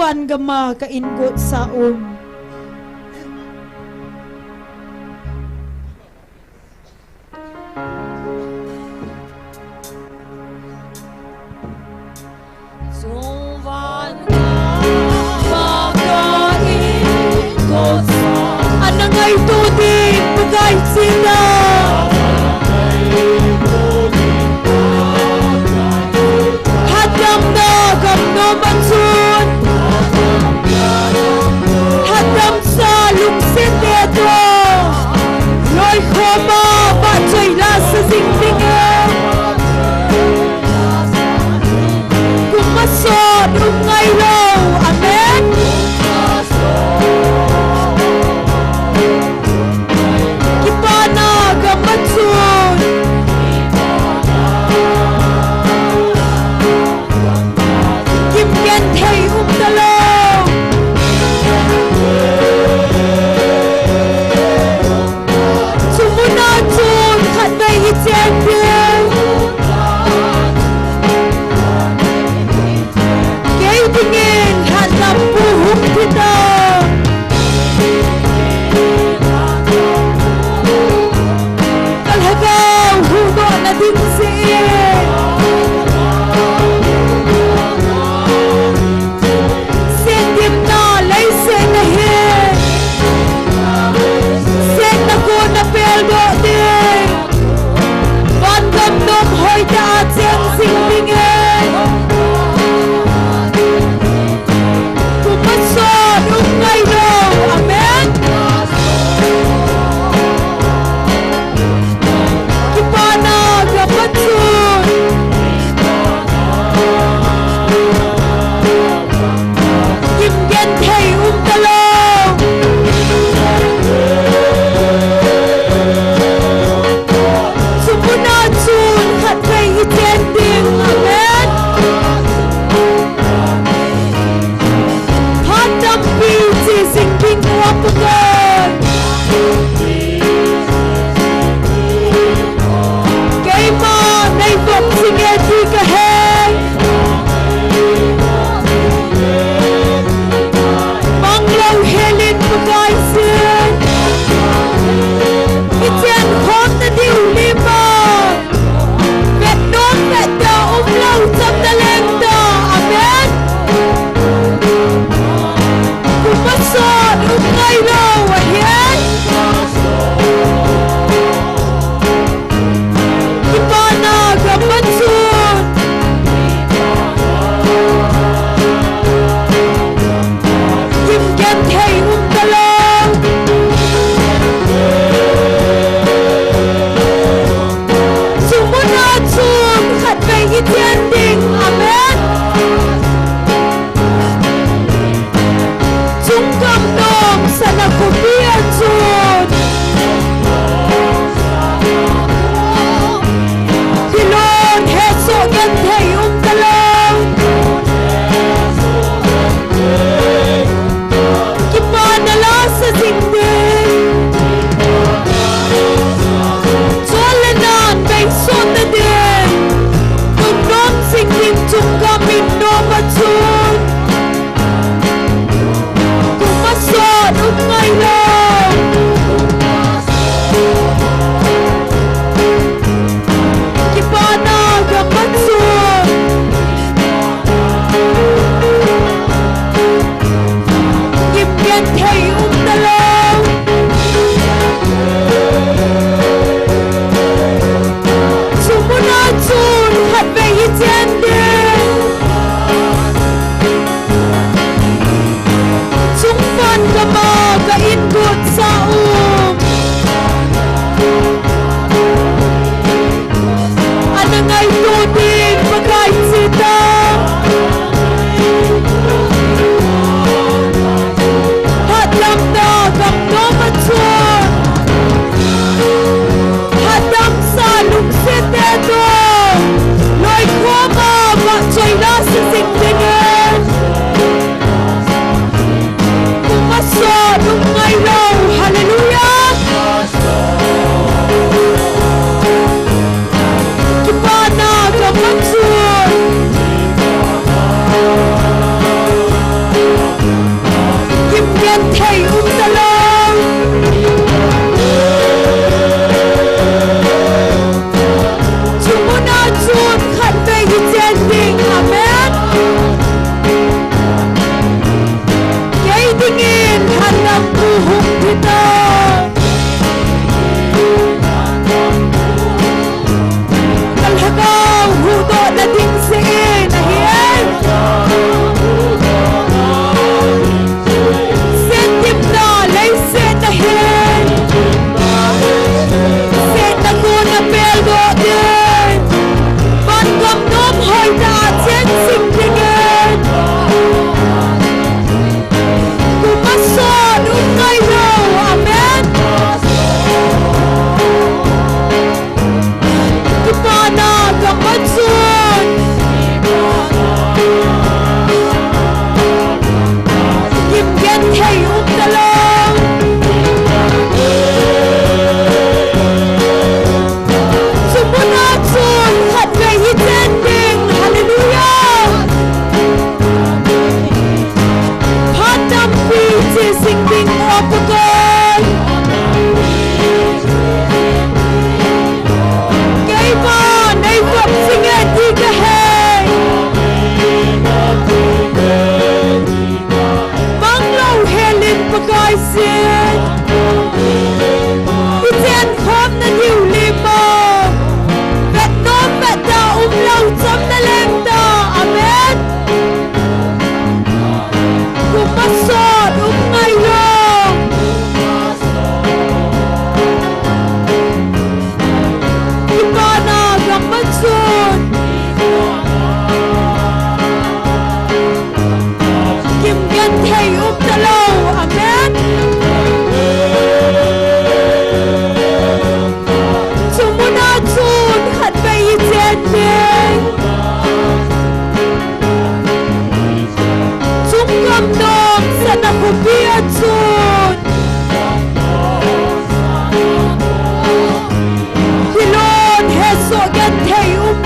Van gam a ka in got sa um. Ana ngaito ding Pakai china. Hatdamna gam nom a chun, hatdamsa lungset te toh loikhom a vahchoi lasa jing dingin, kum masot um ngailou. Amen. Kipana gam a chun, kimgenthei um talou. Chu muna chun khatvei i chen ding. Kei dingin lhatlam pu hung thi ta. Ka lhagao huhdohna ding jeh in, sendimna leiset a hin, setna kona peldoh ding, van gam nom hoitah a cheng jing dingin, kum masot um ngailou. Amen. Kipana gam a chun,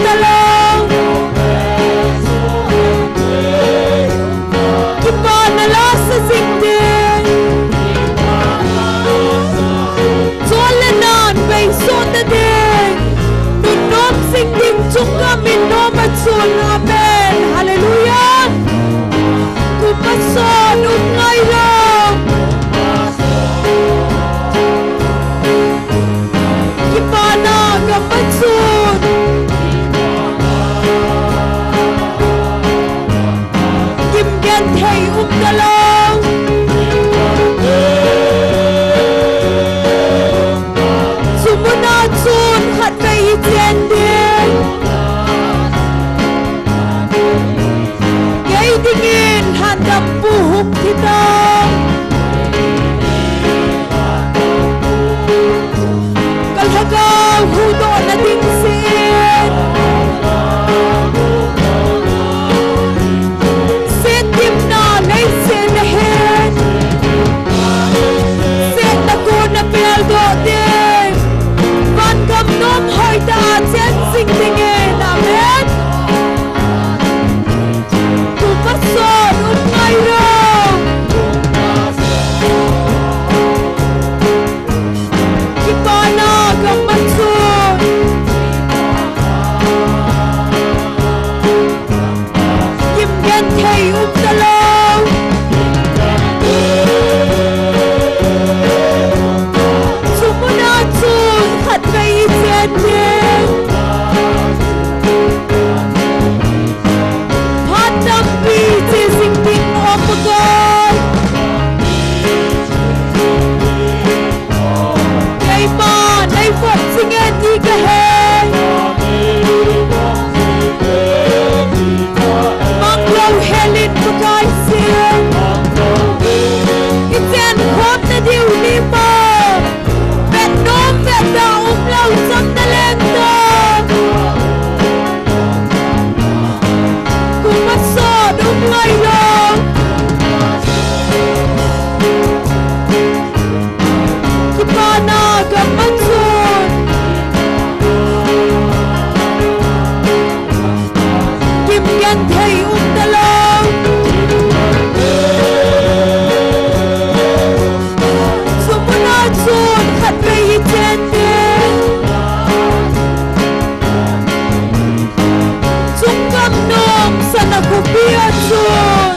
talou. Kipana lasa jing ding. Chule nan beisoh ta ding. Nunnom jing ding chungkam in nom a chun. Amen. Hallelujah. Kumasot um ngailou. Kipana gam a chun. Kimgenthei um talou. Chumuna chun khatvei ichen ding. Kei dingin lhandampu hung thi tan. Ka lhagao huhdohna ding seh. Setgimna leiset a hin. Setna kona peldoh ding. Vangam nom hoitah a chen jing dingin. Amen. Kumasot um ngailou. Kipana gam a chun. Kimgenthei um talou. Chumuna chun khatvei ichen ding. Phat tampi che jing ding O Pakai. Keima neivop jing e ti kahe. Manglou hel in Pakai sih. Ichen khomna diu ni ma. Vet nom vet da umlou cham naleng ta. Kumasot um ngailou. Kipana gam a chun. Kimgenthei um talou. Chumuna chun khatvei ichen ding. Chungkam nom sana khopi a chun.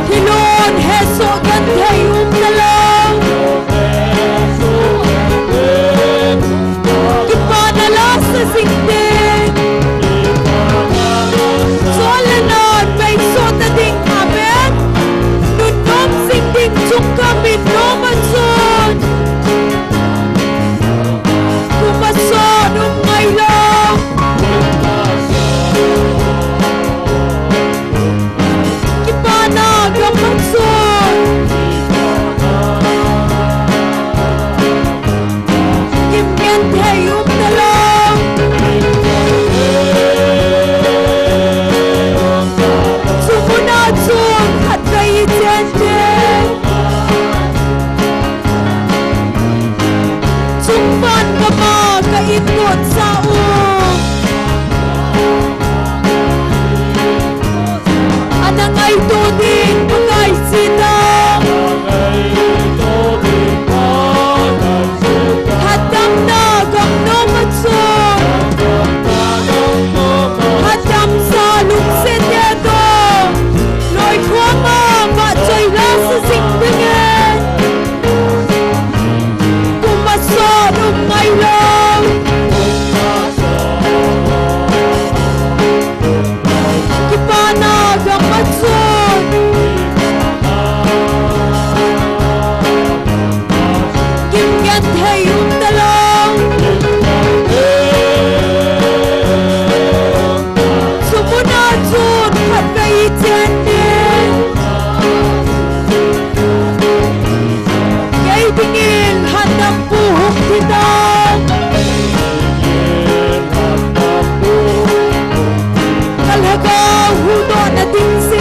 Thilon hesoh genthei um talou. Kipana lasa jing ding. Chule nan beisoh ta ding. Amen. Nunnom jing ding chungkam in nom a chun. Kumasot um ngailou. Kipana gam a chun. Kimgenthei um talou. Chumuna chun khatvei ichen ding. Chungvan gam a ka in got sa u. Ana ngaito ding Pakai sih ta. Lhatdamna gam nom a chun. Lhatdamsa lungset te toh. Loikhom a vahchoi lasa jing dingin. Kumasot um ngailou. Kipana gam a chun. Kimgenthei um talou. Chumuna chun khatvei ichen ding. Kei dingin lhandampu hung thi tan. Ka lhagao huhdohna ding seh.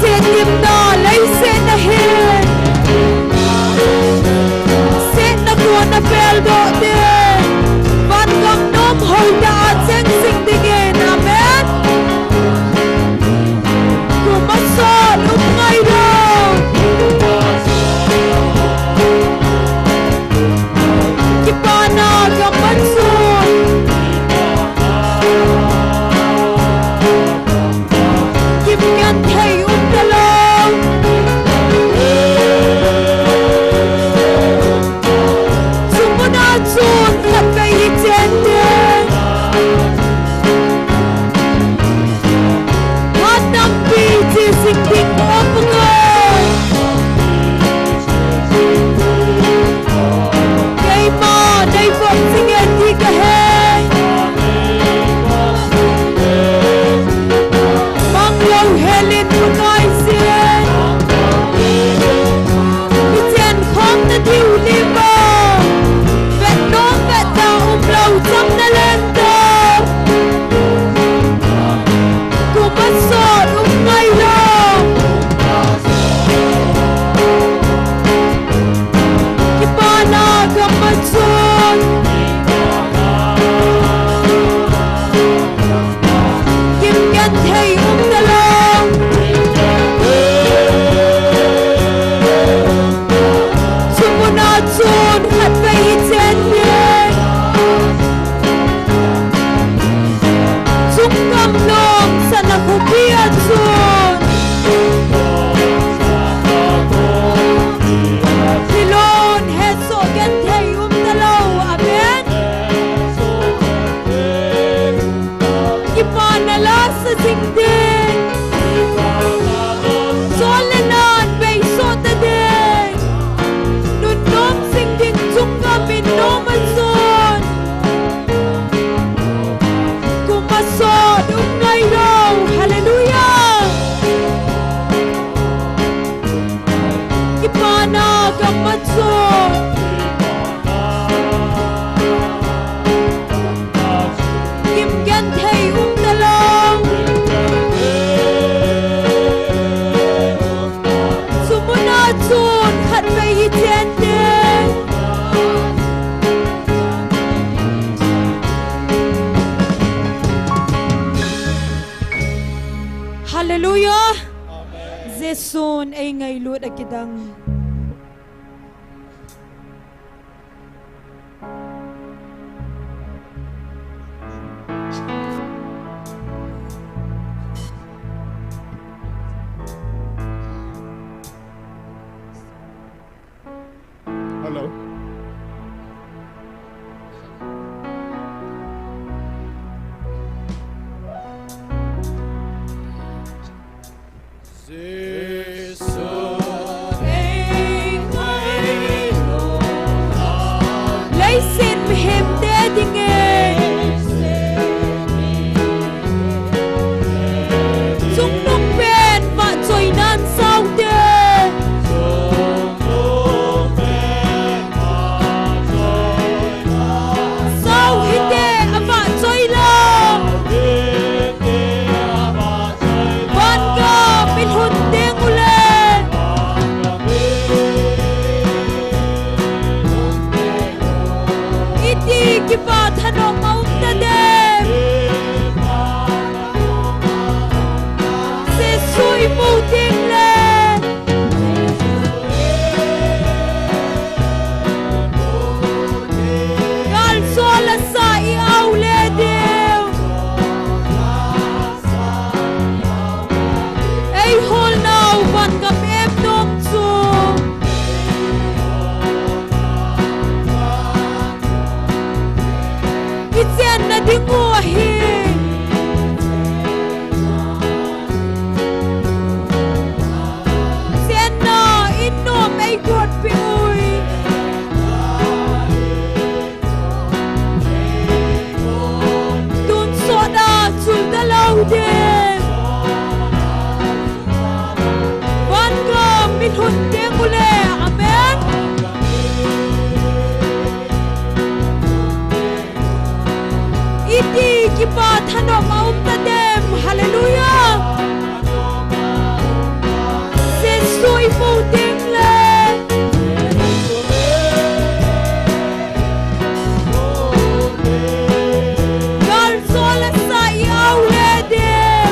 Setgimna leiset a Jesun eingailut akidang. Hello. Leiset mihemte dinge chungnung pen vahchoinan saute. Sao hite avahchoi lou. Vangam ilhun teng ule iti kipa thanom aum tadem. Jesu imu teng le Gal sol asa i au le diu. Ei hol nau van gam em nom chu i chenna ding u ahi. Chenna in nom ei guatpi ui. Tun sot a chul ta lou ding. Van gam ilhun teng ule. Amen. Iti kipa thanom aum tadem. Hallelujah. Jesu imu teng le gal sol asa i au le diu.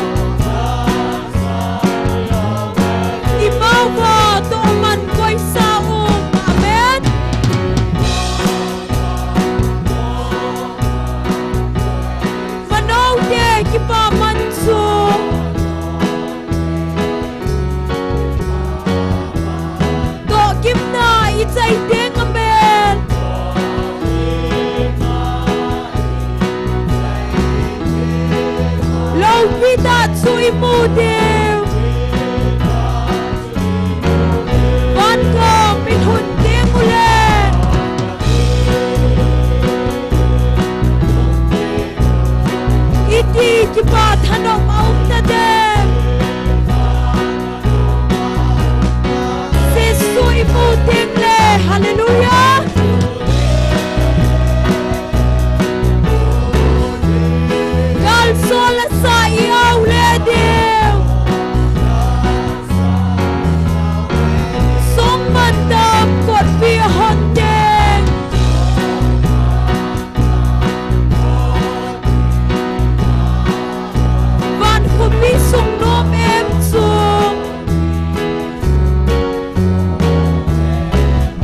I mau va toh man koi sa um. Amen. Manote kipa man chu tohgimna i chai teng amen. Loupi tah chu imu diu. Van gam ilhun teng ule iti kipa thanom aum tadem. Jesu imu teng le. Hallelujah. Gal sol asa i au le diu. Song man dam kotpi hon teng. Van khopi sung nom em chu.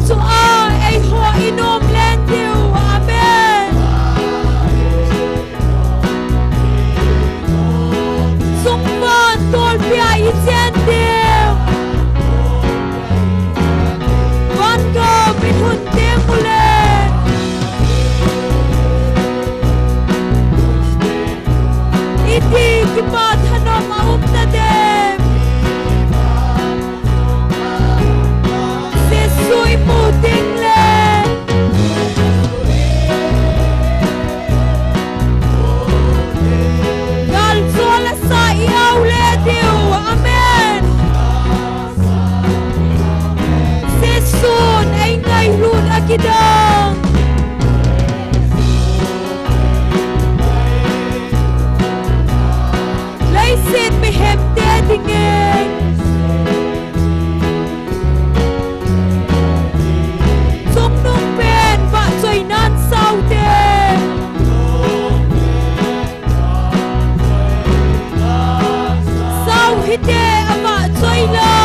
Chua eiho i nom len diu. Amen. Sung van tolpia i chen diu. Van gam ilhun teng ule iti kipa thanom aum tadem. Jesu imu teng le gal sol asa i au le diu. Amen. Jesun eingailut akidang. Leiset mihemte dinge chungnung pen vahchoinan saute. Sao hite avahchoi lou.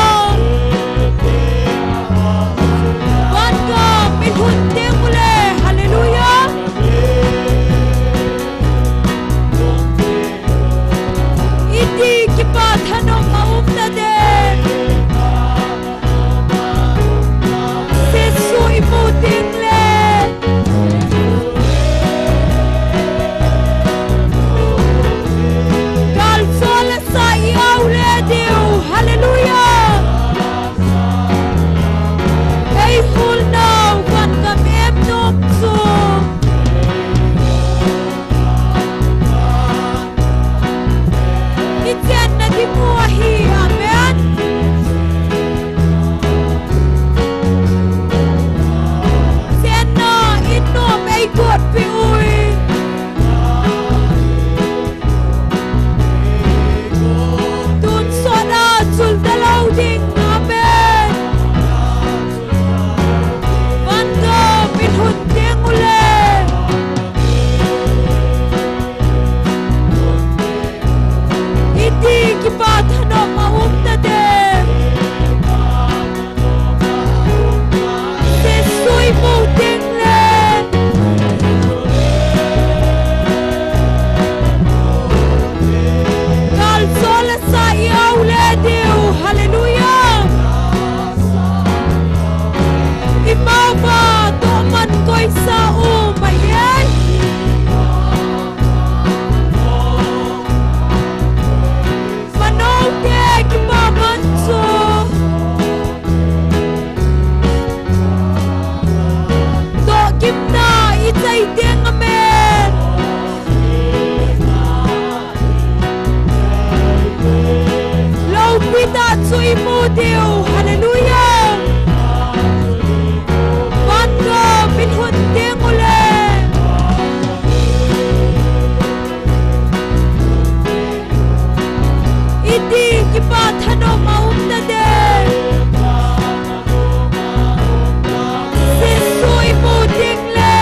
Loupitah chu imu diu. Hallelujah. Vangam in lhun teng uleh, iti kipa thanom a um nadem. Jesu imu ding le,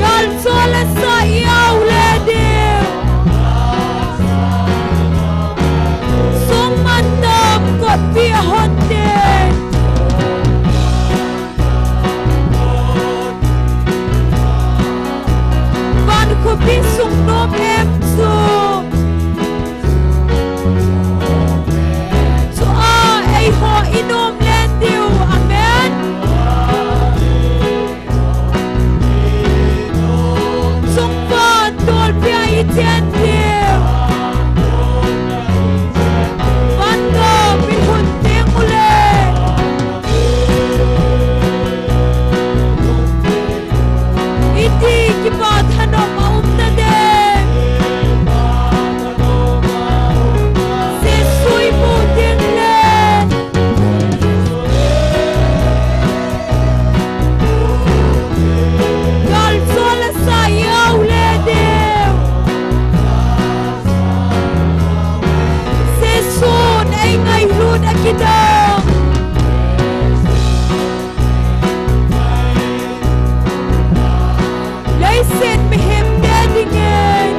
gal chol le sa i-au le ding. Song mantam kotpi ahon ding. Van khopi sung nom em chu, chua eiho i nom len diu. Amen. Chungvan tolpia i chen diu. Vangam in lhun teng uleh, iti kipa thanom a um nadem. Jesu imu ding le, gal chol le sa i-au le ding. Jesun eingailut akidang. Leiset mihemte dingin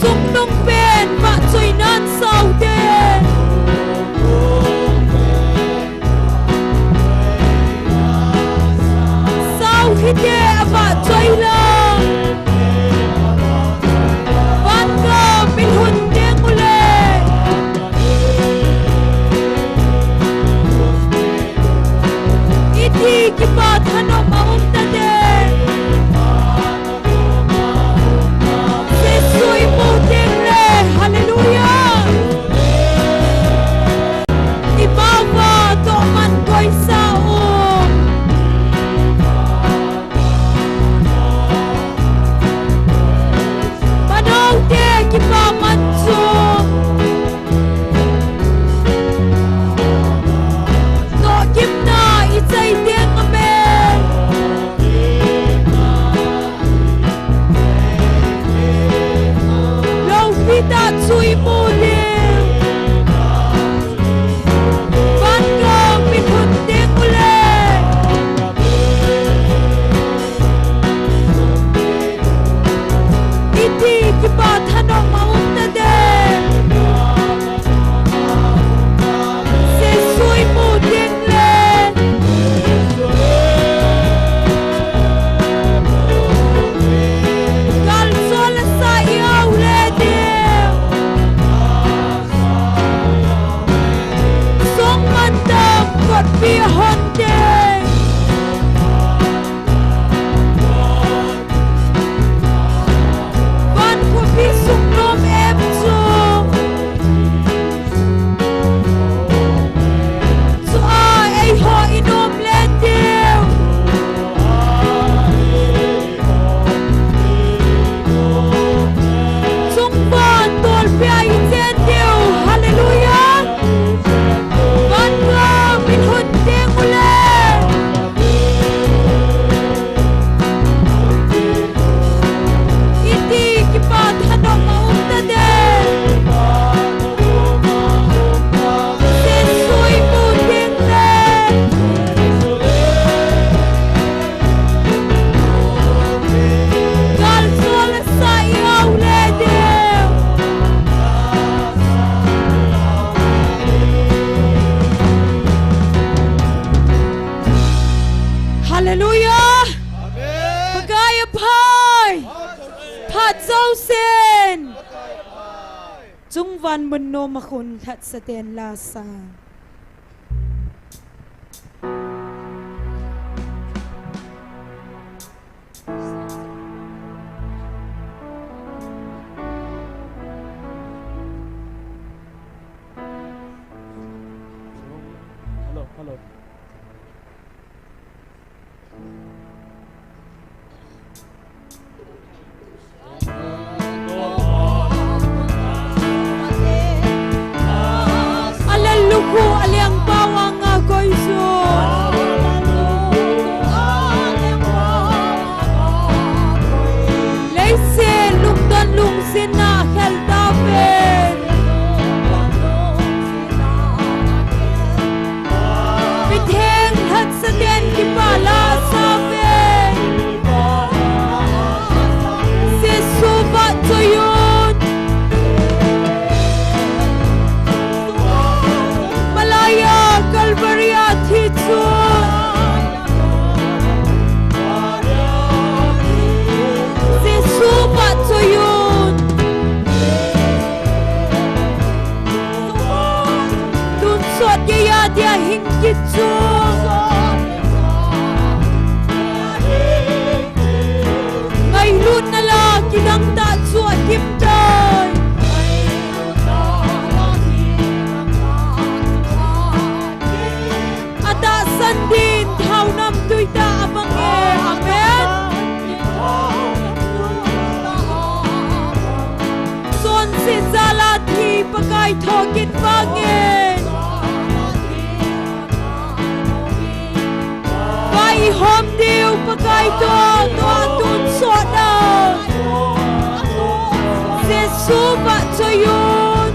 chungnung pen vahchoinan sao ding. Sao hite avahchoi lang. Vangam in lhun teng uleh, iti kipa thanom a um nadem. Jesu imu ding le. Hallelujah. Imacha tohman koisa um. Manaote kipaman chu tohgimna i chai ding amen. Loupitah chu imu ding. Vangam in lhun teng uleh, iti kipa thanom a um nadem. Jesu imu ding le, gal chol le sa i-au le ding. Song mantam kotpi ahon ding. Van khopi sung nom em chu, chua eiho i nom len diu. Chungvan tolpia i chen diu. Hallelujah. Vangam in lhun teng uleh, iti kipa thanom a um nadem. Jesu imu ding le, gal chol le sa i-au le ding. Hallelujah. Amen. Pakai aphai. Phat jousen. Chungvan mun nom a khun lhatsa ten lasa. Hello, hello. Kaito, tua tonsot na. Jesu vahchoi un.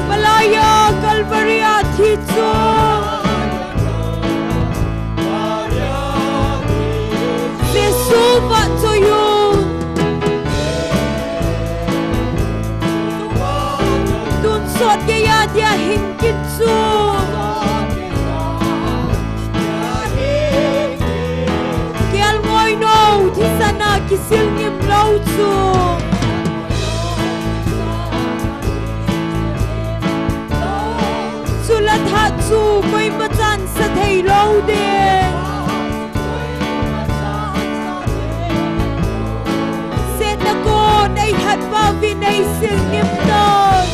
Malaiya Calvary a thi chu. Jesu vahchoi un. Tonsot geiya dia hing kit chu. Kelngoi nou thisan a kisil ngim lou chu. Chule thah chu koima chan sa thei lou ding. Setna kon eilhat pau vin eisil ngim tai.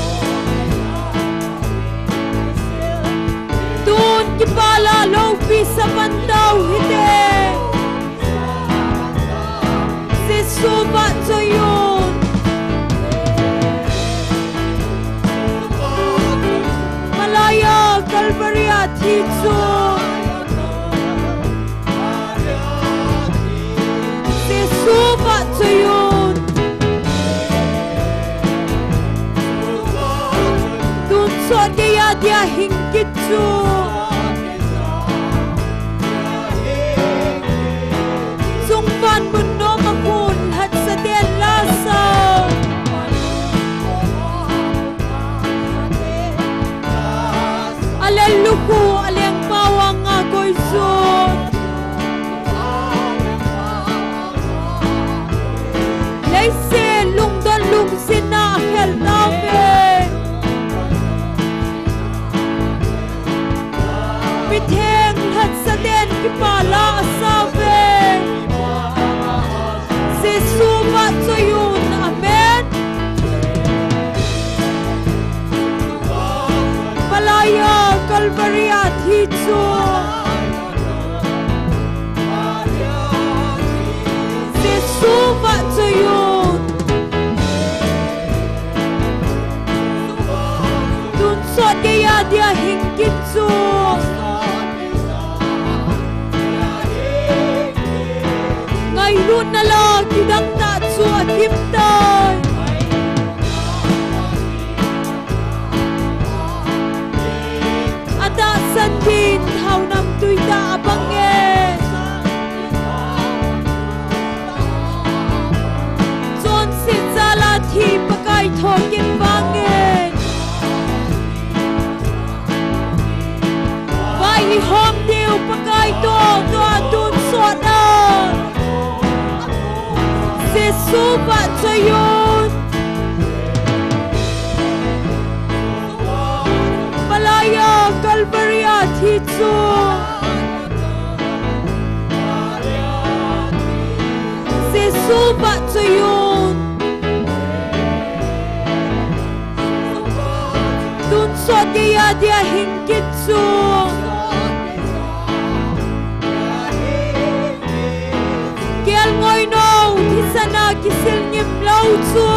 Tun kipah la loupi sa man tau hite. Jesu vahchoi un. Malaiya Calvary a thi chu. Jesu vahchoi un. Tonsot geiya dia hing kit chu. Chungvan mun nom a khun lhatsa ten la sa. Alel lukhu aleng pau anga koi sun. Leiset lungdon lungsin a khel nau ve. Mitheng lhatsa ten kipah la asa ve. Jesu vahchoi un. Amen. Malaiya Calvary a thi chu. Jesu vahchoi un. Tonsot geiya dia hing kit chu. Ngailutna la kidang tah chu akim tai. Atahsan din thaonam tui tah abang e. Chonset jal a thi Pakai thokit vang e. Vai ihom diu Pakai toh, tua tonsot na. Jesu vahchoi un. Malaiya Calvary a thi chu. Jesu vahchoi un. Tonsot geiya dia hing kit chu. Kelngoi nou thisan a kisil ngim lou chu.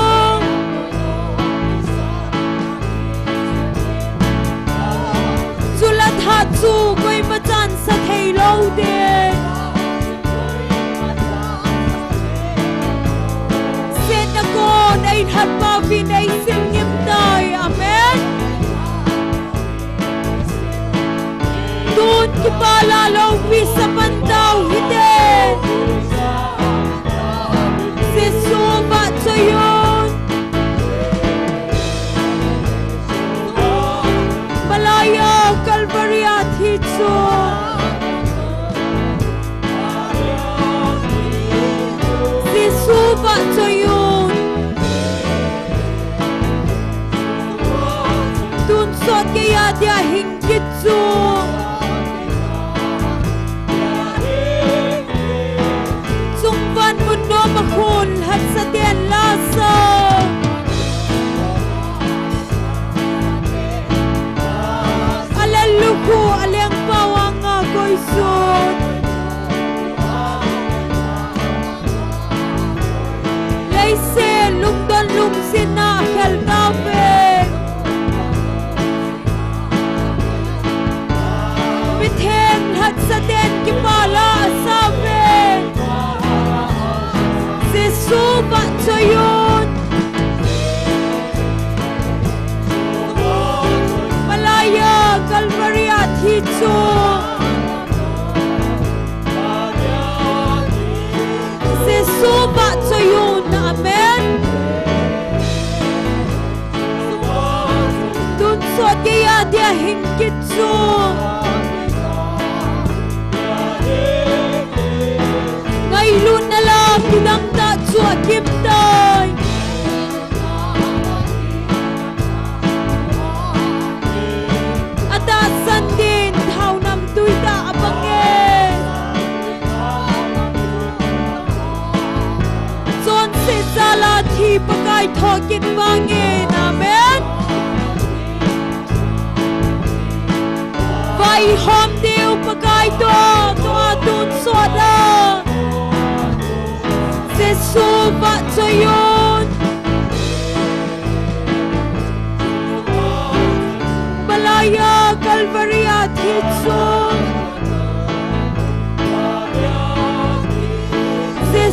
Chule thah chu koima chan sa thei lou ding. Setna kon eilhat pau vin eisil ngim tai. Amen.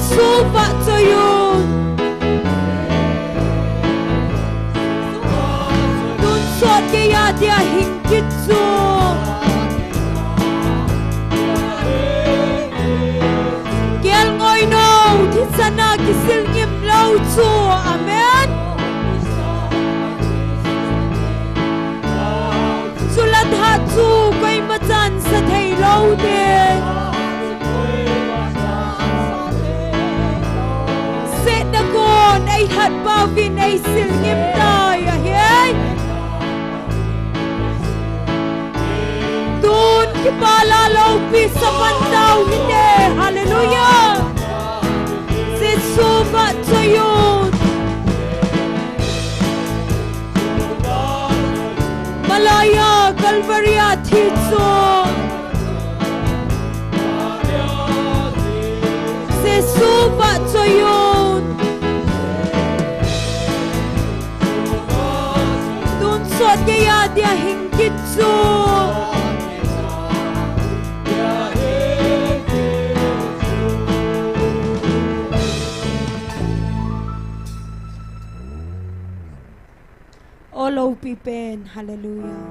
Jesu vahchoi un. Tonsot geiya dia hing kit chu. Kelngoi nou, thisan a kisil ngim lou chu. Amen. Chule tha chu koima chan sa thei lou ding. Setna kon ei hat pauvin ei sil ngim tai ahi. Tun kipah la loupi sa pan tau hite. Hallelujah. Jesu vahchoi un. Malaya Calvary a thi chu. Jesu vahchoi un. Tonsot geiya dia hing kit chu. O loupi pen, hallelujah.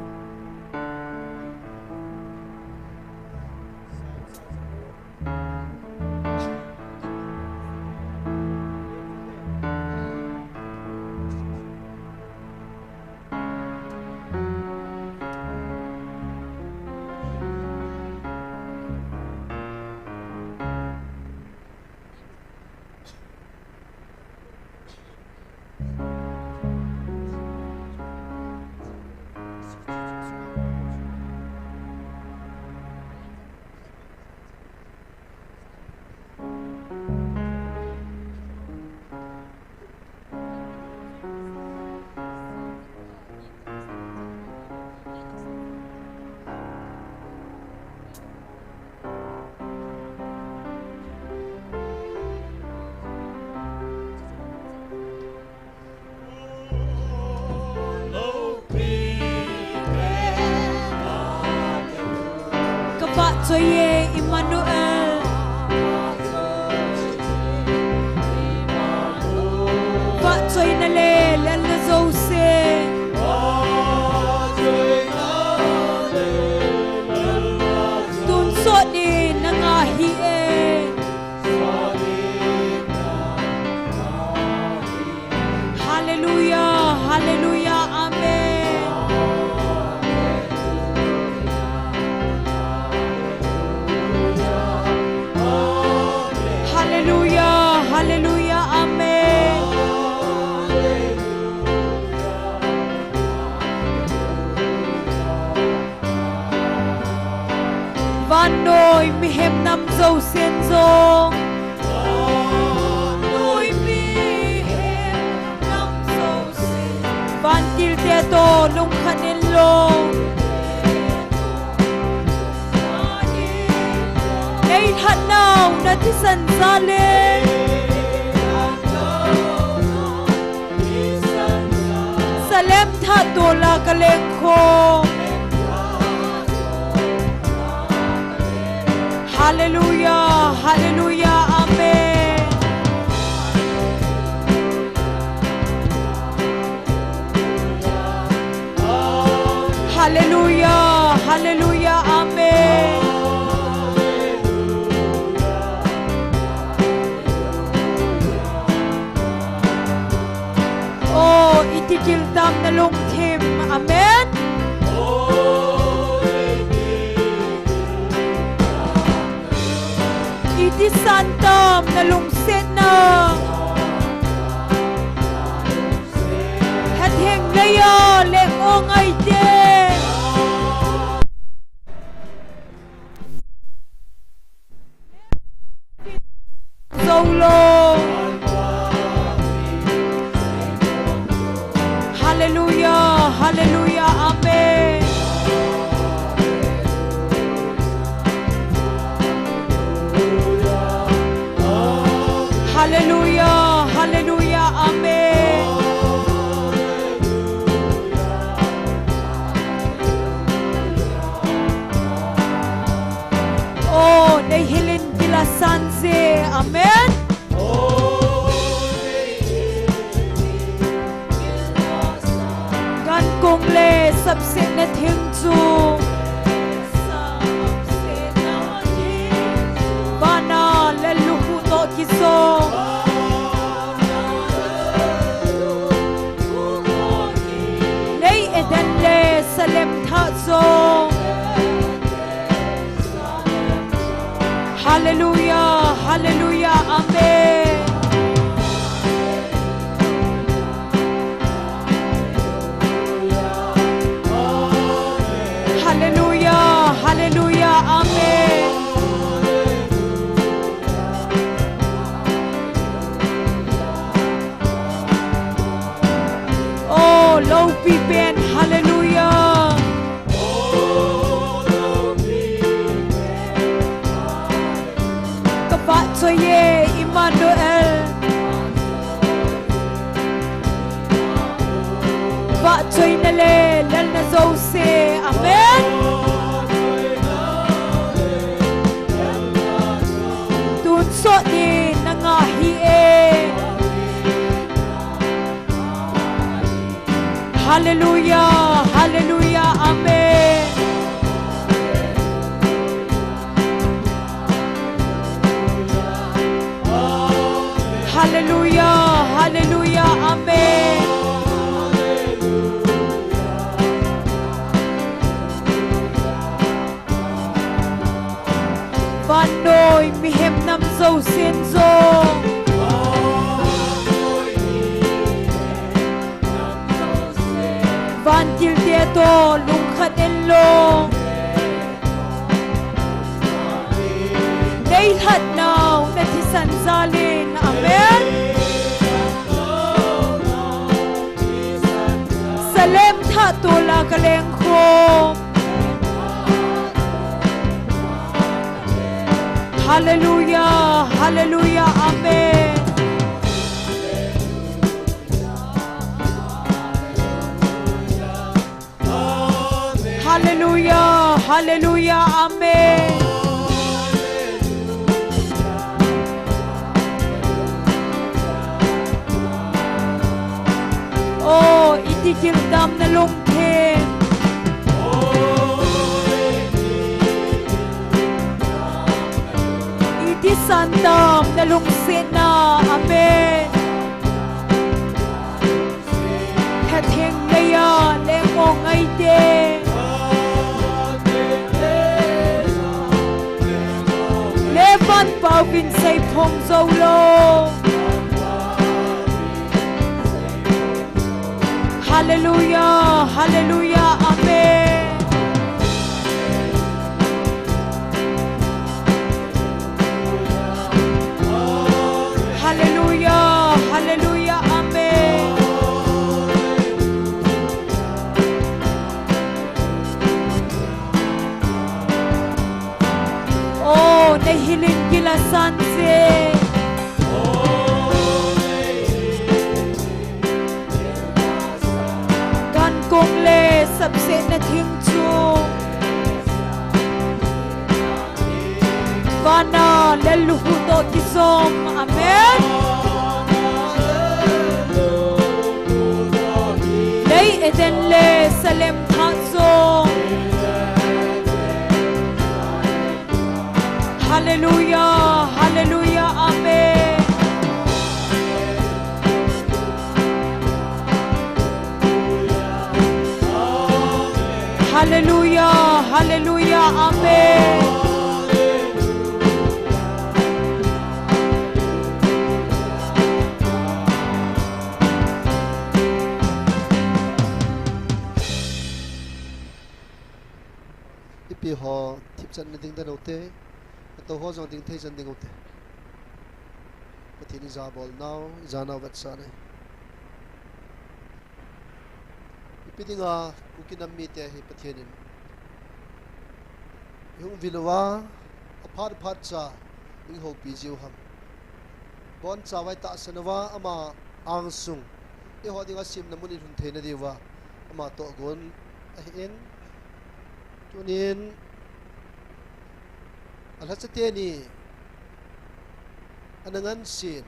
Ka vahchoi e Emmanuel. Vahchoina le lelna jouse. Tonsot in nanga hi e. Hallelujah, hallelujah, amen. Hallelujah, hallelujah, amen. Vannoi mihem nam jousen jong. Vannoi mihem nam jousen. Vantilte toh lungkhat in lou. Nei lhatnau na thisan jal e. Salem thah tola ka lengkhom. Hallelujah, hallelujah, amen. Hallelujah, hallelujah, amen. O, iti gil tam na lungthim. Amen. Iti san tam na lungsetna. Lhatheng leiya leng o ngaite. Jou lou. Hallelujah, hallelujah, amen. Hallelujah, hallelujah, amen. O, nei hilin kila sanje. Amen. Sena theng chu vana lel lukhuh toh kijom, lei Eden le Salem thah jong. Hallelujah, hallelujah, amen. Hallelujah, hallelujah, amen. Oh, loupi pen, hallelujah. Ka vahchoi e, Emmanuel. Vahchoina le lalna jouse. Amen. Tonsot ni na ngah hih e. Hallelujah, hallelujah, amen. Hallelujah, hallelujah, amen. Vannoi mihem nam jousen jong, vantilte toh lungkhat en lou. Nei lhatnau na thisan jal in. Amen. Salem thah tol a ka lengkhom. Hallelujah, hallelujah, amen. Hallelujah, hallelujah, amen. Oh, iti giltam na lungthim. Iti santam na lungsetna. Amen. Lhatheng leiya lengmo ngaite. Le van pauvin seiphong jou lou. Hallelujah, hallelujah, amen. Hallelujah, hallelujah, amen. Oh, nei hilin gil a san se. Gankong le sapsetna thing chu vana lel lukhuh toh kijom. Amen. Lei Eden le Salem thah jong. Hallelujah, hallelujah, amen. Hallelujah, hallelujah, amen. Ipi ho thipchan na ding dan ute, ato ho jong ding thei chan ding ute. Pathen ija bol nau, ija nau vetsah nei. Ipi dinga Kuki nam mite hi Pathen in ihung vil uva, aphat phat cha ihoupi jiu ham. Boncha vai tahsan uva, ama angsung eiho dinga semna mun in hun theina diuva ama tohgon ahin. Tunin alhacha teni ana ngansen,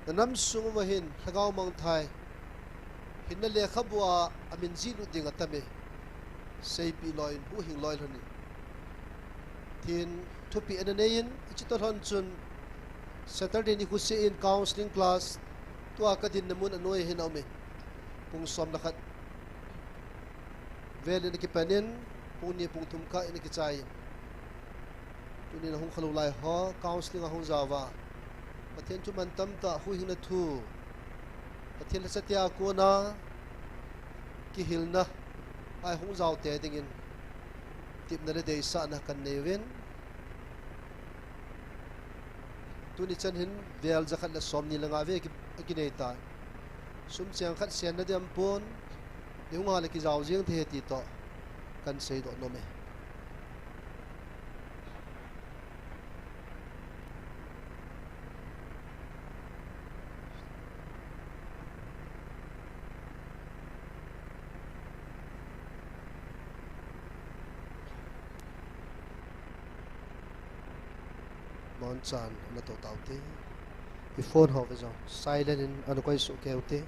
na nam sung uva hin lhagao mangthai Hinna lekhabua amin jihlut ding atame. Seipeh louvin, huhhing loi lhonin. Tin, thupeh ana neiyin, hiche toh lhon chun Saturday nikho seh in counselling class, tua kadinna mun anoi hin aumin. Pung som le khat velin akipanin, pung ni pung thum kah in akichaiyin. Tunin ahung khalou lai ho, counselling ahung jaova. Pathen thu mantam tah, huhhingna thu. Pathen lhacha tia kona, kihilna, ahung jaote dingin. Tepna le deisahna kanei uvin. Tuni chan hin vel jakhat le somni le nga vei aki, akinei tai. Sum cheng khat senna ding aumpon, ihung a le kijao jeng thei e ti toh, kahin seidoh nom e. Bonchan, ana toh taute. I phone ho ve jong, silent in ana koi soh kei ute.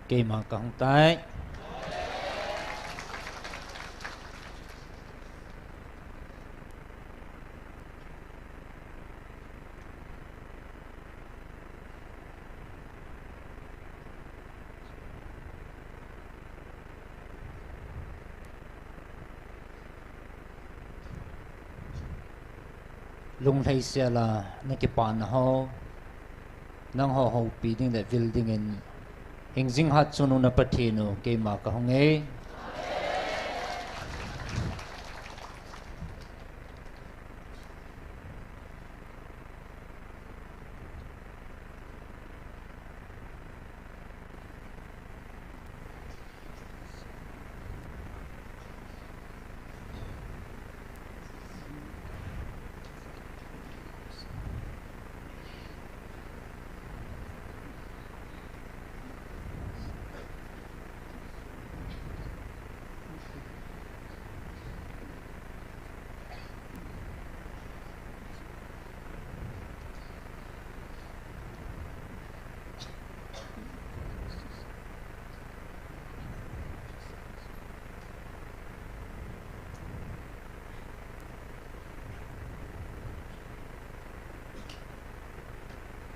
Keima kahung tai. Lunglhai sela nakipana ho, nangho houpi ding le vil dingin, hingjing hat chungnung na Pathen u, keima kahung e.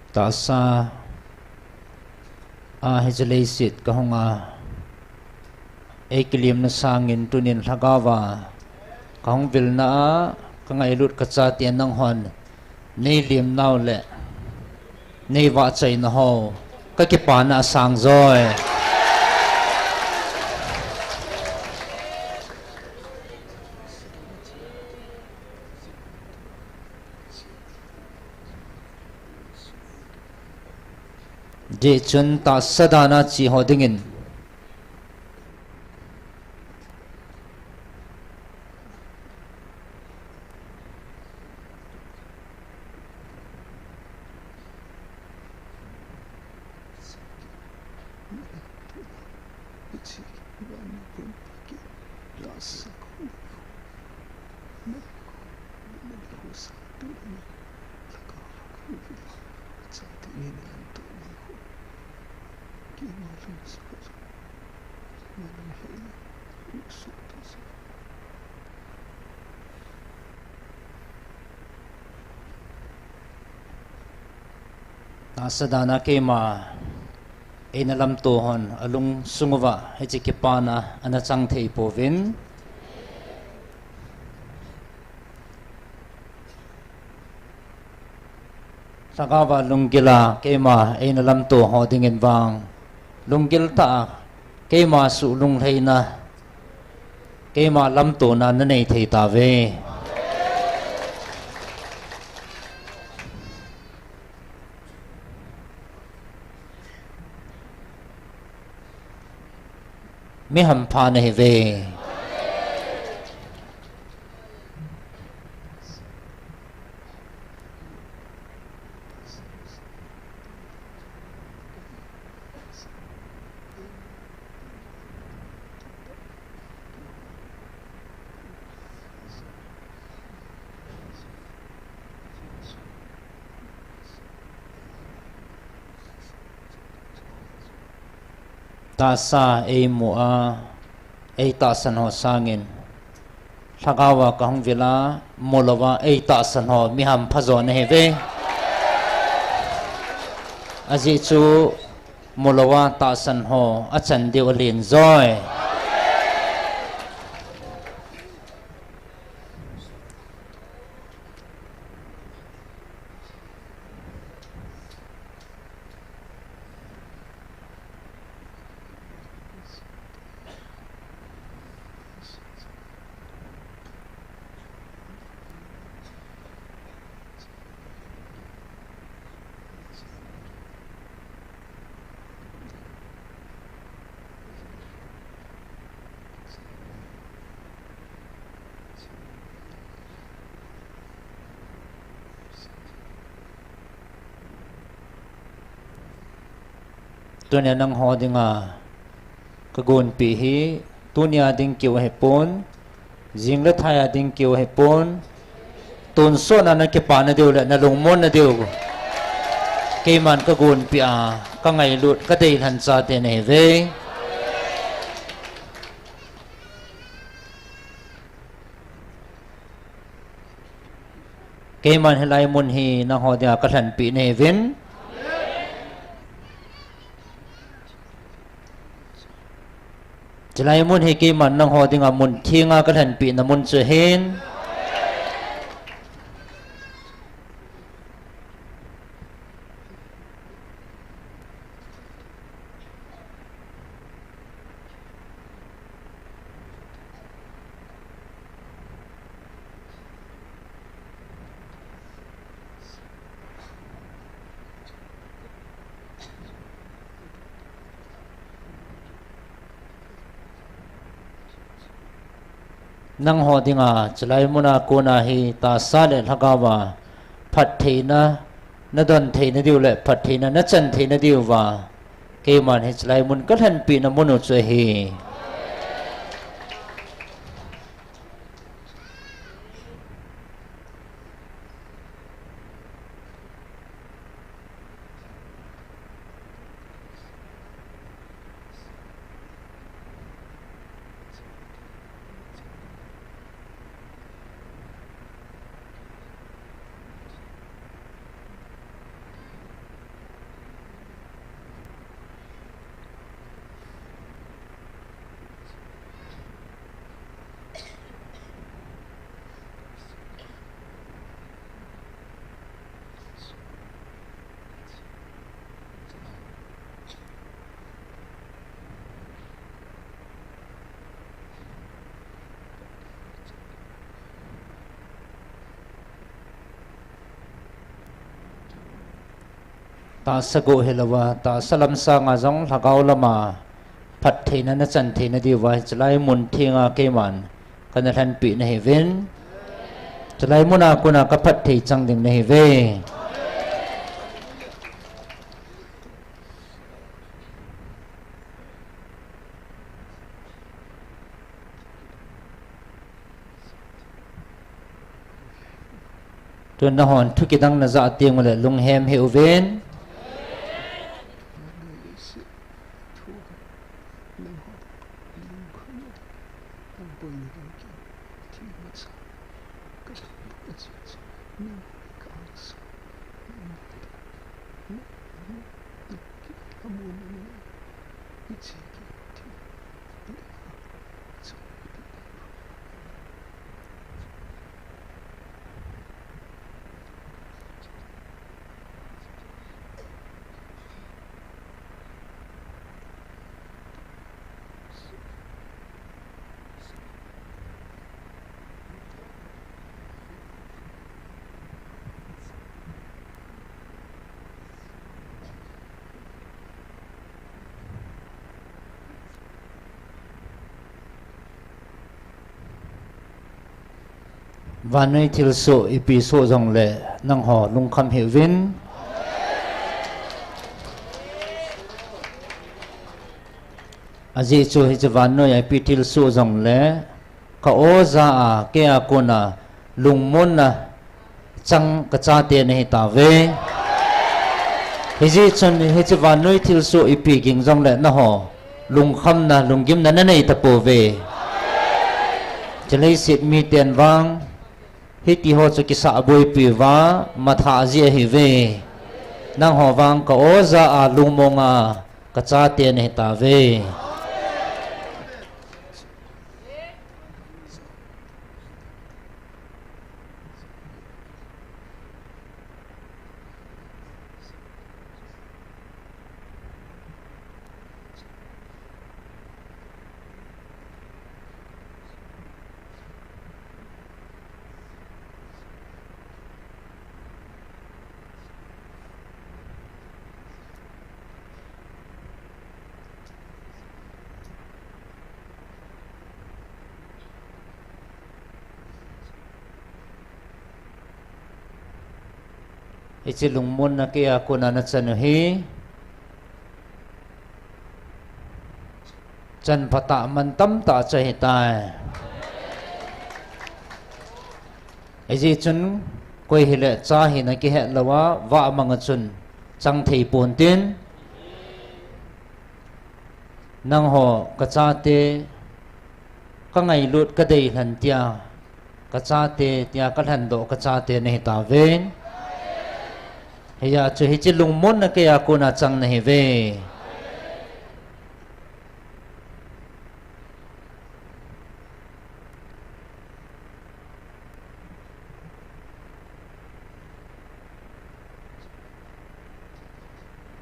Tahsa a hiche leiset kahunga, eikilemna sangin tunin lhagaova kahung vilna a, kangailut kachate nanghon neilemnau le neivahchoina ho, kakipana asang joi. Hijeh chun tahsa dana che ho dingin. Tahsa dana keima eina lamto hon alungsung uva hiche kipana ana chang thei pouvin. Lhagaova lunggila keima eina lamto ho dingin vang, lunggil tah a keima suh lunglhaina, keima lamtona nanei thei tauve. Mi hampha nahiuve. Tahsa eimu a eitahsan ho sangin, lhagaova kahung vila, mulouva eitahsan ho mi hampha jo nahiuve. Ajeh chu mulouva tahsan ho achan diu alen joi. Tunia nangho dinga kagonpeh hi, tunia ding keu ahipon, jing le thai a ding keu ahipon, tonsot a nakipana diu le nalungmonna diu Keiman ka gonpeh a, ka ngailut, ka deilhen chate nahiuve. Keiman hilai mun hi nangho dinga ka lhenpeh nahiuvin. Chulai mun hi keiman nangho dinga mun thenga ka lhenpehna mun chu ahin. Nangho dinga chulai muna kona hi tahsa le lhagaova phattheina nadon theina diu le phattheina nachan theina diuva keiman hi chulai mun ka lhenpehna mun u chu ahi. Tahsa go hilouva, tahsa lam sanga jong lhagao lama phattheina nachan theina diuva, chulai mun thenga keiman kana lhenpeh nahiuvin. Chulai muna kona ka phatthei chang ding nahiuve. Tun nahon thu kidang najah teng uleh lunghem hih uvin. Vannoi thilsoh ipi soh jongleh nangho lungkham hih uvin. Ajeh chu hiche vannoi a ipi thilsoh jongleh ka o ja a, kei a kona lungmonna chang kachate nahitauve. Hijeh chun hiche vannoi thilsoh ipi ging jongleh nangho lungkhamna, lunggimna nanei tapouve. Hiche leiset miten vang hitiho chu kisahboipi uva mathah jeh ahiuve. Nangho vang ka o ja a lungmonga kachate nahitauve. Hiche lungmonna kei a kona nachan u hi chan phatah mantamtah chu ahitai. Hijeh chun koi hileh cha hina kihet louva, vah manga chun chang thei pontin, nangho kachate, kangailut kadeilhen tia, kachate tia kalhendoh kachate nahitauve. Hijeh chun hiche lungmonna keiya kona chang nahiuve.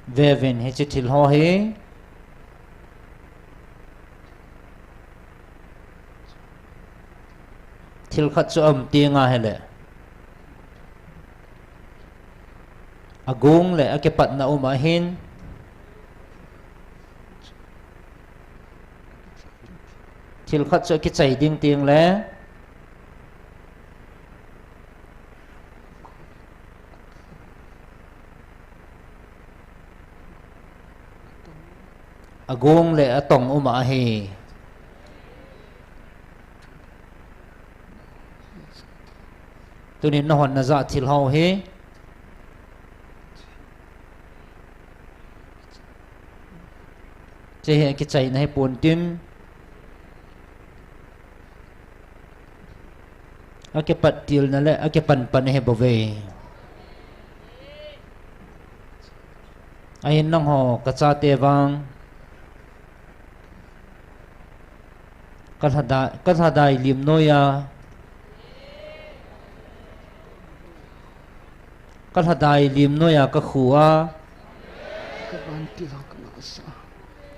Veuvin hiche thil ho hi. Thil khat chu aum tenga hile, agong le akipatna um ahin. Thil khat chu akichai ding tengle, agong le atong um ahi. Tunin nahon najah thil ho hi, hiche hi akichaina hipontin, akipattelna le akipanpan ahibouve. Ahin nangho kachate vang, kalhadai, kalhadai lim noiya, kalhadai lim noiya kakhu a, kavantil ho kangahsah a,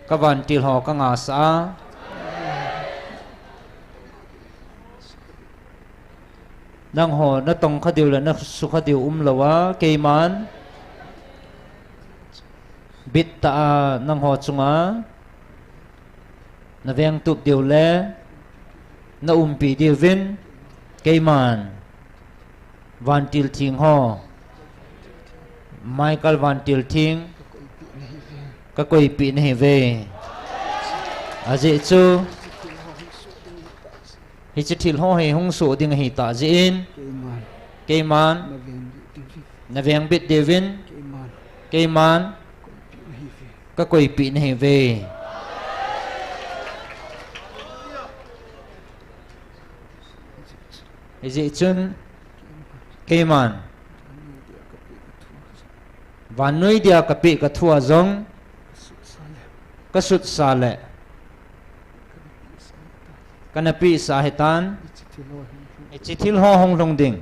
kavantil ho kangahsah a, nangho natongkha diu le nasukha diu umlouva, keiman bittah a nangho chunga navengtup diu le naumpi diuvin, keiman vantil theng ho, Michael vantil theng, kakoipeh nahiuve. Ajeh chu, hiche thil ho hi hung soh ding ahitah jeh in, keiman navengbit diuvin, keiman kakoipeh nahiuve. Hijeh chun, keiman vannoi dia kapeh kathua jong, kasutsa le, kanapehsah ahitan, hiche thil ho hung lhung ding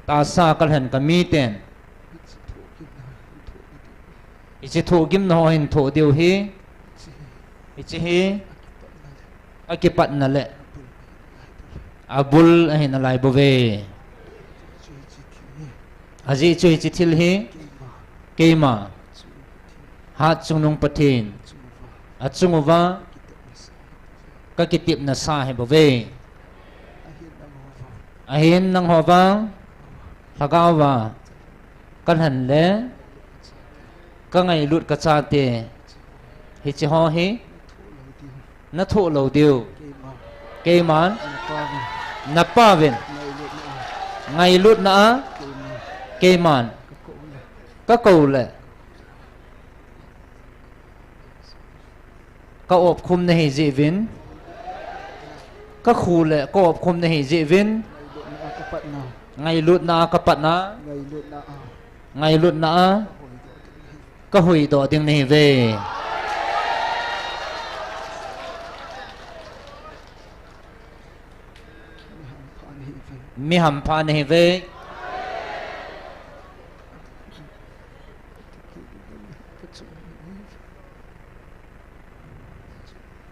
tahsa kalhen kamiten, hiche thohgimna ho hin thoh diu hi, hiche hi akipatna le abul ahi nalaibouve. Ajeh chu hiche thil hi, keima Hatchungnung Pathen achunguva kakitepna sa ahibouve. Ahin nangho vang lhagaova kalhen le kangailut kachate hiche ho hi nathoh lou diu, keiman napauvin ngailutna a keiman kakou le kaopkhum nahi jeh uvin, kakhu le kaopkhum nahi jeh uvin, ngailutna a kapatna, ngailutna a kahuhdoh ding nahiuve. Mi hampha nahiuve.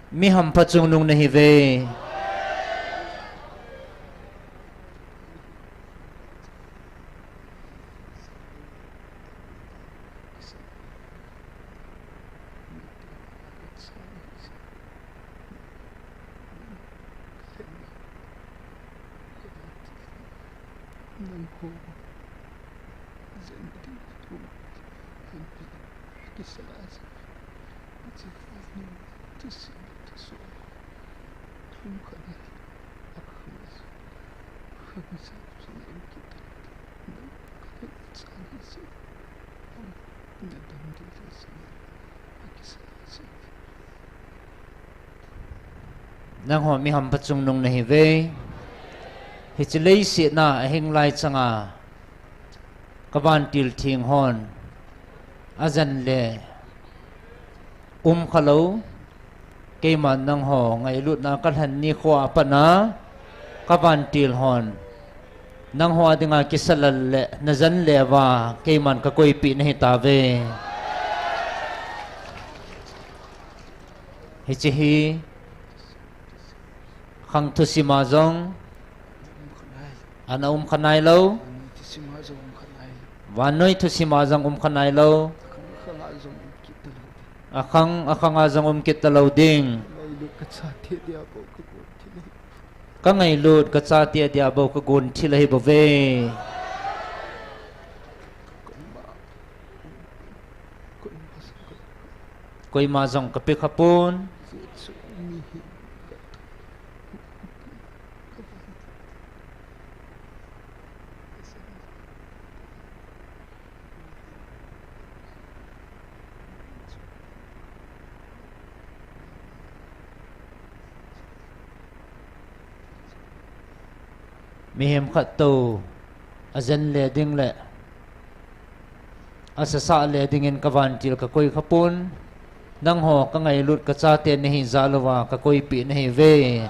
Mi hampha chungnung nahiuve. Nangho mi hampha chungnung nahiuve. Hiche leiset a ahing lai changa ka vantil theng hon ajen le um khalou, keiman nangho ngailutna kalhen nikho a pat a ka vantil hon nangho dinga kisa lal le najen le uva keiman kakoipeh nahitauve. Hiche hi khang thusim a jong ana um kha nailou. Vannoi thusim a jong um kha nailou. Akhang, akhang a jong um kit talou ding. Ka ngailut kachate dia bou kagon thil ahi bouve. Koima jong kape khapon. Mihem khat tou ajen le ding le asasa le dingin ka vantil kakoi khapon. Nangho ka ngailut kachate nahi jal uva kakoipeh nahiuve.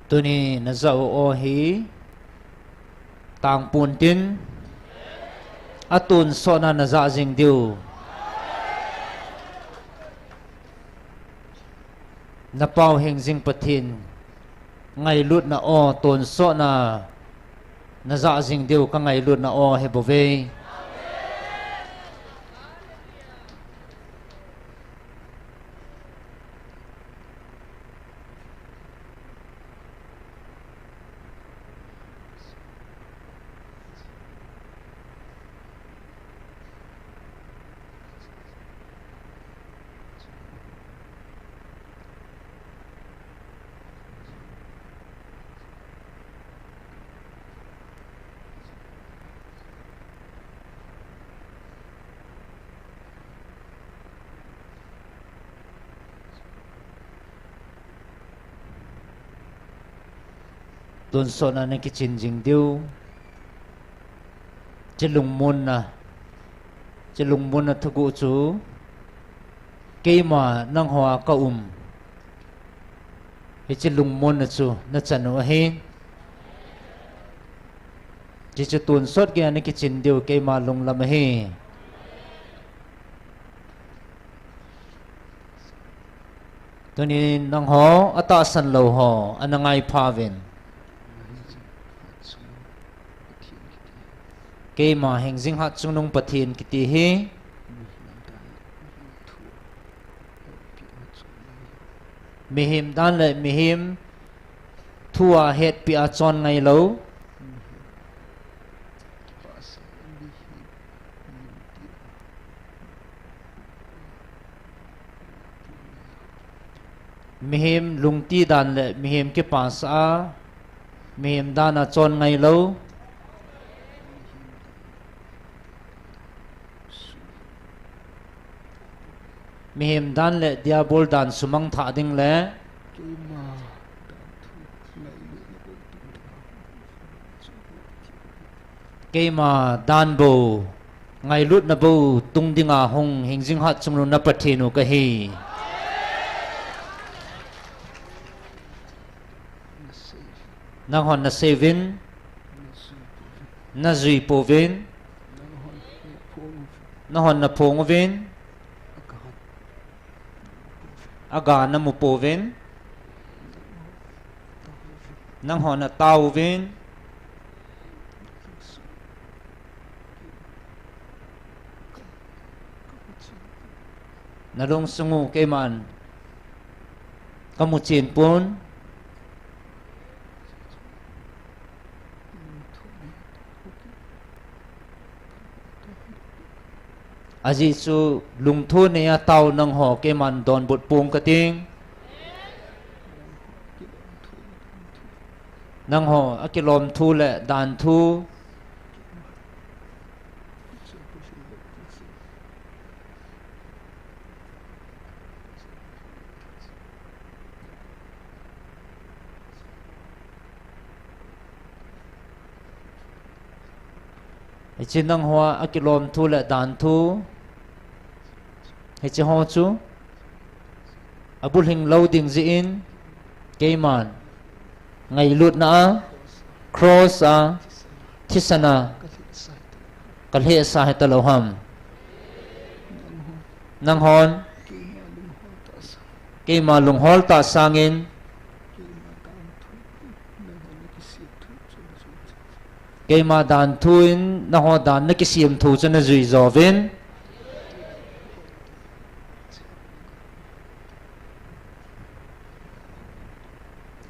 Tuni najah u aw hi tangpon tin, atonsot na najah jing diu. Napao hingjing Pathen ngailutna aw tonsot na najah jing diu ka ngailutna aw ahi bouve. Tonsot na nakichin jing diu. Hiche lungmonna, hiche lungmonna thuguh chu keima nangho a ka um. Hiche lungmonna chu nachan u ahi. Hiche tonsot geiya nakichin diu keima lunglam ahi. Tunin nangho atahsan lou ho ana ngai pha uvin. Keima hingjing hatchungnung Pathen kiti hi mihem dan le mihem thu a hetpi a chon ngailou. Mihem lungti dan le mihem kipasah a, mihem dan a chon ngailou. Mihem dan le diabol dan sumang thah ding le keima dan bou, ngailutna bou tung dinga hung hingjing hatchungnung na Pathen u kahi. Nanghon nasei uvin, najui pouvin, nanghon naphong uvin, aga namu pouvin, nanghon natao uvin, Nalungsung u keiman kamu chen pon. Ajeh chu lungthim neiya tao nangho keiman donbut pong kating. Nangho akilom thu le dan thu. Hiche nangho akilom thu le dan thu. Hiche ho chu abulhing lou ding jeh in keiman ngailutna a, cross a, thisan a kalhehsa hitalou ham. Nanghon keima lunghol tah sangin keima dan thu in nangho dan nakisem thu chu najui jouvin.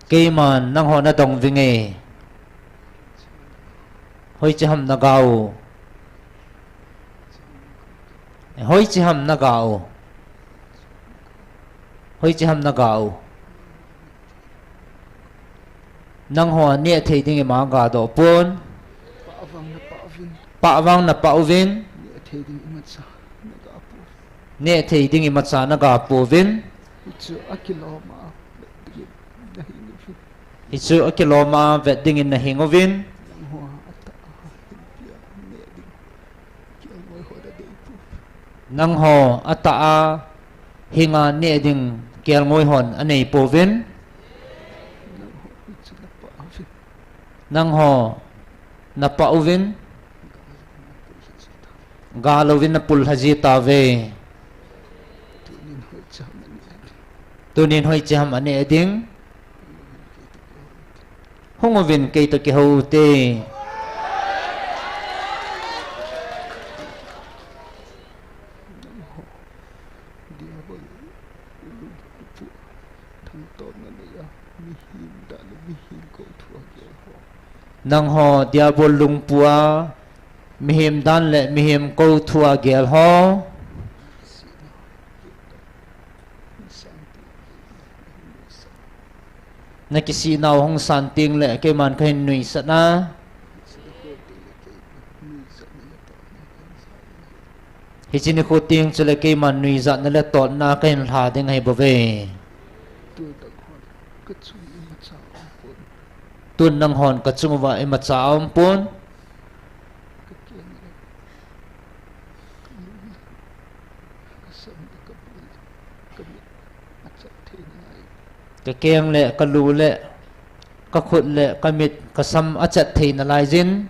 Keiman nangho nadong vinge. Hoiche ham naga u? Hoiche ham naga u? Hoiche ham naga u? Nangho nehthei ding ima gadoh pon. Pah vang napah uvin. Nehthei ding imacha nagapouvin. Hichu akiloma vet dingin nahing uvin. Nangho atah a hinga neh ding kelngoi hon aneipouvin. Nangho napah uvin. Galouvin napul lhaji tauve. Tunin hoiche ham aneh ding? Hung uvin keitoh kihou ute. Nangho Diabol lungpua, mihem dan le mihem kou thua gel ho. Nakisihnau hung san tengle keiman kahin nuisat a. Hiche nikho teng chule keiman nuijatna le totna kahin lha ding ahibouve. Tun nanghon kachunguva imacha aumpon. Kakeng le kalu le kakhut le kamit kasam achat thei nalaijin.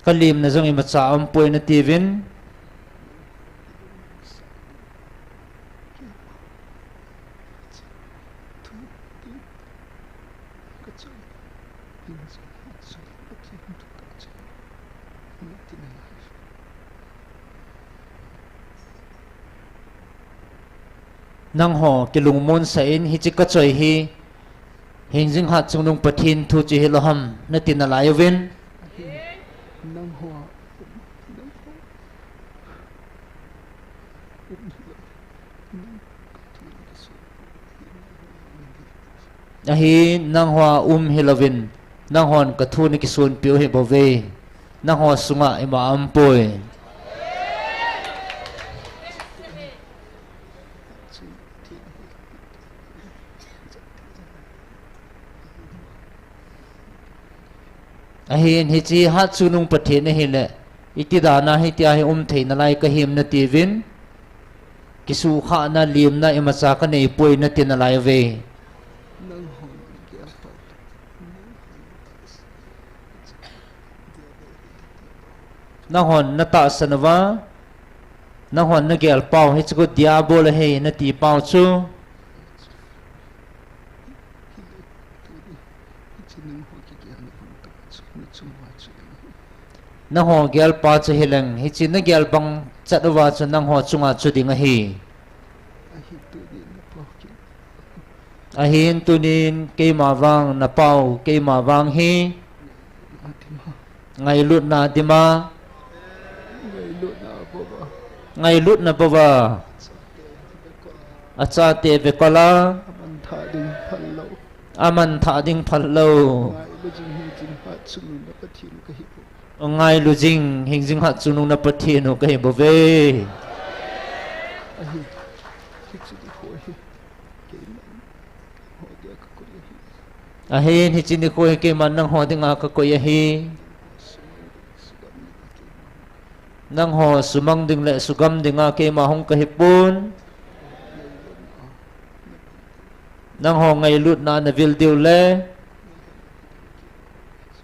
Kalemna jong imacha aumpoi natiuvin. Nangho kilungmonsah in hiche kachoi hi hingjing hatchungnung Pathen thu chu hilou ham nati nalai uvin. Ahin nangho a um hilouvin, nanghon kathu nakisonpeh u hibouve. Nangho sunga ima aumpoi. Ahin hiche hatchungnung Pathen ahile, iti dana hitia hi um thei nalai kahim natiuvin. Kisukhahna, lemna imacha kaneipoi nati nalai uve. Nanghon natahsan uva, nanghon nagelpau hiche khu Diabol ahi nati pau chu. Nangho gelpa chu hileng, hiche nagel bang chat uva chu nangho chunga chu ding ahi. Ahin tunin keima vang, napau keima vang hi ngailutna dima, ngailutna bouva achate vekol a, aman thah ding phal lou. Ngailu jing, hingjing hatchungnung na Pathen u kahi bouve. Ahin hiche nikho hi keiman nangho dinga kakoi ahi. Nangho sumang ding le sugam dinga keima hung kahipon. Nangho ngailutna navil diu le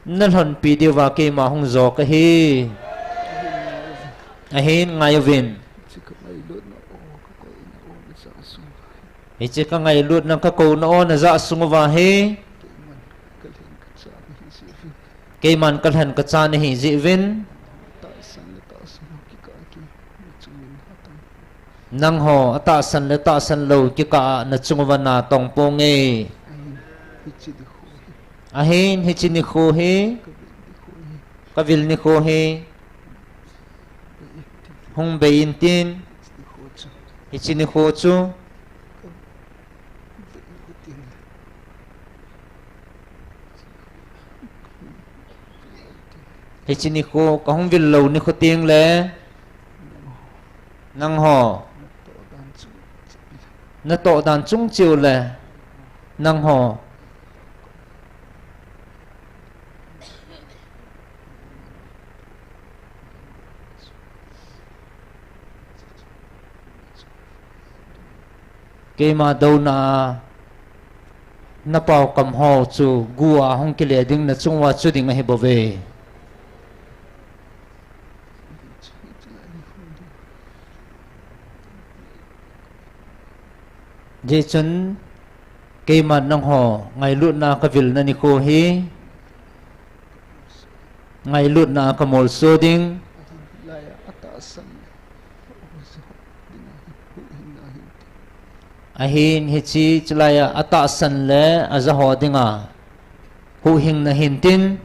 nalhonpi diuva keima hung jo kahi. Ahin ngaiuvin. Hiche kangailutna kakouna o najah sung uva hi keiman kalhen kachan ahijeh uvin, nangho atahsan le tahsan lou kikah a nachung uva natong ponge. Ahin hiche nikho hi, kavil nikho hi hung bei intin, hiche nikho chu hiche nikho kahung vil lou nikho tengle nangho natoh dan chung cheh u le nangho keima douna a napao kam ho chu gu a hung kile ding nachung uva chu ding ahibouve. Hijeh chun keiman nangho ngailutna kavilna nikho hi ngailutna a kamolso ding. Ahin hiche chulai a atahsan le ajaho dinga huhhingna hintin.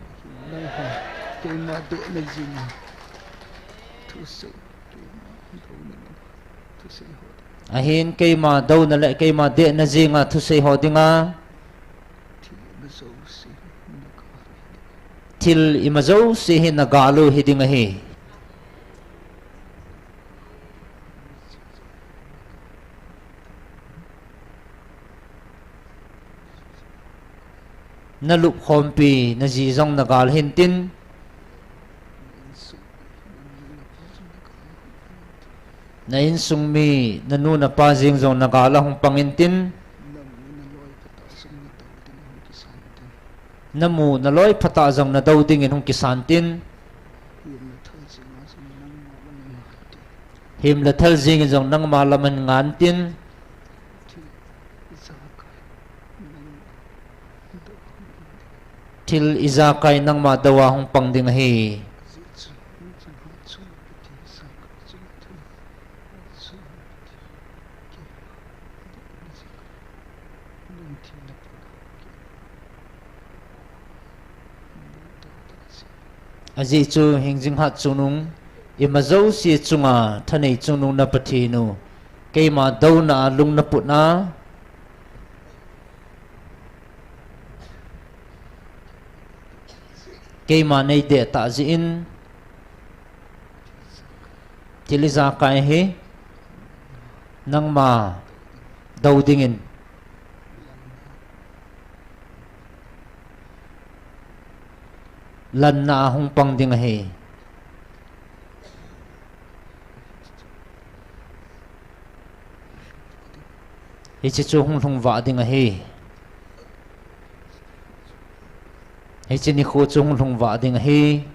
Ahin keima douna le keima dehna jenga thusei ho dinga thil ima jouse hi nagal u hiding ahi. Nalupkhompi naji jong nagal hintin. Na insung mi, nanu napa jeng jong nagal a hung pang intin. Namu naloi phatah jong nadou dingin hung kisan tin. Hem le thal jengin jong nangma laman ngan tin. Thil ijakai nangma dou a hung pang ding ahi. Ajeh chu hingjing hatchungnung, ima jouse chunga thanei chungnung na Pathen u, keima douna a lung naputna, keima neideh tah jeh in, thil ijakai hi nangma dou dingin lanna a hung pang ding ahi. Hiche chu hung lhung vah ding ahi. Hiche nikho chu hung lhung vah ding ahi.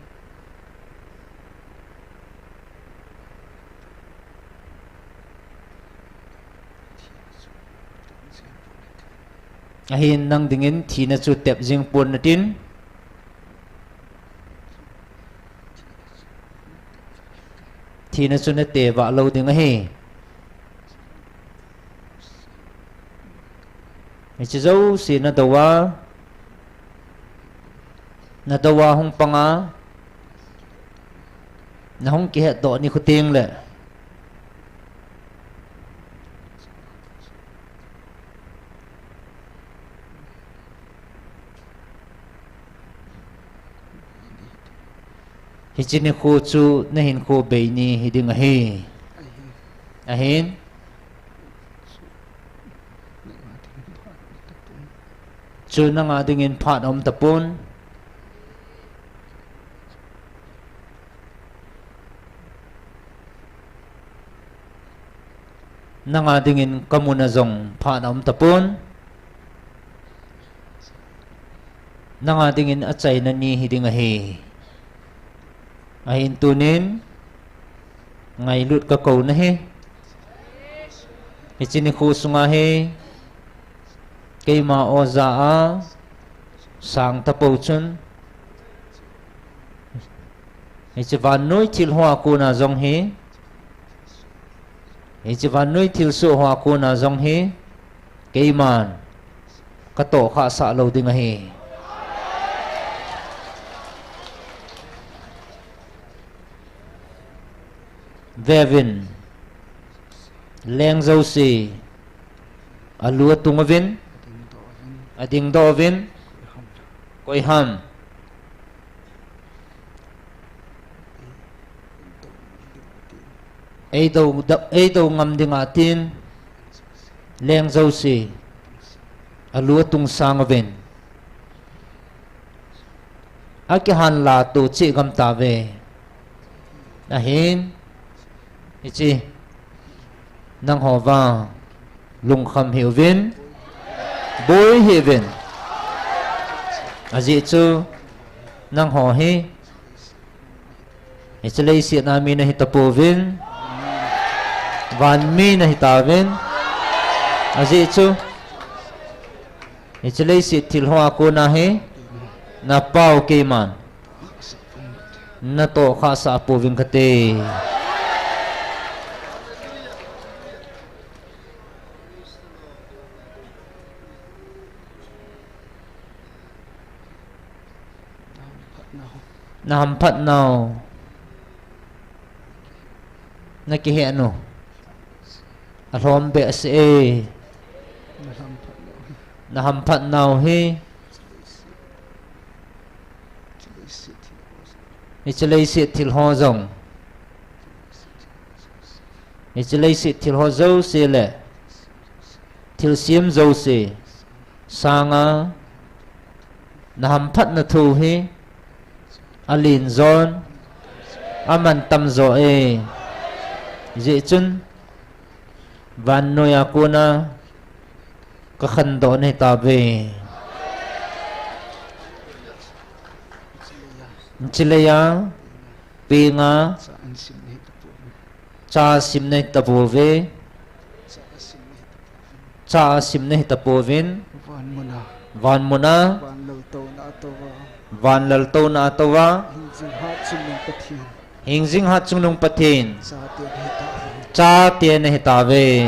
Ahin nang dingin thina chu tep jing pon natin. thina chu nate vah lou ding ahi. Hiche jouse nadou a, nadou a hung panga, nahung kihetdoh nikho tengle, hiche nikho chu nahinkho bei ni hiding ahi. Ahin, chu nanga dingin phat aum tapon. Nanga dingin kamuna jong phat aum tapon. Nanga dingin achaina ni hiding ahi. Ahin tunin, ngailut kakou nahi. Hiche nikho sunga hi, keima oja a sang tapou chun, hiche vannoi thilho a kona jong hi, hiche vannoi thilsoh hoa kona jong hi, keiman katohkhah sah lou ding ahi. Veuvin, leng jouse alu atung uvin, adingdoh uvin, koiham eidou, eidou ngam dinga tin, leng jouse alu atung sang uvin, akihanla to cheh gam tauve. Ahin, hiche, nangho vang lungkham hih uvin, boi hih uvin. Ajeh chu nangho hi, hiche leiset a mi nahitapouvin, van mi nahitauvin. Ajeh chu, hiche leiset thilho a kona hi, napao keiman natohkhah sah pouving kate. Nahamphat nau, nakihet nu alhom behseh e. Nahamphat nau hi, hiche leiset thilho jong, hiche leiset thilho jouse le thilsem jouse sanga nahamphatna thu hi alen jon, amantam jo e. Hijeh chun, vannoiya kona kakhandoh nahitauve. Hiche leiya, penga, cha sim nahitapouve. Cha sim nahitapouvin, vanmuna, van laltouna a touva, hingjing hatchungnung Pathen, chate nahitauve.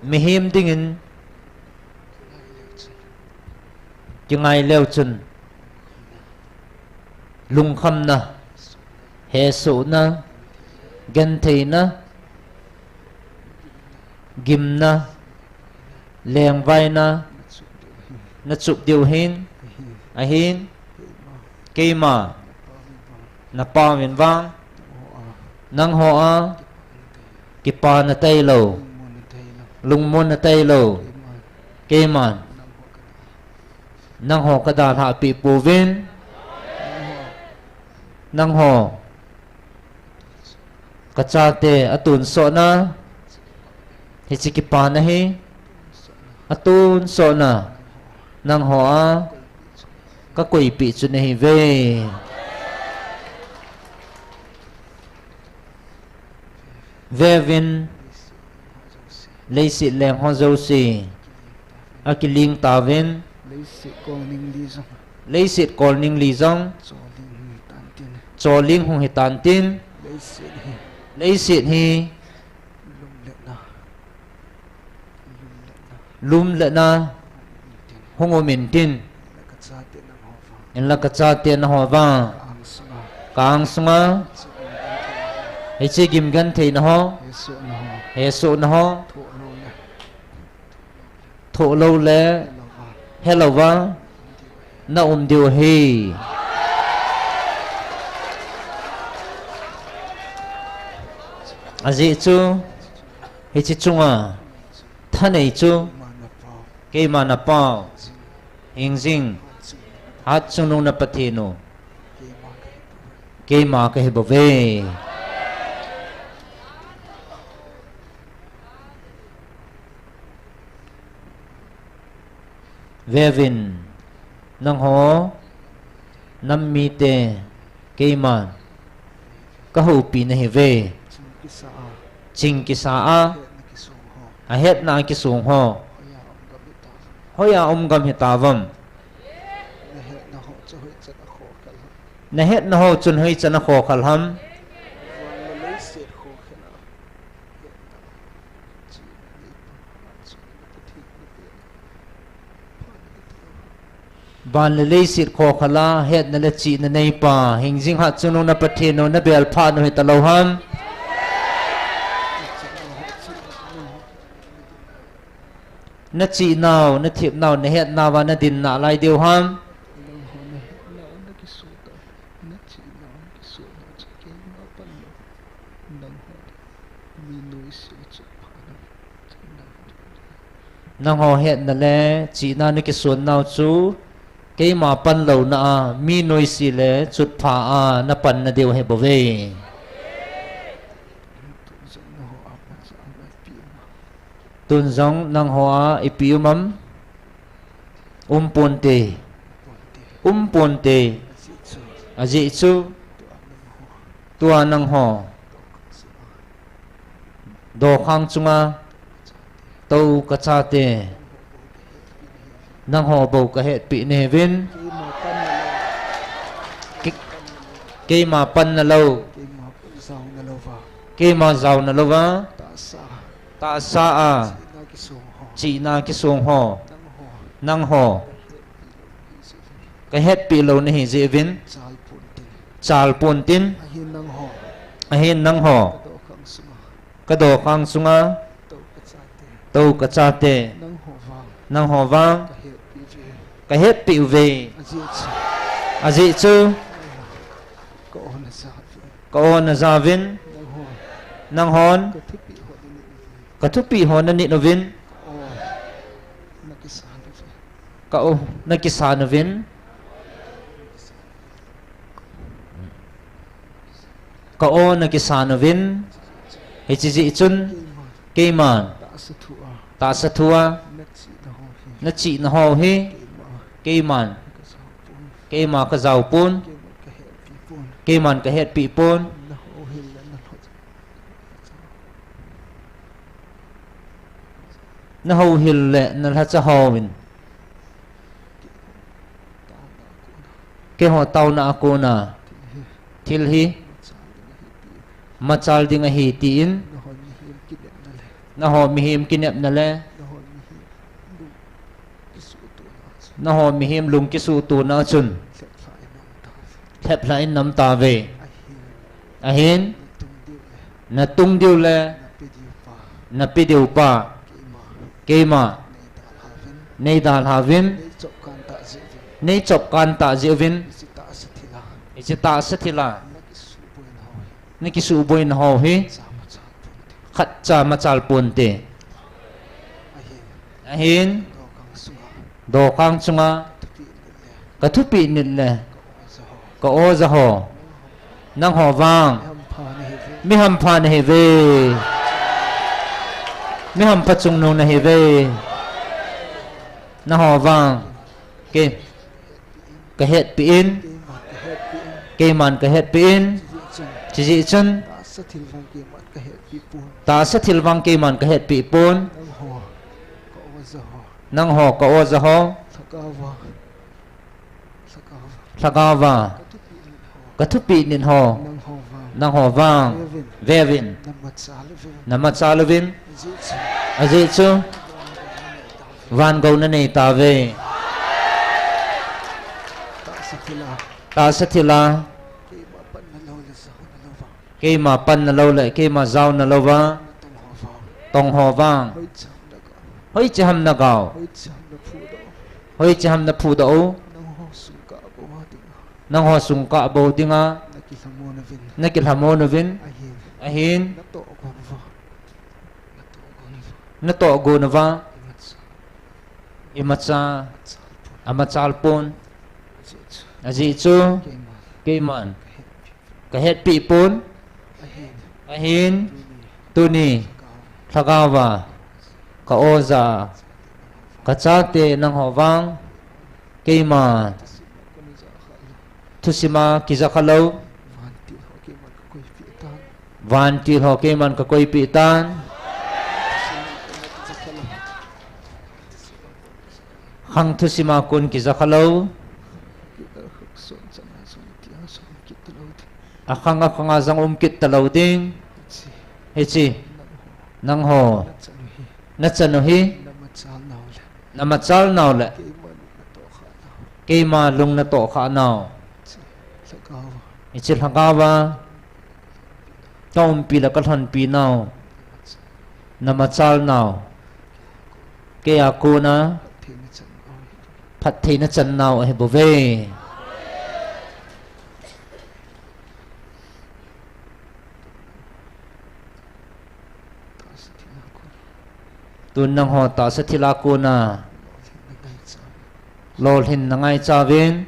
Mihem dingin kingai leu chun, lungkhamna, hesohna, gentheina, gimna, lengvaina nachup diu ahin, ahin, keima napaovin vang, nangho a kipana tailou, lungmonna tailou, keiman nangho kadalhah peh pouvin, nangho kachate atonsotna, hiche kipana hi atonsotna nangho a kakoipeh chu nahiuve. Veuvin, leiset lengho jouse akiling tauvin, Leiset kol ning li jong. Leiset kol ning li jong. Choling hung hitan tin. Choling hung hitan tin. Leiset hi. Leiset hi. Lum le na. Lum le na. Lum le na. Hung um intin. Hung um intin. Inla ka chate nangho vang. Inla ka chate nangho vang. Ka ang sunga. Ka ang sunga. Hiche gim genthei na ho. Hiche gim genthei na ho. Hesoh na ho. Hesoh na ho. Thoh lou le. Thoh lou le. He lou va. He lou va. Na um diu ahi. Ajeh chu, hiche chunga thanei chu, keima na pau, hingjing, hatchungnung na Pathen u, keima kahi bouve. Veuvin, nangho nam mite, keima kahoupi nahiuve. Ching kisa a. Ching kisa a. Ahetna kisong ho. Ahetna kisong ho. Hoiya um gam hitauvem. Hoiya um gam hitauvem. Nahetna ho chu hoicha na kho kal ham. Nahetna ho chun hoicha na kho kal ham. Van le leiset kho khel a. Van le leiset kho khel a, hetna le chihna neipa, hingjing hatchungnung na Pathen u na bel phat u hita lou ham. Na chihnau, na thepnau, na hetnau va na din nalai diu ham. Nangho hetna le chihna na kisonnau chu keima panlouna a mi noise le chutpha a na panna diu ahi bouve. Tun jong nangho a ipi um am? Um ponte. Um ponte. Ajeh chu. Tua nangho. Dokhang chunga. Tou ka chate. Nangho bou ka hetpi nahiuvin. Ke-, keima panna lou. Keima jaona lou va. Tahsa a. Chihna kisong ho. Nangho. Ka hetpi lou nahi jeh uvin. Chal pontin. Ahin nangho. Ka dokhang sunga. Tou ka chate. Nangho vang. Ka hetpi uve. Ajeh chu. Ka o na jauvin. Nanghon. Ka thupeh ho na nit uvin. Ka o na kisan uvin. Ka o na kisan uvin. Hiche jeh chun. Keiman. Tahsa thu a. Na chihna ho hi. Keiman. Keima ka jao pon. Keiman ka hetpi pon. Na houhil le na lhacha hovin. Keiho taona a kona. Thil hi. Machal ding ahi tin. Nangho mihem kinepna le. Nangho mihem lung kisuhtona chun. Lheplhah in na um tauve. Ahin. Na tung diu le. Na pe diu pa. Keima. Nei dalhauvin. Nei chop kan tah jeh uvin. Hiche tahsa thil a. Na kisuhboina ho hi. Khatcha machal ponte. Ahin. Dokhang chunga. Ka thupeh nit le. Ka o jaho. Nangho vang. Mi hampha nahiuve. Mi hampha chungnung nahiuve. Nangho vang. Ke. Ka hetpi in. Keiman ka hetpi in. Chijeh chun. Tahsa thil vang keiman ka hetpi pon. Nangho ka o jaho. Lhagao va, lhagao va, ka thupi nit ho, ka thupi nit ho, nangho vang, nangho vang, veuvin, veuvin, na machal uvin, na machal uvin, ajeh chu, ajeh chu, van gou na nei tauve. Tahsa thila, tahsa thila, keima panna lou le jaona lou va, keima panna lou le, keima jaona lou va, na tong ho vang, tong ho vang, hoiche ham na gao, hoiche ham na gao, hoiche ham na phudoh, hoiche ham na phudoh u, nangho sung kah bou a dinga, nangho sung kah bou dinga, na kilhamon uvin, na kilhamon uvin, ahin, ahin, na tohgon uva, na tohgon uva, na tohgon uva, imacha, imacha, amachal pon, ajeh chu, ajeh chu, keiman, keiman, ka hetpi, ka hetpi pon, ahin, ahin, tuni, tuni, lhagao va, ka oja, ka chate nangho vang, keima, thusima kija khalou, vantil ho keiman ka koipeh tan, vantil ho keiman ka koipeh tan, khang thusima kon kija khalou, akhang akhanga jong um kit talou ding. Hiche, nangho, na chan u hi, na machal nau le, keima lung na tohkhah nau, hiche lhagao va, ka umpi le ka lhonpi nau, na machal nau, keiya kona phatthei na chan nau ahi bouve. Tun nangho tahsa thila kona lolhin na ngaicha uvin,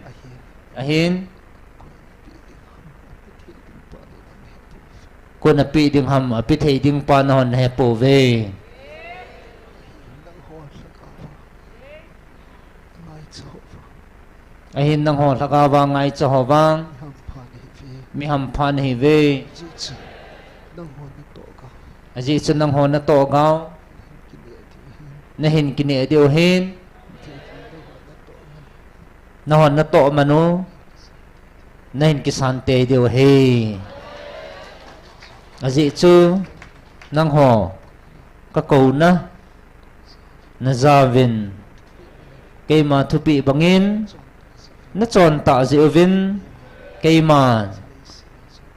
ahin, koi napeh ding ham, apeh thei ding pa nahon nahe pouve. Ahin nangho lhagao va ngaicha ho vang, mi hampha nahiuve. Ajeh chu nangho natoh gao, nahin kineh diu ahin, nahon natoh man u, nahin kisan tei diu ahi. Ajeh chu nangho ka kouna najauvin, keima thupeh bangin nachon tah jeh uvin, keima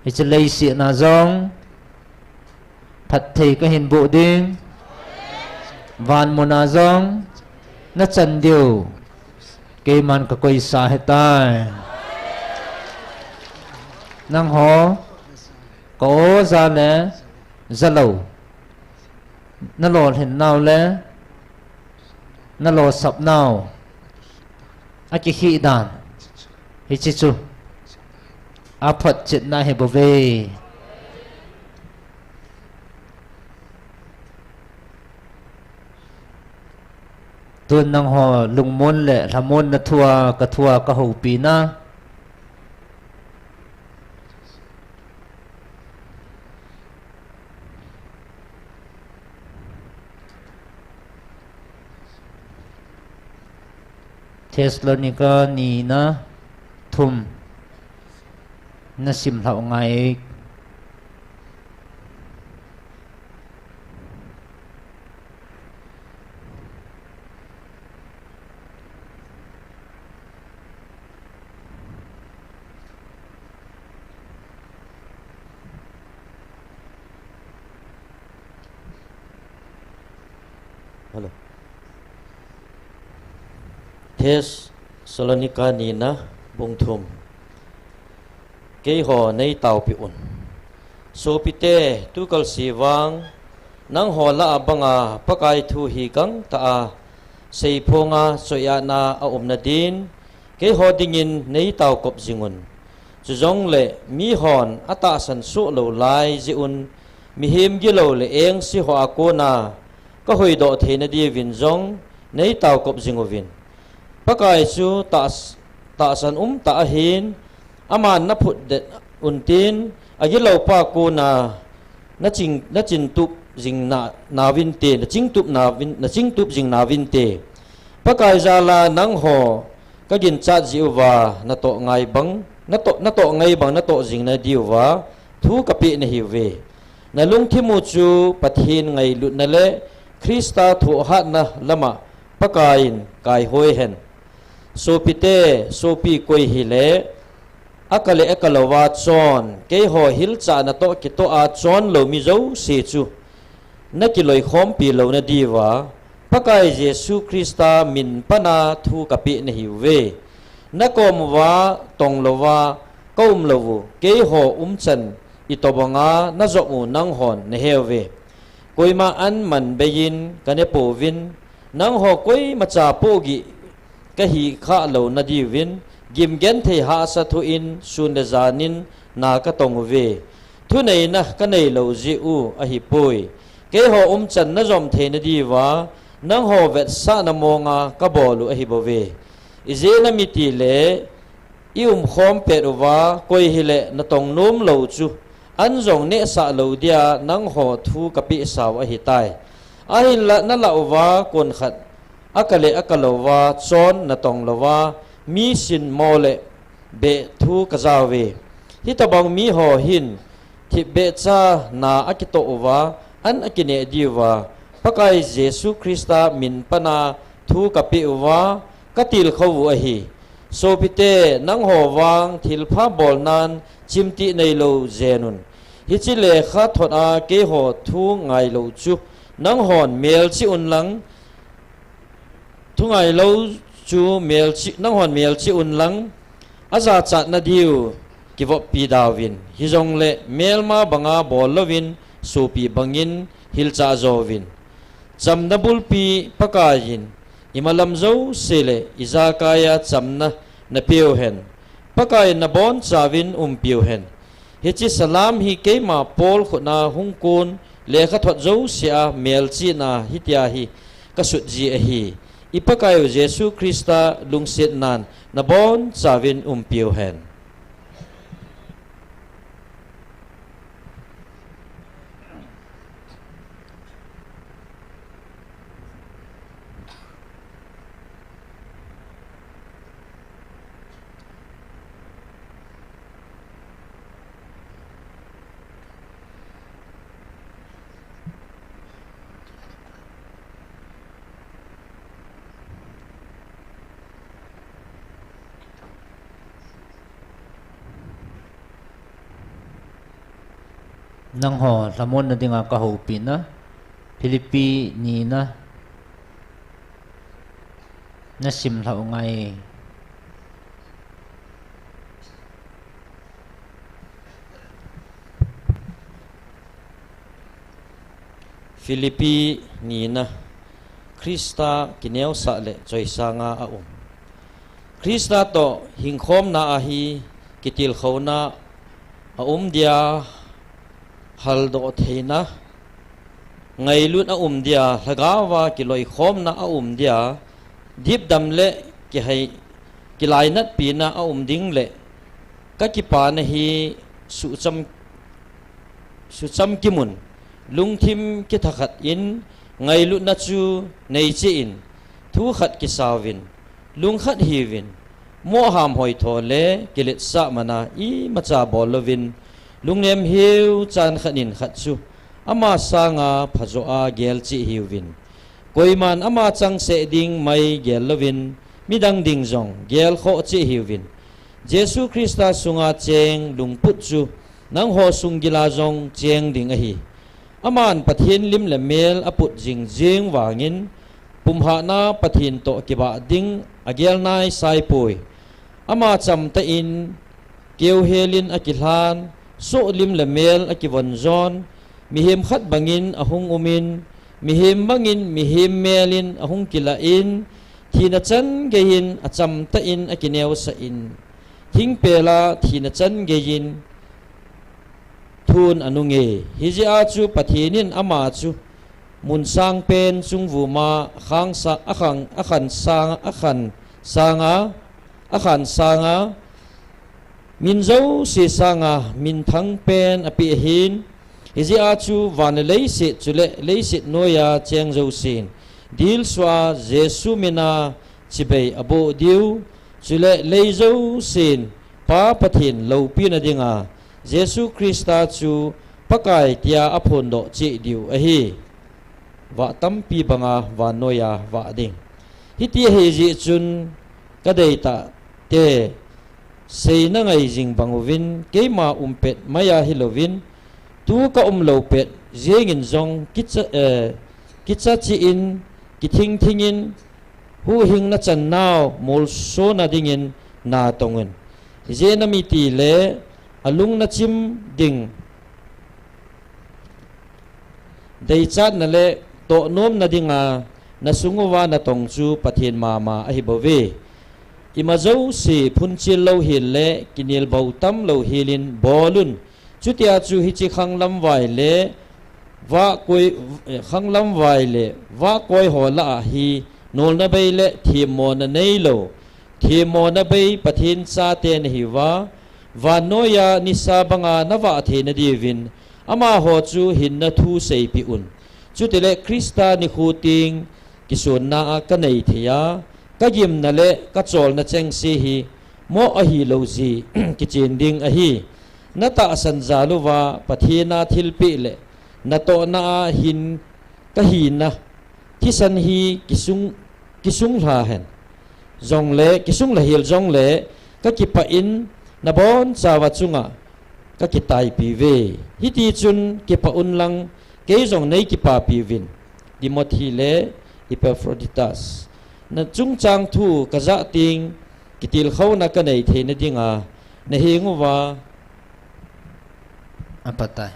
hiche leiset a jong phatthei kahin boh ding, van muna jong nachan diu keiman ka koisa ahitai. Nangho ka oja le jalou, nalolhin nau le nalosap nau akikhih dan, hiche chu aphotchetna ahi bouve. Tun nangho lungmon le lhamon na thua, ka thua ka houpi na. Thessalonica ni na thum na sim lhau ngai. Hello. Thessalonica ni na bung thum. Keiho nei taopi un. Sopite, tukal se vang, nangho lah a banga Pakai thu hi gangtah a seiphonga choiatna a umna din, keiho dingin nei taokop jing un. Chujongle mihon atahsan soh lou lai jeh un, mihem gilou le engse ho a kona kahoidoh theina diuvin jong nei taokop jing uvin. Pakai chu tah-, tahsan umtah ahin, aman naphutdet untin, agiloupa kona naching, nachingtup jing na, nauvinte, nachingtup nauvin, nachingtup jing nauvinte. Pakai jala nangho kaginchat jiuva, natoh ngai bang, natoh, natoh ngai bang natoh jing nadiuva thu kapeh nahiuve. Nalungthim u chu Pathen ngailutna le Christa thohhatna lama Pakaiyin kaihoi hen. Sopite, sopi koi hile, akale akalouva chon, keiho hilchahna toh kitoh a chon lou mi jouse chu nakiloikhompi louna diuva, Pakai Jesu Christa min pana thu kapeh nahiuve. Nakom uva tonglouva kaum lou u, keiho umchan itobanga najom u nanghon naheuve. Koima an man beiyin kanepouvin, nangho koimacha pohgih kahi khah louna diuvin, gimgenthei hahsa thoin sun le janin na katong uve. Thuneina kanei lou jeh u ahipoi. Keiho umchan najom theina diuva, nangho vetsahna monga kabol u ahibouve. Ijeh inem itile, iumkhom pet uva, koi hile natong nom lou chu, an jong nehsah lou dia nangho thu kapehsau ahitai. Ahinla nalah uva konkhat, akale akalouva chon natong louva, mi sin mo le beh thu kajauve. Hitobang miho hin thipbehcha na akitoh uva, an akineh diuva, Pakai Jesu Christa min pana thu kapeh uva, katilkhou u ahi. Sopite, nangho vang thilpha bolnan chimtih neilou jenun. Hiche lekhathot a keiho thu ngailou chu, nanghon melchih unlang, thu ngailou chu melchih, nanghon melchih unlang, ajachatna diu kivoppi dauvin. Hijongle melma banga bol louvin, sopi bangin hilchah jouvin. Chamna bulpi Pakaiyin imalam jouse le ijakaiya chamna napeu hen. Pakaiyin nabonchauvin umpiu hen. Hiche salam hi keima Paul khutna hung kon lekhathot jousea melchihna hitia hi kasut ji ahi. I Pakaiu Jesu Christa lungsetnan nabonchauvin umpiu hen. Nangho lhamonna dinga kahoupina, Philippi nina, nasim lhah u ngai. Philippi nina, Christa kineosah le choisanga aum. Christa toh hingkhomna ahi kitilkhouna aum dia, haldoh theina ngailut aum dia, lhagaova kiloikhomna aum dia, dipdam le kihei, kilainatpina aum ding le kakipana hi sucham, suchamkimun, lungthim kithakhat in, ngailutna chu neicheh in, thu khat kisauvin, lungkhat hiuvin, moham hoitho le kiletsah mana imacha bol louvin, lungnem hiu chan khat in khat chu ama sanga phajoa gelcheh hiuvin. Koiman ama changseh ding mai gel louvin, midang ding jong gelkhoh cheh hiuvin. Jesu Christa sunga cheng lungput chu nangho sunggila jong cheng ding ahi. Aman Pathen lim le mel aput jingjing vangin, pumhatna Pathen toh kibah ding agel naisaipoi. Ama chamtah in keuhelin akilhan, sohlim le mel akivonjon, mihem khat bangin ahung umin, mihem bangin mihem melin ahung kilah in, thina chan geiyin achamtah in akineosah in, thingpela thina chan geiyin thun anunge. Hijeh a chu Pathen in ama chu mun sangpen chungvuma khangsa-, akhang, akhan sang, akhan sanga, akhan sanga, min jouse sanga minthang pen apeh ahin. Hijeh a chu van le leiset chule leiset noiya cheng jousen Dilsua Jesu mina chibai aboh diu, chule lei jousen Pa Pathen loupina dinga Jesu Christa chu Pakai tia aphondoh cheh diu ahi. Vah tampi banga vannoiya vah ding. Hiti ahi jeh chun kadeitah te, seina ngai jing bang uvin, keima umpet maiya hilouvin, tu kaum lou pet jengin jong kicha, eh, kicha cheh in, kithing thingin, huhhingna channau molsona dingin natong un. Hijeh a mi tile, alung nachim ding, deichatna le tohnomna dinga nasung uva natong chu Pathen mama ahi bouve. Ima jouse phunchil louhel le kinelbou tam louhel in bol un. Chutia chu hiche khanglam vai le vahkoi, eh, khanglam vai le vahkoi ho lah a hi nolna bei le themmona neilou, themmona bei Pathen chate nahiuva, vannoiya nisa banga navah theina diuvin, amaho chu hinna thu seipeh un. Chutile Christa nikho teng kisonna a kanei thei a, kagimna le kacholna chengse hi moh ahilou jeh kichen ding ahi. Natahsan jal uva Pathen a thilpeh le natohna a hin kahina thisan hi kisung, kisunglha hen. Jongle, kisunglha hel jongle, kakipah in nabonchauva chunga kakitaipi uve. Hitichun kipah un lang, kei jong neikipapi uvin. Timothy le Epaphroditus. Nachungchang thu kajah teng, kitilkhouna kanei theina dinga, naheng uva. Apatai.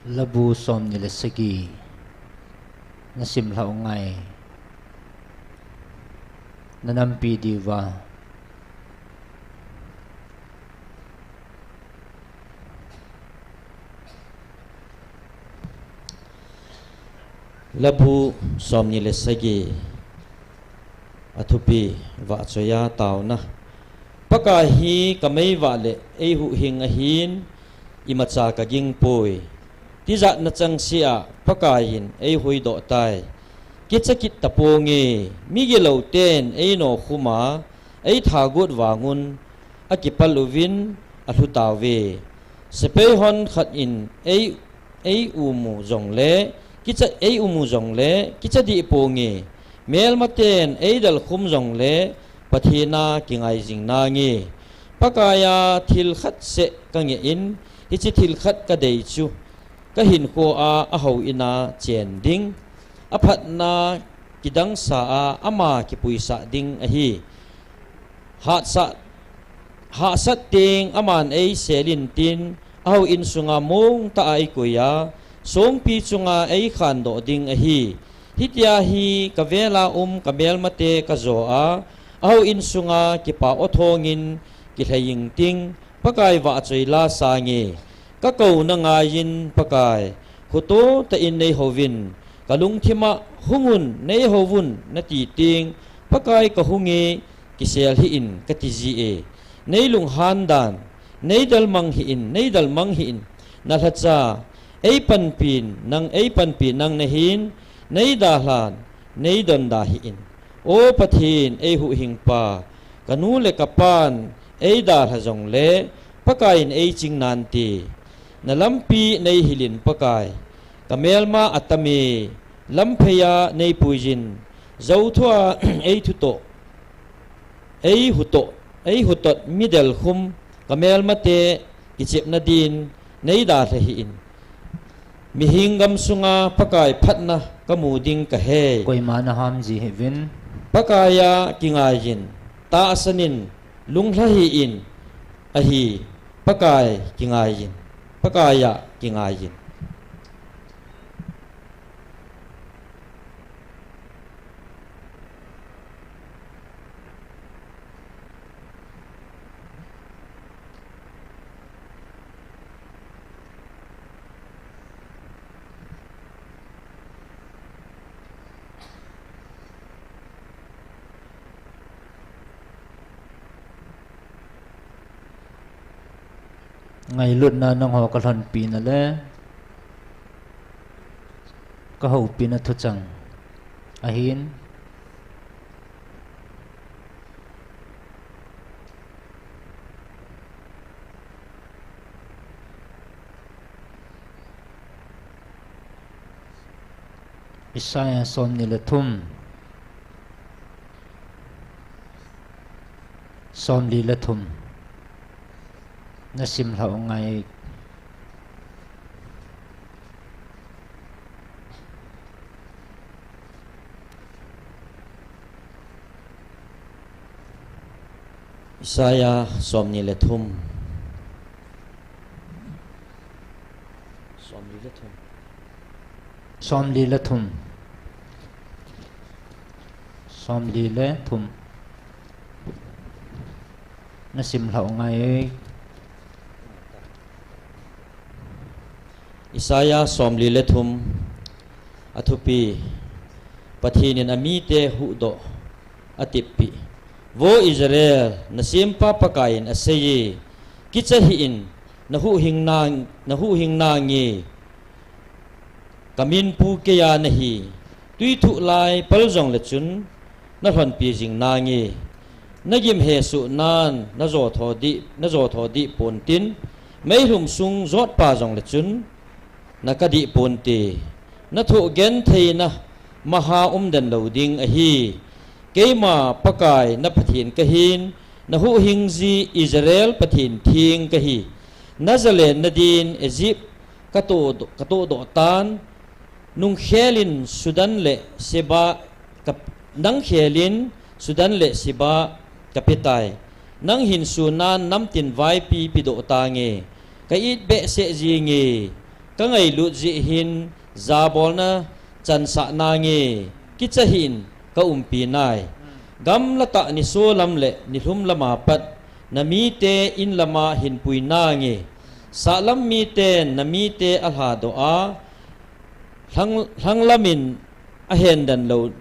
Labu somni le sagi. Nasim lhau ngai. Nanampi diuva. Labu somni le sagi. Athupi vahchoiya taona. Pakai hi kameivah le eihuhhing ahin, imacha kagingpoi. Tijatna chengse a Pakai in eihuhdoh tai. Kicha kit taponge, migilou ten einokhum a eithagot vangun, akipal uvin alhu tauve. Sepai hon khat in ei, ei umu jongle, kicha, ei umu jongle, kicha dih ponge. Melmaten eidalkhum jongle, Pathen a kingai jing nange. Pakai a thil khat seh kangeh in, hiche thil khat kadei chu, kahinkho a ahouin a chen ding. Aphatna kidangsa a ama kipuisah ding ahi. Hahsat, hahsat teng aman eiselin tin, ahouin sunga mongtah a eikoi a, songpi chunga eikhandoh ding ahi. Hitia hi kavela um kamelmate kajo a, ahouin sunga kipah o thongin kilhei ingting, Pakai vahchoi la sange. Kakouna ngaiyin Pakai, khuto tah in neihouvin, kalungthim a hungun neihouvun nati teng, Pakai kahunge, kisel hih in kati jie. Neilunghan dan, neidalmang hih in, neidalmang hih in, nalhacha, eipanpin, nang eipanpin nang nahin, neidalhan, neidonda hih in. O Pathen, eihuhhingpa, kanu le kapan eidalha jongle, Pakai in eiching nante. Nalampi neihilin Pakai, kamelma atame, lamphei a neipuiyin, jouthua eithutoh, eihutoh, eihutot midelkhum, kamelmate kichepna din, neidalha hih in. Mihing gamsunga Pakai phatna kamu ding kahei. Koima naham ji hih uvin. Pakai a kingaiyin, tahsan in, lunglha hih in, ahi, Pakai kingaiyin, Pakai a kingaiyin. Ngailutna nangho kalhonpina le kahoupina thuchang ahin. Isaiah somni le thum, somli le thum. Nasim lhah u ngai. Isaiah somni le thum. Somli le thum. Somli le thum. Somli le thum. Nasim lhah u ngai. Isaiah somli le thum. Athupi. Pathen in amite huhdoh atippih. Vo Israel, nasempa Pakaiyin aseiye, kicha hih in, nahuhhing nang, nahuhhing nange. Kaminpu keiya nahi, tui thuh lai pal jongle chun, nalhonpi jing nange. Nagim hesoh nan, najo tho dih, najo tho dih pontin, meilhum sung jotpa jongle chun, nakadih ponte. Nathoh gentheina maha umden lou ding ahi. Keima Pakai na Pathen kahin, nahuhhing ji Israel Pathen theng kahi. Najalenna din Egypt katoh, katohdoh tan, nungkhelin Sudan le Seba ka, nangkhelin Sudan le Seba kapetai. Nanghin sunan namtin vaipi pedoh tange. Ka-it behseh jinge. Kangailut jeh hin jabolna chansah nange. Kicha hih in kaumpi nai. Gamla tah nisolam le nilhum lama pat namite inlama hinpui nange. Sahlam miten namite alhadoh a, lhang, lhanglamin ahendan lou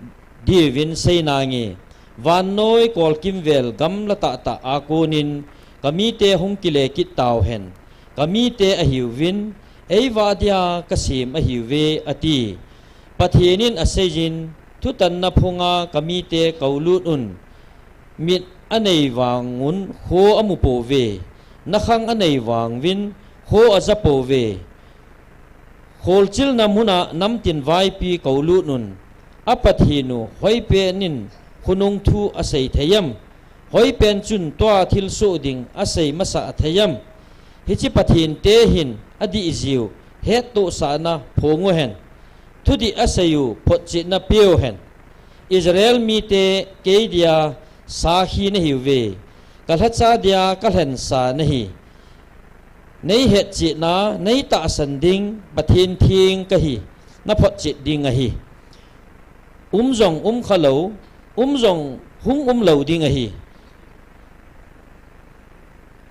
diuvin sei nange. Vannoi kolkimvel gamla tahtah a konin kamite hung kile kit tauhen. Kamite ahiuvin, eivah dia kasem ahiuve, ati. Pathen in aseijin, thutanna phunga kamite koulut un. Mit anei vangun kho amupouve. Nakhang anei vanguvin kho ajapouve. Kholchilna muna namtin vaipi koulut un. A Pathen u hoipen in khonung thu asei thei em? Hoipen chun tua thilsoh ding asei masa thei em? Hiche Pathen te hin adih jiu hettohsahna phonguhen. Thudih aseiu photchetna peuhen. Israel mite keidia sakhi nahiuve. Kalhacha dia kalhensa nahi. Neihetchetna, neitahsan ding Pathen theng kahi, naphotchet ding ahi. Um jong umkhalou, um jong hung umlou ding ahi.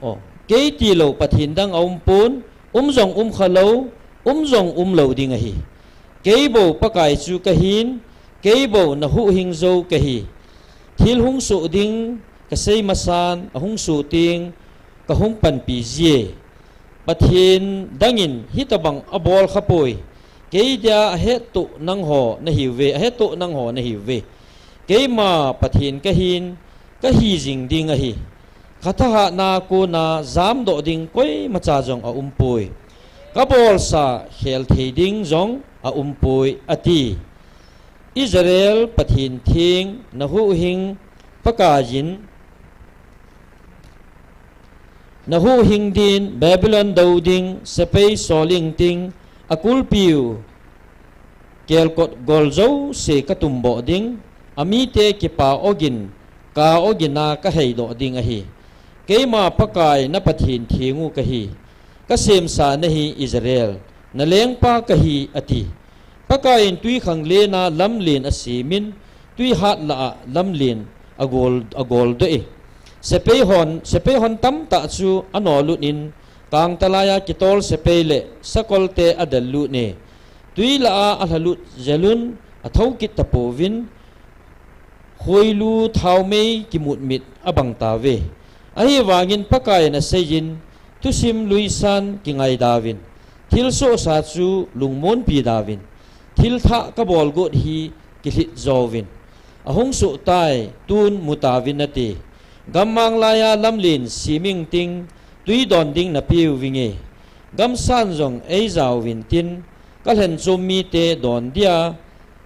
O, kei tilou Pathen dang aumpon, um jong umkhalou, um jong umlou ding ahi. Keibou Pakai chu kahin, keibou nahuhhing jou kahi. Thil hungsoh ding kasei masan, ahungsoh teng kahung panpi jie. Pathen dangin hitobang abolkhapoi. Keidia ahettoh nangho nahiuve, ahettoh nangho nahiuve. Keima Pathen kahin, kahijing ding ahi. Kathahatna kona jamdoh ding koimacha jong aumpoi. Kabolsa khelthei ding jong aumpoi, ati. Israel Pathen theng nahuhhing Pakaiyin, nahuhhing din Babylon dou ding sepai soling ting, akulpiu kelkot gol jouse katumboh ding, amite kipa ogin, ka ogina kaheidoh ding ahi. Keima Pakai na Pathen theng u kahi. Kasemsa nahi Israel, nalengpa kahi, ati. Pakaiyin twikhanglen a lamlen asemin, twihat lah a lamlen agol, agoldoh e. Sepai hon, sepai hon tamtah chu anolutin, kangtalaiya kitol sepai le sakolte adellute. Twi lah a alhalut jelun athoukit tapouvin, khoilu thaomei kimutmit abangtauve. Ahivangin Pakaiyin aseiyin, Thusim luisan kingaidauvin, thilsohsa chu lungmonpi dauvin, thilthah kabol got hi kilhit jouvin, ahung sohtai, tun mutauvin nate. Gammang laiya lamlen seming ting, tui don ding napeuvinge. Gamsan jong eijauvin tin, kalhen chom mite don dia,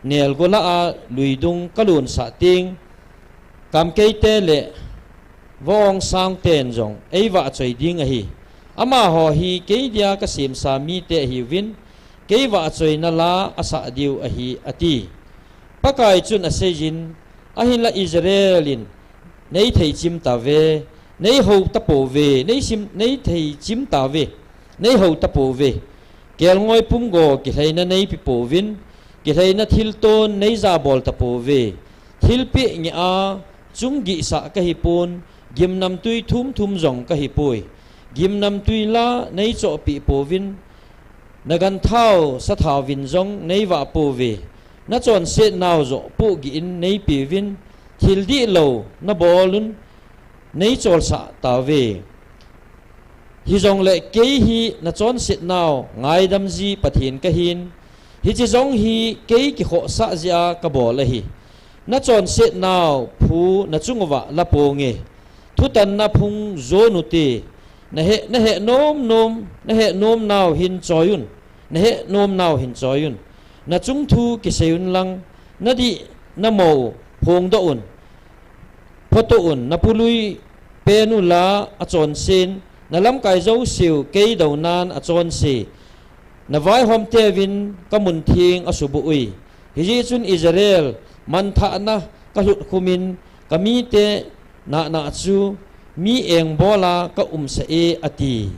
nelgo lah a luidung kalonsah ting, kamkeite le vaongsang ten jong eivahchoi ding ahi. Amaho hi kei dia kasemsa mite ahiuvin, kei vahchoina la asah diu ahi, ati. Pakai chun aseijin, ahinla Israel in, neitheichim tauve, neihou tapouve, neisim, neitheichim tauve, neihou tapouve. Kelngoi pumgo kilheina neipe pouvin, kilheina thilton neijabol tapouve. Thilpeh ngeh a chung gihsah kahipon, gimnamtui thumthum jong kahipoi. Gimnamtui la neichohpeh pouvin, naganthau sathauvin jong neivah pouve. Nachonsetnau joh pohgih in neipeuvin, thil dihlou nabolun neicholsah tauve. Hijongle kei hi nachonsetnau ngaidamji Pathen kahin, hiche jong hi kei kikhohsah jeh a kabol ahi. Nachonsetnau phu nachung uva laponge. Thutanna phung jon ute. Nahe, nahe nom nom, nahe nomnau hin choiyun. Nahe nomnau hin choiyun. Nachung thu kiseiyun lang, nadih namou phongdoh un. Photo un, napului pen ula achonsen, nalamkai jouseu kei dounan achonse. Navaihomteuvin kamun theng asuboh ui. Hijeh chun Israel, manthahna kalhutkhumin, kamite nahnah chu mi engbola kaumsah e, ati.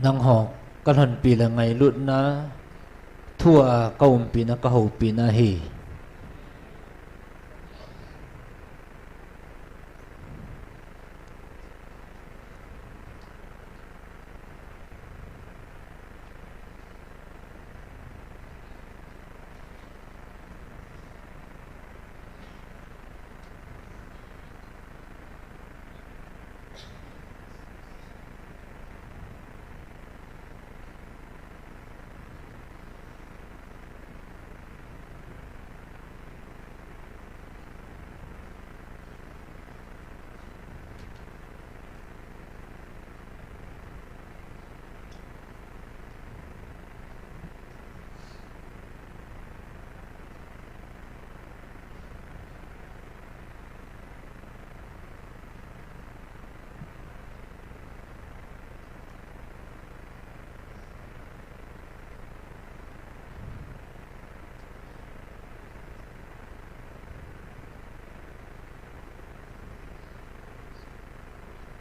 Nangho kalhonpi le ngailutna thua kaumpina, kahoupina ahi.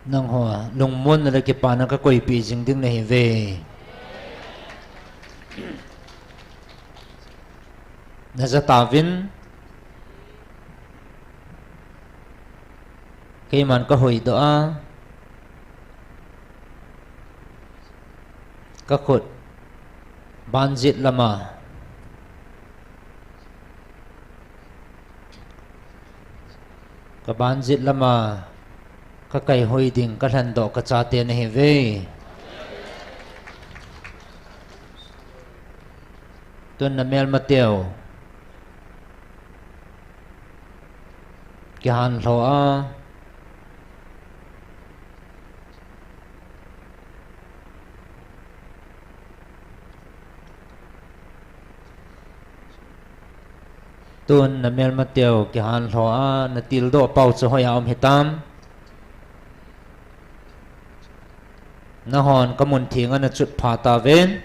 Nangho lungmonna le kipana kakoipeh jing ding nahiuve. Najah tauvin, keiman kahoidoh a, kakhut banjet lama, kabanjet lama kakaihoi ding kalhendoh kachate nahiuve. Tun namelmateu kihanlhou a, tun namelmateu kihanlhou a, natildoh pau chu hoiya um hitam? Nanghon kamun thenga nachutpha tauvin.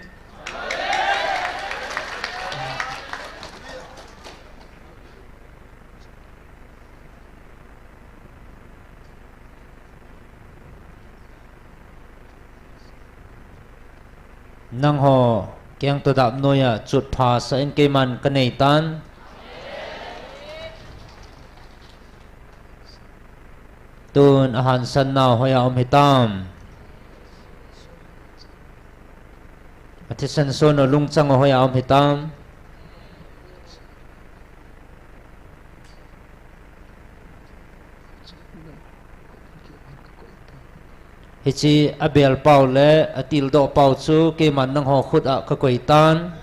Nangho kengto dap noiya chutphasah in, keiman kaneitan. Tun ahansan nau hoiya um hitam? Athisan sonu lungchang u hoiya um hitam? Hiche abel pau le atildoh pau chu keiman nangho khut a kakoi tan.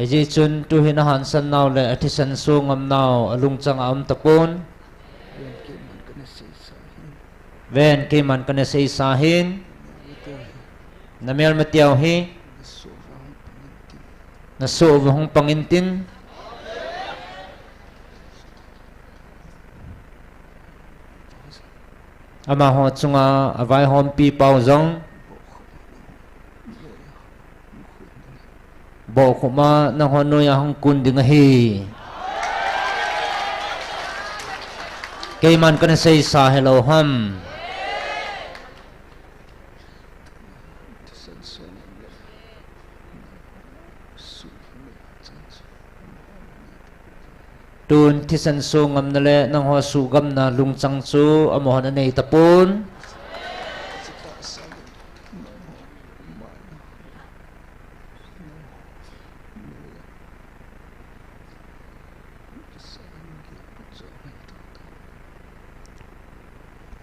Hijeh chun tuhin ahansan nau le athisan so ngam nau alungchang a um tapon. Ven, keiman kana seisa hin. Namel mateu hi. Nasoh uva hung pang intin. Amaho chunga avaihompi pau jong bohkhup a nangho noiya hung kun ding ahi. Keiman kana seisa hilou ham? Tun thisan so ngamna le nangho suhgamna lungchang chu amahon anei tapon.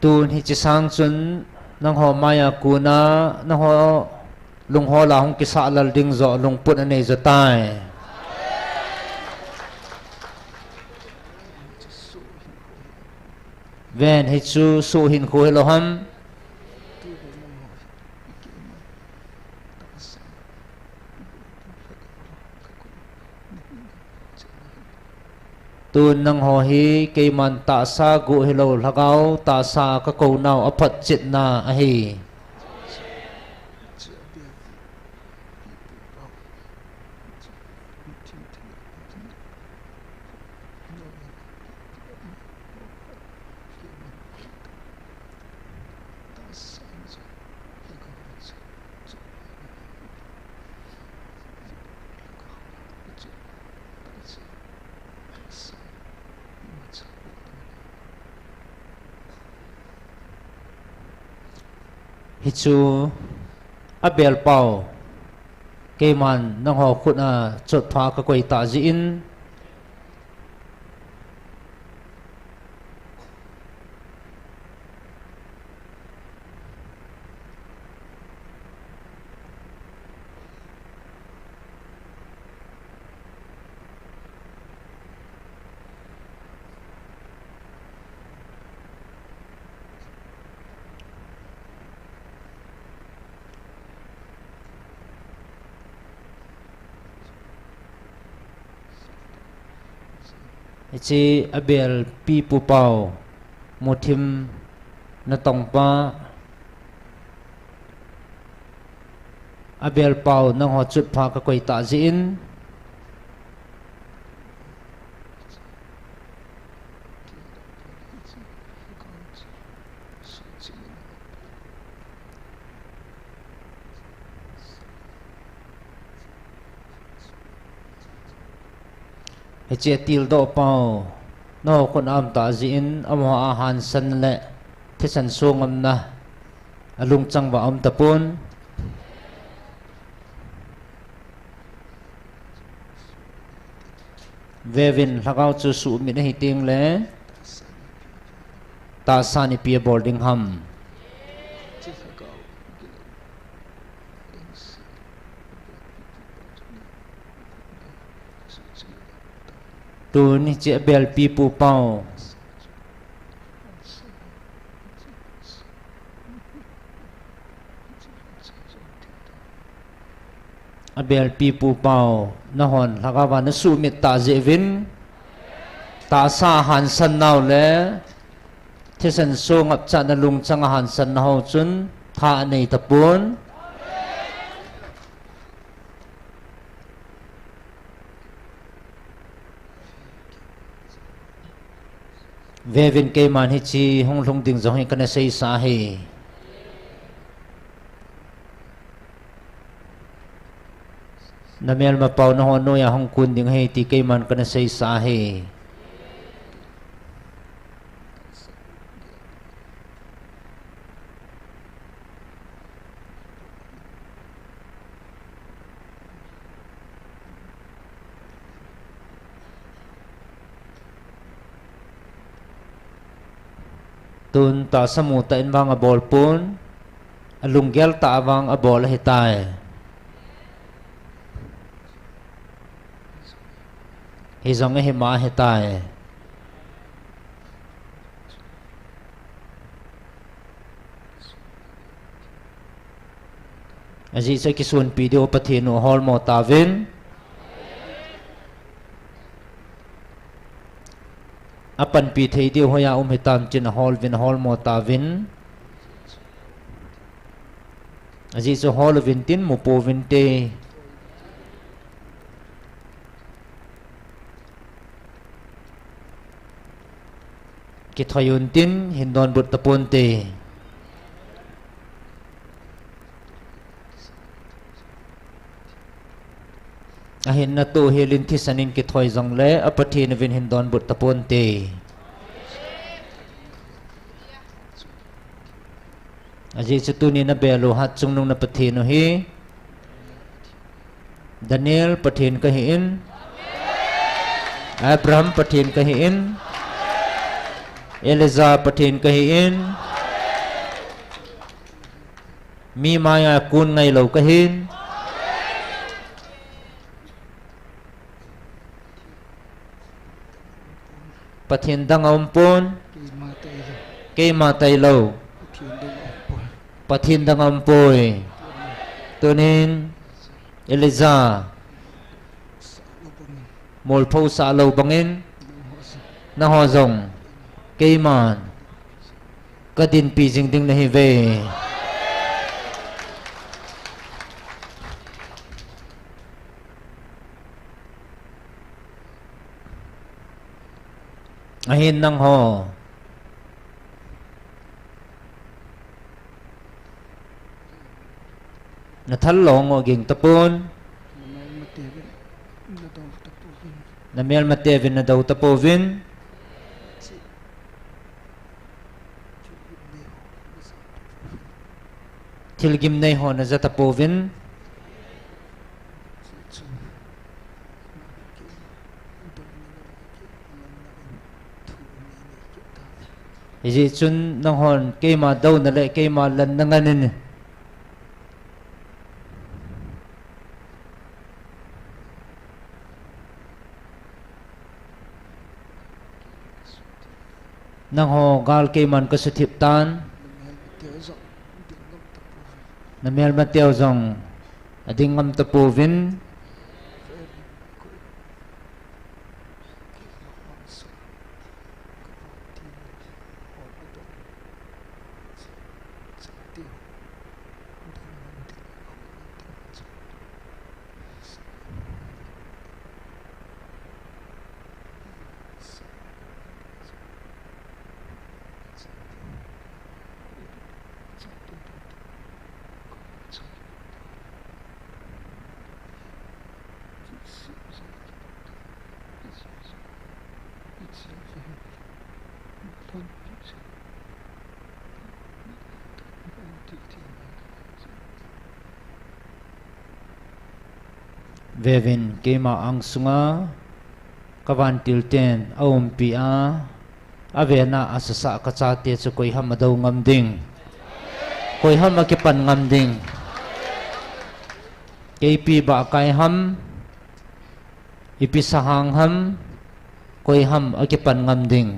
Tun hiche sang chun nangho maiya kona nangho lunghola hung kisah lal ding joh lungput anei jotai. Ven, hichu suh hinkho hilou ham? Tun nangho hi keiman tahsa guh hilou, lhagao tahsa kakou nau aphotchetna ahi. Hichu abel pau keiman nangho khut a chotpha kakoi tah jeh in, hiche abel pipu pau, muthim natongpa, abel pau nangho chotpha kakoi tah jeh in, hiche atildoh pau nangho khut a um tah jeh in, amaho ahansan le thisan so ngamna alungchang uva um tapon. Veuvin, lhagao chu suhmit ahi tengle tahsan ipi abol ding ham? Tuni hiche abel pipu pau, abel pipu pau, nahon lhagao va nasuhmit tah jeh uvin, tahsa ahansan nau le thisan so ngapchatna lungchang ahansan nau chun tha anei tapon. Veuvin, keiman hiche hung lhung ding jong hi kana seisa ahi. Na melmapau nahon noiya hung kun ding ahi ti keiman kana seisa ahi. Tun tahsa mu tah in vang abol pon, alunggel tah a vang abol ahitai. Hijong ahima ahitai. Ajeh chu akisunpi diu Pathen u holmo tauvin. Apanpi thei diu hoiya um hitam tin ahol uvin, aholmo tauvin. Ajeh chu hol uvin tin mu pouvinte. Kithoi untin hin donbut taponte. Ahinna toh hel in thisan in kithoi jongle, a Pathen uvin hin donbut taponte. Ajeh chu tuni nabel u Hatchungnung na Pathen u hi Daniel Pathen kahin, Abraham Pathen kahin, Elijah Pathen kahin, mi maiya kun ngailou kahin. Pathen dang aumpon. Keima tailou. Pathen dang aumpoi. Tunin Elijah molpho sah lou bangin, nangho jong keiman kadinpi jing ding nahiuve. Ahin nangho nathal lou ngou ging tapon. Namelmate uvin nadou tapouvin. Thilgimnei ho naja tapouvin. Hijeh chun nanghon keima douna le keima lanna ngan in. Nangho gal keiman kasuthip tan. Namelmateu jong ading ngam tapouvin. Veuvin, keima angsunga kavantil ten aumpi a, avena asasa kachate chu koiham adou ngam ding, koiham akipan ngam ding. Keipi bahkai ham, ipi sahang ham, koiham akipan ngam ding.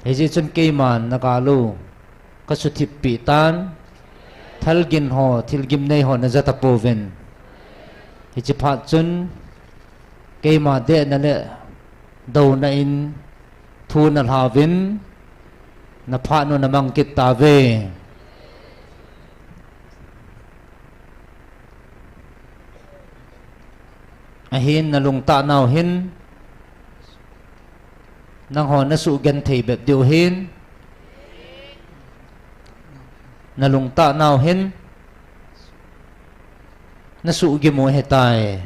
Hijeh chun keiman nagal u kasuthip peh tan. Thalgin ho, thilgimnei ho naja tapouvin. Hiche phat chun keima dehna le douna in thu nalhauvin, naphat u namang kit tauve. Ahin nalungtah nau hin, nangho nasugenthei bep diu hin, nalungtah nau hin, Nasuhgim u ahitai.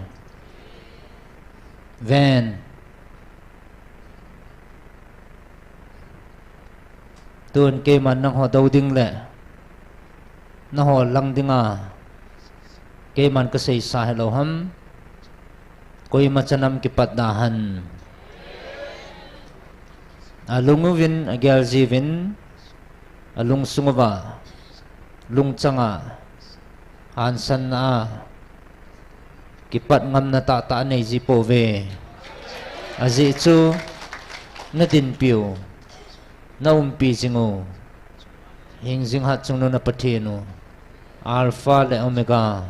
Ven. Tun keiman nangho dou ding le nangho lang dinga keiman kaseisa hilou ham? Koima chanam kipat da hen. Alung uvin, agel jiuvin, alungsung uva, lungchanga, hansanna a, kipat ngamna tahtah anei ji pouve. Ajeh chu, nadinpiu, naumpi jingu, hingjing hatchungnung na Pathen u, Alpha le Omega,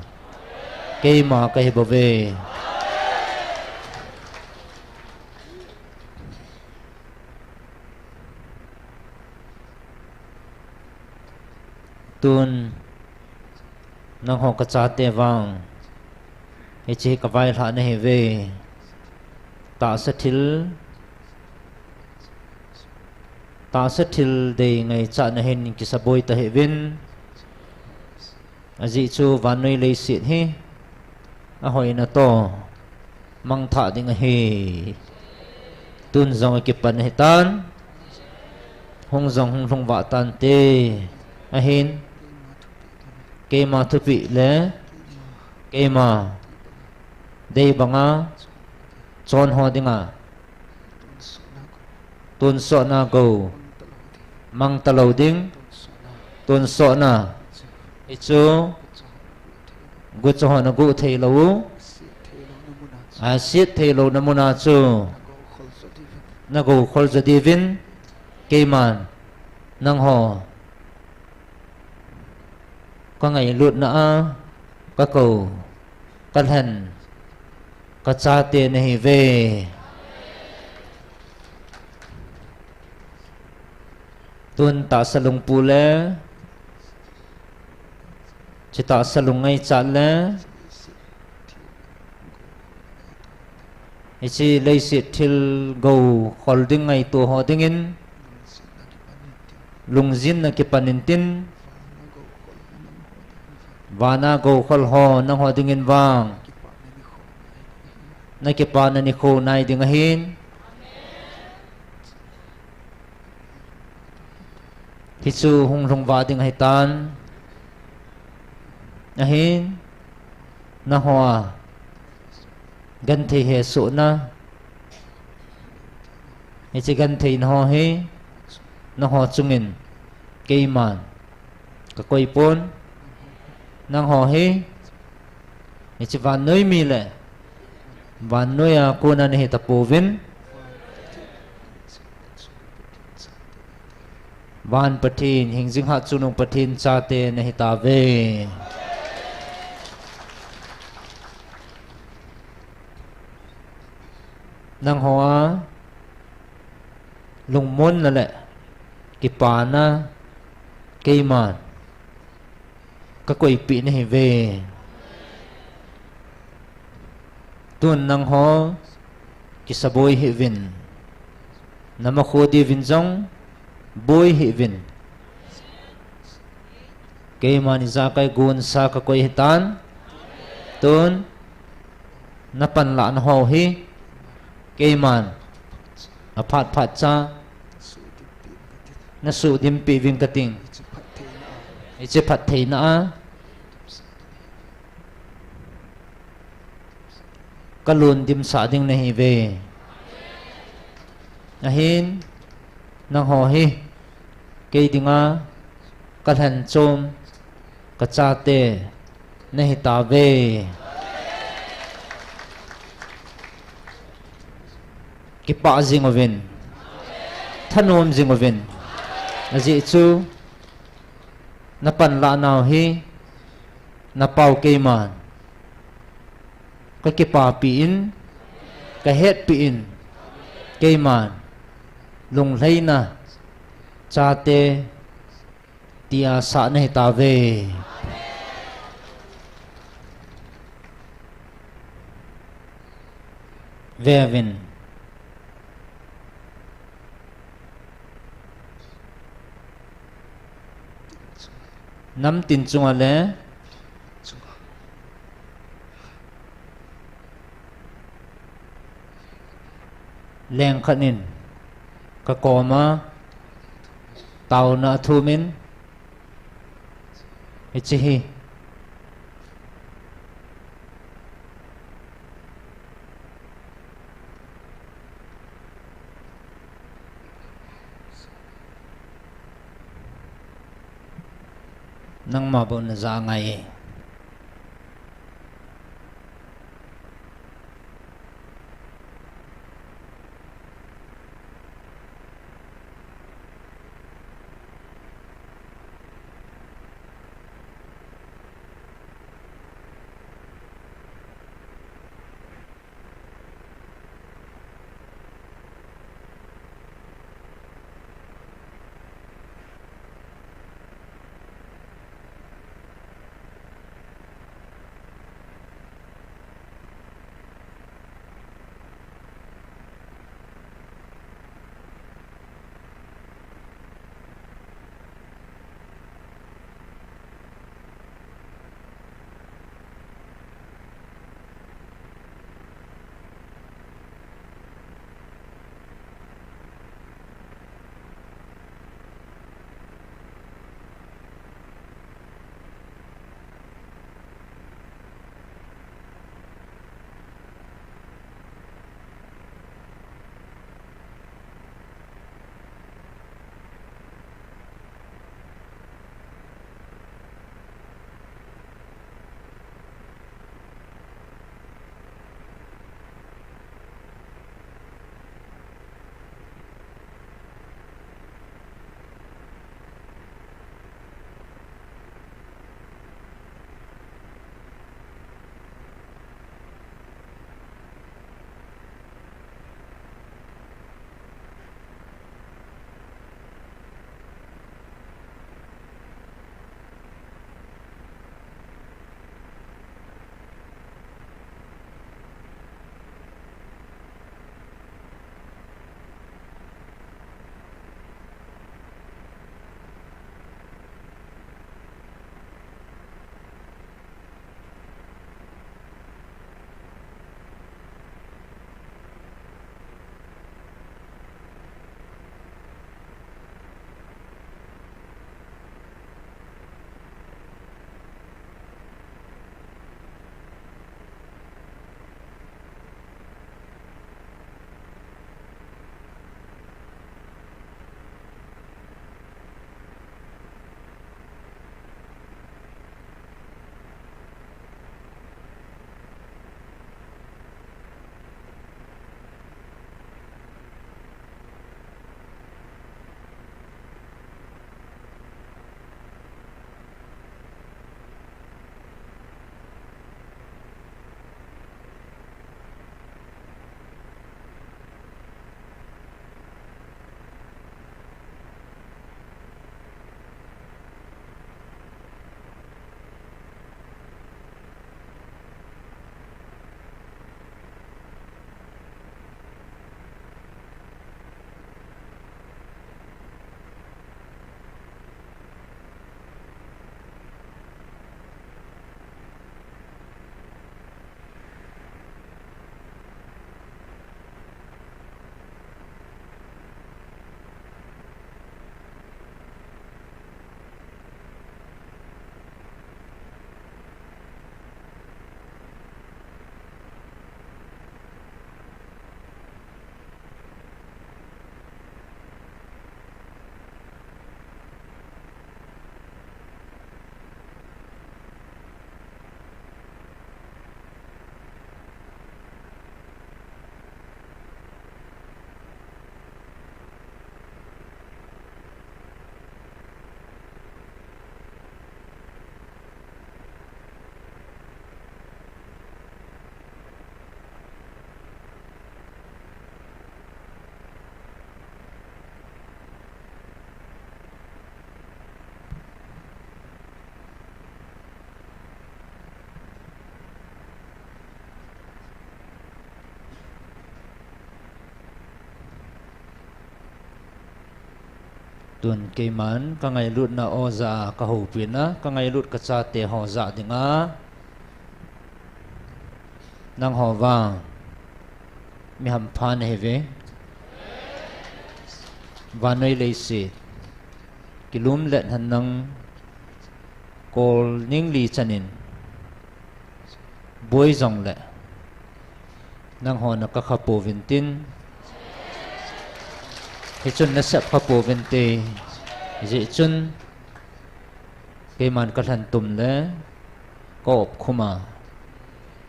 keima kahi bouve. Tun, nangho kachate vang, hiche kavailhah nahiuve. Tahsa thil, tahsa thil dei ngaichatna hin kisaboi tahih uvin. Ajeh chu vannoi leiset hi ahoina toh mangthah ding ahi. Tun jong akipan ahitan, hung jong hung lhungvah tante. Ahin, keima thupeh le keima dei banga chonho dinga tonsotna gou mang talou ding, tonsotna, hichu gucha hon aguh theilou u, aset theilouna muna chu nagou khol jo diuvin, keiman nangho kangailutna a kakou, kalhen, kachate nahiuve. Tun tahsa lungpu le, hiche tahsa lung ngaichat le, hiche leiset thil gou khol ding ngaito ho dingin, lungjinna kipan intin, vana gou khol ho nangho dingin vang nakipana nikho nai ding ahin. Hichu hung lhungvah ding ahitan. Ahin, nangho a genthei hesohna, hiche gentheina ho hi nangho chungin keiman kakoipon. Nangho hi hiche vannoi mi le vannoiya kona nahitapouvin, van Pathen, hingjing hatchungnung Pathen chate nahitauve. Nangho a lungmonna le kipana keiman kakoipeh nahiuve. Tun nangho kisaboi hih uvin, namakho diuvin jong boi hih uvin. Keiman ijakai gonsa kakoi ahitan. Tun napanlahna ho hi keiman aphat phatcha nasuhdimpeh uving kating. Hiche phattheina a kalun dimsah ding nahiuve. Ahin, nangho hi kei dinga kalhenchom, kachate nahitauve. Kipah jing uvin, thanom jing uvin. Ajeh chu napanlahnau hi napao keiman kakipapeh in, kahetpeh in, keiman lunglhaina chate tia sah nahitauve. Veuvin. Namtin chunga le leng khat in ka koma taona a thumin, hiche hi nangma bou na ja ngai e. Tun keiman ka ngailutna aw jah a ka houpina, ka ngailut ka chate ho jah dinga, nangho vang mi hampha nahiuve. Vannoi leiset kilum le hannang kol ningli chanin boi jongle nangho na kakha pouvin tin, hichun nasep kha pouvin te, hijeh chun keiman kalhan tum le ka-op khuma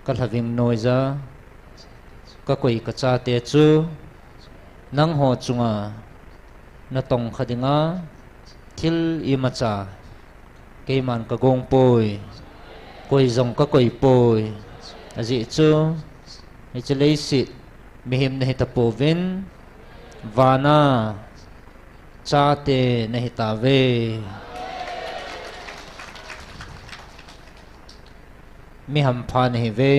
kalhaving noija kakoi kachate chu nangho chunga natong kha dinga thil imacha keiman kagong poi, koi jong kakoi poi. Ajeh chu hiche leiset mihem nahita pouvin, vana chate nahitauve. Mi hampha nahiuve.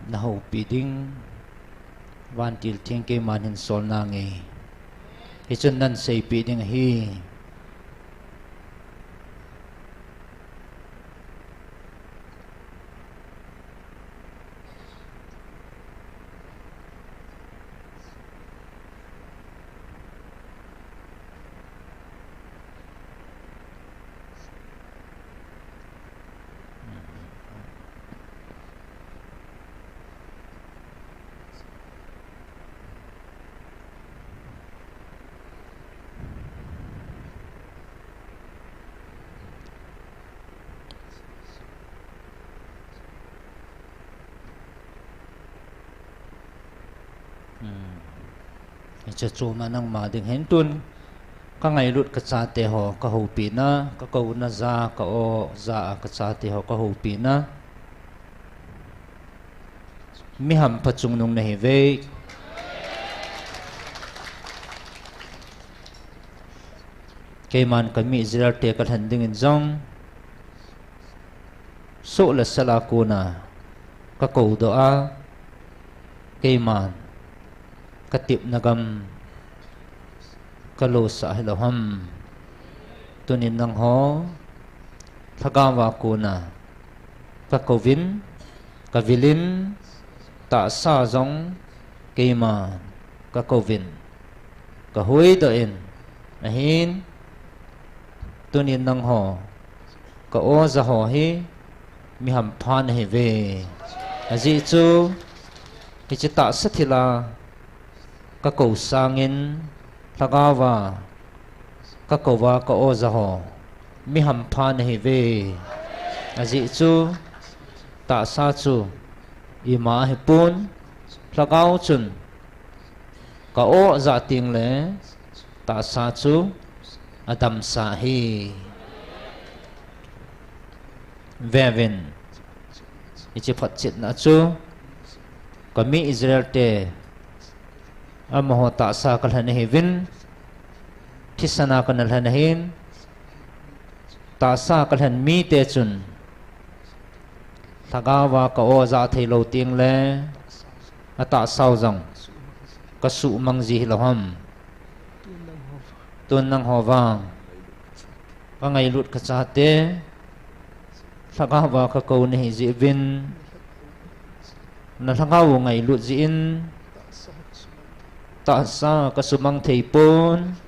Nahoupi ding, vantil theng keiman hin sol nange. Hichun nanseipi ding ahi. Hiche choma nangma ding hin tun kangailut kachate ho kahoupina, kakouna ja, ka-o ja a kachate ho kahoupina. Mi hampha chungnung nahiuve. Keiman kami Israel te kalhen dingin jong soh le sal a kona kakoudoh a, keiman katepna gam kalosah hilou ham. Tunin nangho lhagao a kona kakouvin, kavilin, tahsa jong keiman kakouvin, kahuhdoh in, ahin tunin nangho ka-o ja ho hi mi hampha nahiuve. Ajeh chu hiche tahsa thila kakou sangin lhagao a kakouva ka-o ja ho mi hampha nahiuve. Ajeh chu tahsa chu ima ahipon, lhagao chun ka-o ja tengle tahsa chu adamsa ahi. Veuvin, hiche photchetna chu kami Israel te amaho tahsa kalhen ahiuvin, thisan a kana lhen ahin, tahsa kalhen mite chun lhagao a ka-o ja theilou tengle atahsau jong kasuhmang ji hilou ham. Tun nangho vang kangailut kachate lhagao a kakou nahi jeh uvin, Na lhagao ngailut jeh in tahsa kasumang thei pon.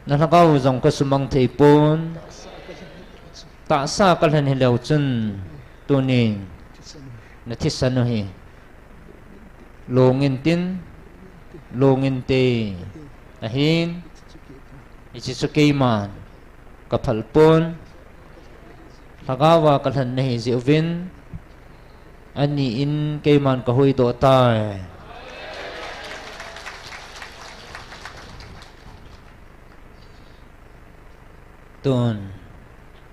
Na lhagao jong kasumang thei pon. Tahsa kalhen hileu chun tunin na thisan u hi. Lungin tin, lungin te. Ahin, hiche chu keiman kaphal pon. Lhagao a kalhen nahi jeh uvin, ani in keiman kahuhdoh tai. Tun,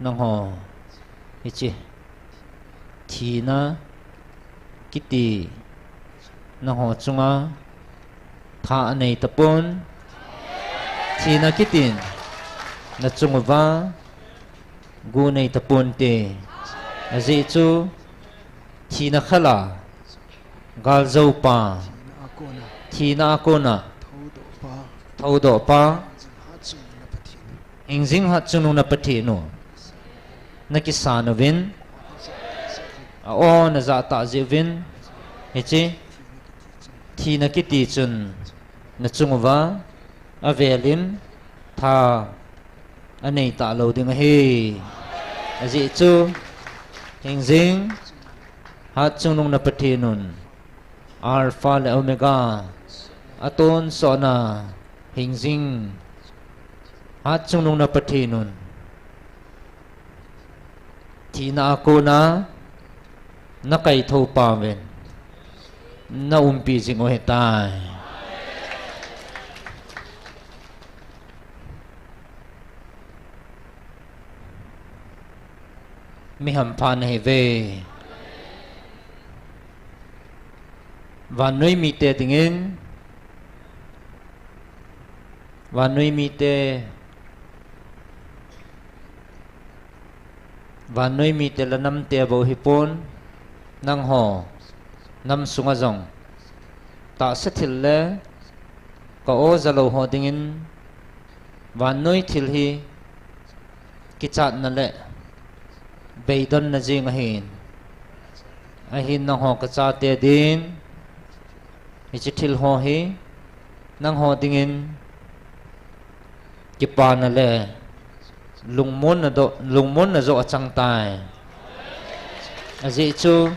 nangho, hiche thina kiti nangho chunga tha anei tapon, thina kitin nachung uva gu nei tapon te. Ajeh chu thina khala galjoupa, thina a kona thoudohpa, hingjing hatchungnung na Pathen u nakisan uvin, a-o najah tah jeh uvin, hiche thina kiti chun nachung uva avel in tha anei talou ding ahi. Ajeh chu hingjing hatchungnung na Pathen un Alpha le Omega, atonsotna hingjing hatchungnung na Pathen un thina a kona nakaithou pauvin naumpi jing u ahitai. Mi hampha nahiuve. Vannoi mite dingin, vannoi mite, vannoi mite le namte bou hipon, nangho nam sunga jong tahsa thil le ka-o jalou ho dingin vannoi thil hi kichatna le beidonna jeng ahin, ahin nangho kachate din hiche thil ho hi nangho dingin kipana le lungmonna joh, lungmonna joh achang tai. Ajeh chu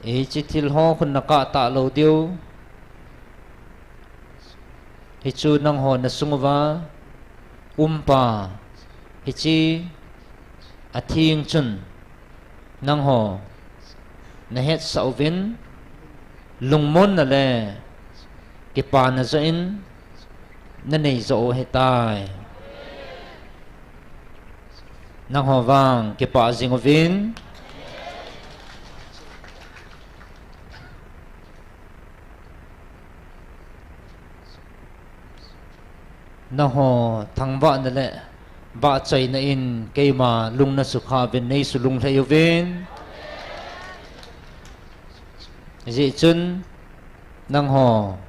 hiche thil ho khun nakah talou diu, hichu nangho nasung uva umpa hiche atheng chun nangho nahetsah uvin, lungmonna le kipana joh in nanei joh u ahitai. Nangho vang kipah jing uvin. Nangho thangvahna le vahchoina in keima lung nasukha uvin, neisu lunglhai uvin. Hijeh chun nangho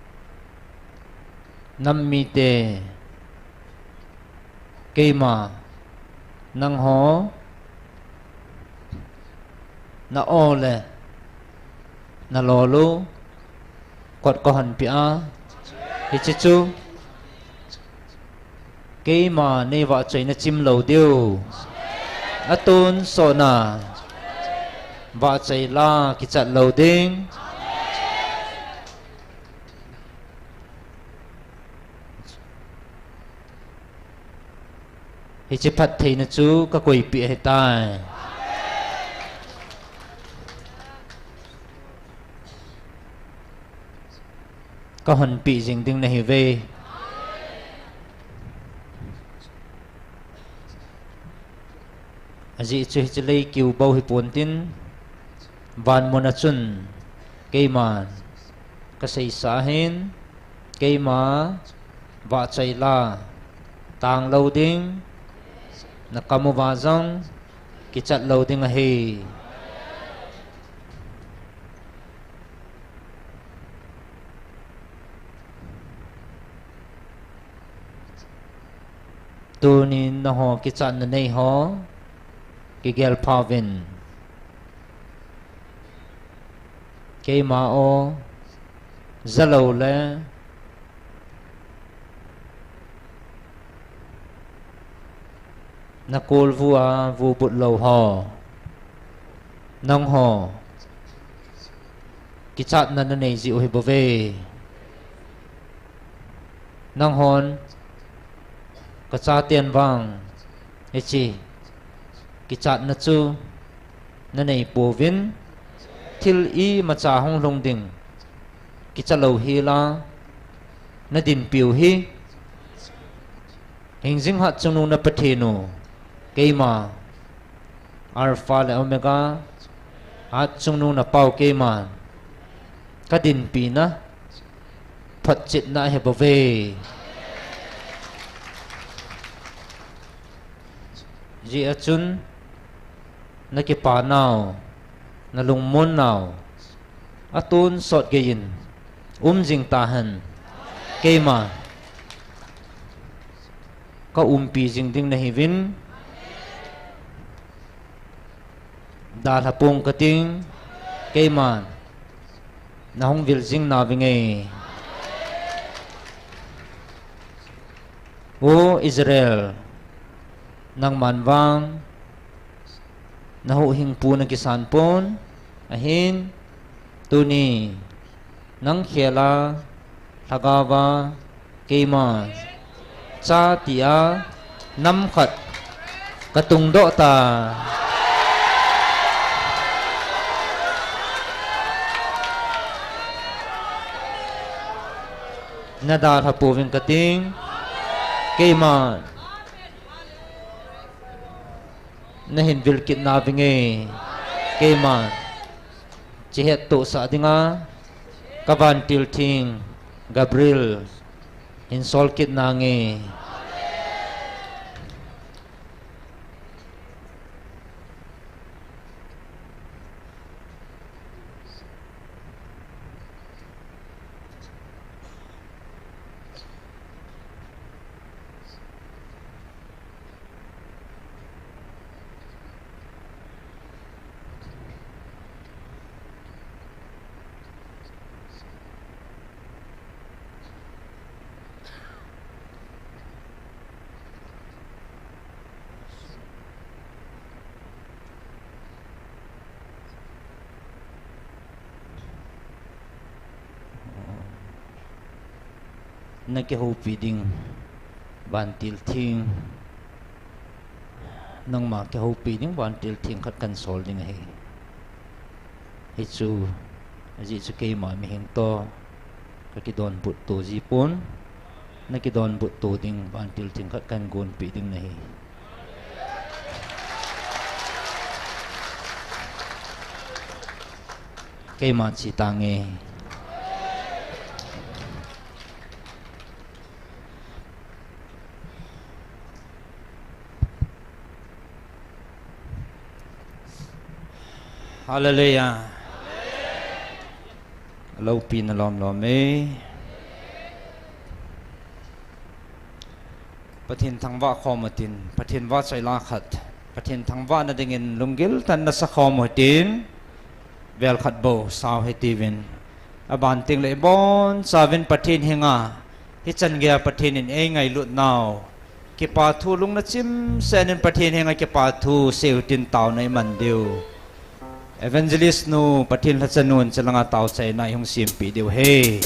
nam mite, keima nangho na-o le nalol u kot kahonpeh a, hiche chu keima neivahchoina chim lou diu, atonsotna vahchoi la kichat lou ding. Hiche phattheina chu kakoipeh ahitai. Kahonpeh jing ding nahiuve. Ajeh chu hiche lei kiu bou hipontin, vanmuna chun keiman kaseisa ahin, keima vahchoi la tanglou ding, nakam uva jong kichat lou ding ahi. Tunin nangho kichatna neiho kigelpha uvin. Keima o, jalou le, na kolvu a vubut lou ho, nangho, kichatna nanei jiu hi bouve. Nanghon, kachaten vang, hiche kichatna chu nanei pouvin, thil imacha hung lhung ding kicha louhel a nadinpiu hi, hingjing hatchungnung na Pathen u, keima, Alpha le Omega, hatchungnung na Pau keima, kadinpina, photchetna ahi bouve. Hijeh a chun, nakipanau, nalungmonnau, atonsot geiyin, umjing tahen, keima, kaumpi jing ding nahiuvin, dalha pong kating, keiman, nahung vil jing nauvinge. O Israel, nangman vang, nahuhhingpu nakisan pon, ahin, tuni, nang khel a, lhagao a, keima, cha tia, nam khat, katungdoh ta. Nadalha pouvin kating, keima, nahin vil kit nauvinge, keima, chihettohsah dinga, kavantil theng, Gabriel, hin sol kit nange. Nakihoupi ding vantil theng, nangma kihoupi ding vantil theng khat kahin sol ding ahi. Hichu, ajeh chu keima mihing toh kakidonbut to jipon, nakidonbut to ding vantil theng khat kahin gonpeh ding nahi. Keima che tange. Hallelujah. Loupina lomlom e. Pathen thangvah khom utin, Pathen vahchoi la khat, Pathen thangvahna dingin lunggil tah in nasa khom utin, vel khat bou sao hitiuvin. Aban tengle ibonchauvin Pathen henga, hichan geiya Pathen in eingailut nau, kipa thu lungna chimsehin Pathen henga kipa thu seiyu tin taona iman diu. Evangelist nu, Pathen lhacha nun, chalanga taochaina ihung sempeh diu ahi.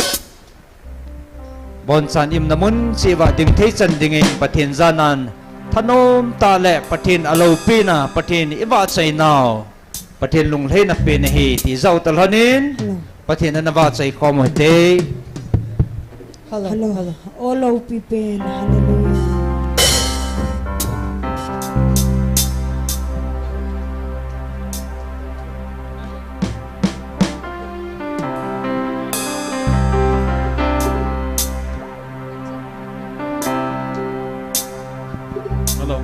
Bonchan imna mun cheh uva ding thei chan dingin Pathen janan thanom tah le Pathen aloupina, Pathen ivahchoi nau, Pathen lunglhaina pen ahi ti jao talhonin, Pathen in ana vahchoi khom uhite. Hello, hello. O loupi pen, hallelujah. Hello.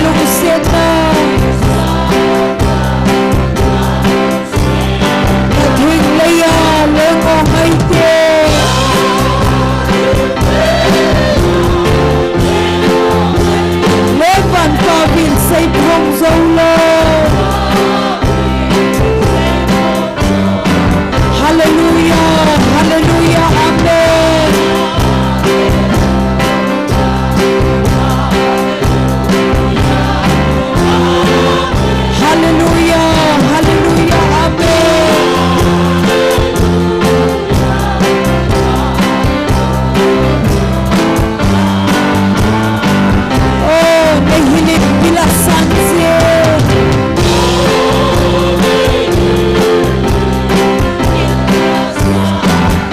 lungsetna. Ka thing leiya leng o ngaite. Leng van kavin seiphong jou lou. Hallelujah, hallelujah, amen. Hallelujah, hallelujah, amen. Oh, nei hilim bila sangse.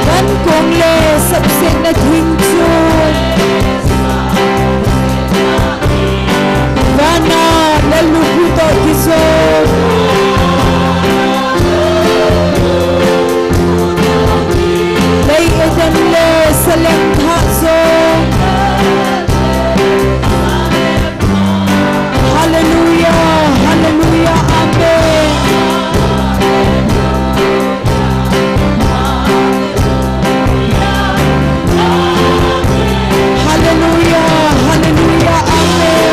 Van kong le sapsetna thing chu vana Lalnupu toh kijou. Lei Eden le saleng thah jong. Hallelujah, hallelujah, amen. Hallelujah, hallelujah, amen.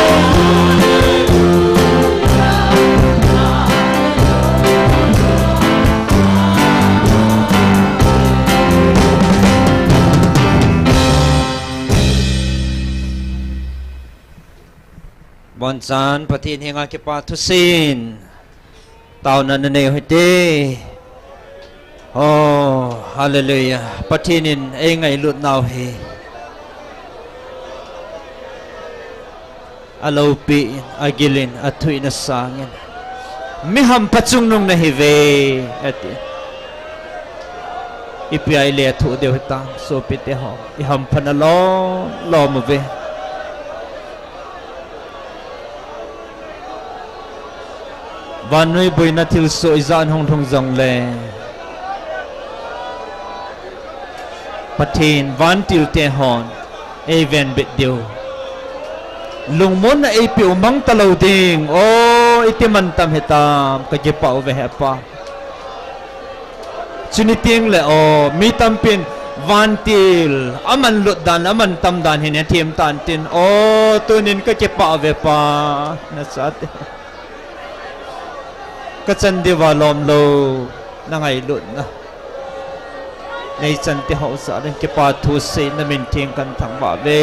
Bonchan Pathen henga kipa thusim. Taona nanei u hite. Oh, hallelujah. Pathen in eingailutnau hi alopi in, agil in, athu in asang in. Mi hampha chungnung nahiuve, ati. Ipi a ile athu diu hitam, sopite ho. Ihamphana lom lom uve. Vannoi boina thilsoh ijat hung lhung jongle, Pathen vantilte hon eivenbit diu, lungmonna eipeh u mang talou ding. O, iti mantam hitam, kakipah uve Hepa. Chuni tengle o, mi tampin vantil amanlut dan, amantam dan hin hethem tantin. O, tunin kakipah uve Pa, nachate. Kachan diuva lomlou nangailutna, neichan ti hou sah ding kipa thusei namin theng kathangvah uve.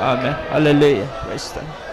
Amen. Hallelujah. Praise the Lord.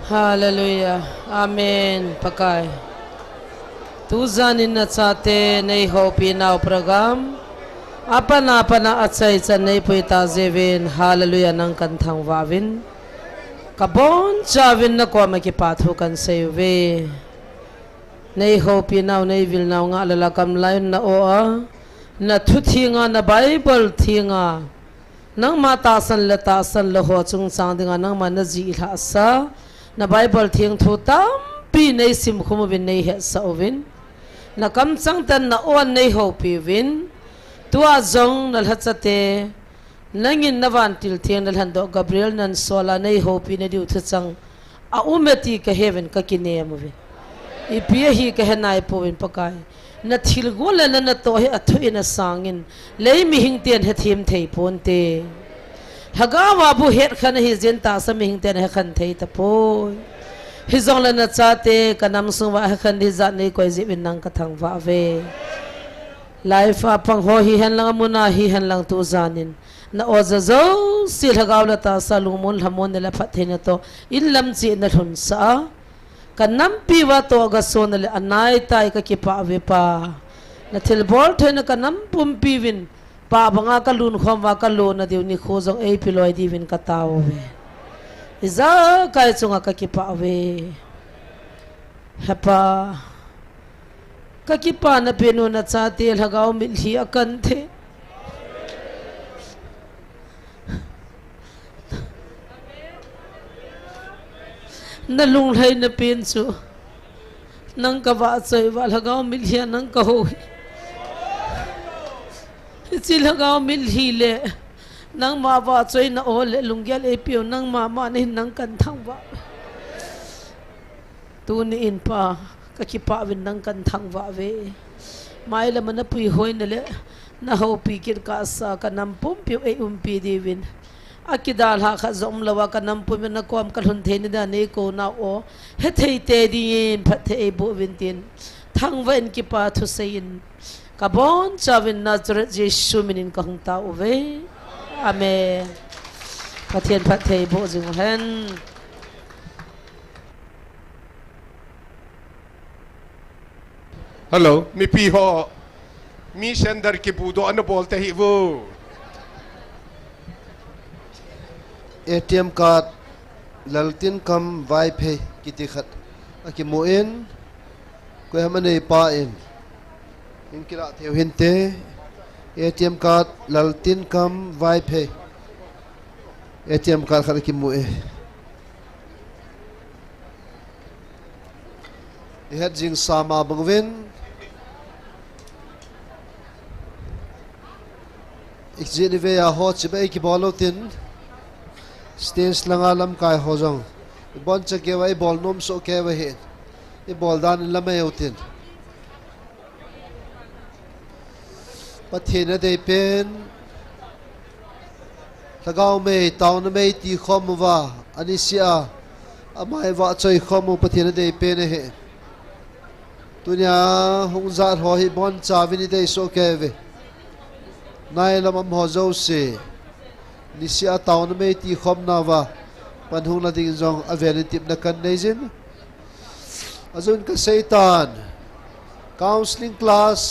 Hallelujah. Amen. Pakai. Tujan in nachate neihoupi nau program. Apana pana achaichan neipui tajiuvin. Hallelujah. Nang kathangvah uvin. Kabonchauvin nakoma kipathu kaseiyuve. Neihoupi nau, neivil nau ngah lala kamlai na-o a. Nathu thenga, na Bible thenga. Nangma tahsan le tahsan lou ho chungchang dinga nangma najih lhahsa, na Bible theng thu tampi neisimkhum uvin neihetsah uvin. Nakamchang tah in na-o a neihoupi uvin. Tua jong nalhachate, nangin navantil theng nalhandoh Gabriel Nansola neihoupina diu thuchang aume ti kaheuvin kakinem uve. Ipi ahi kahe naipouvin Pakai. Nathilgon le nanatoh hi athoh in asangin, lei mihing ten hethem thei ponte. Lhagao a bou hetkhen ahijeh in tahsa mihing ten ahekhen thei tapoi. Hijongle nachate kanam sunguva hekhen ding jat neikoi jeh uvin nang kathangvah uve. Live a pang ho hihen lang, amun a hihen lang tujan in. Na-o ja jouse lhagao le tahsa lungmon lhamon le phattheina toh inlam cheh in nalhunsah a. Kanampi uva toh gasona le anaitai kakipah uve Pa. Nathilbol theina kanam pumpi uvin. Pa banga kalunkhom uva kalona diu nikho jong eipe loi diuvin katao uve. Ijakai chunga kakipah uve. He Pa. Kakipana pen u nachate lhagao mitlhi akang thei. Nalunglhaina pen chu. Nang kavahchoi uva lhagao mitlhi a nang kahou hi. Hiche lhagao mitlhi le. Nangma vahchoina o le lunggel eipeu nangma mama nahin nang kathangvah. Tuni in Pa, kakipah uvin nang kathangvah uve. Mailam a napuihoina le, nahoupi kit kahsa kanam pumpiu eiumpi diuvin. Akidalhah khat jong umlouva kanam pumpi nakom kalhun theina dia neikou nau o. Hethei tei dingin phatthei eiboh uvin tin. Thangvah in kipathu seiyin. Kabonchauvin Nazareth Jesu minin kahung tao uve. Amen. Pathen phatthei boh jing uhen. Hello, mipi ho. Mi sender kibudoh ana bol tahih uvo. A T M card, Laltinkam Vaiphei kiti khat akimun, koiham aneipa in, hin kilah theiu hinte, A T M card, Laltinkam Vaiphei, A T M card khat akimun. Ihet jing sama bang uvin. Ijeh inem ivei a ho chibai kibol utin. Stage langa lamkai ho jong. Ibon cha keuva ibol nom soh keuva hin. Ibol dan in lamai utin. Pathen adeipen, Lhagao mei, taona mei tikhom uva, anisih a, amai vahchoi khom u Pathen adeipen ahi. Tunia hung jat ho hi bonchauvin idei soh kei uve. Nailam a um ho jouse, nisih a taona mei tikhomna uva, pan hung la ding jong avel in tepna kanei jin. Ajeh in kaseitan, counseling class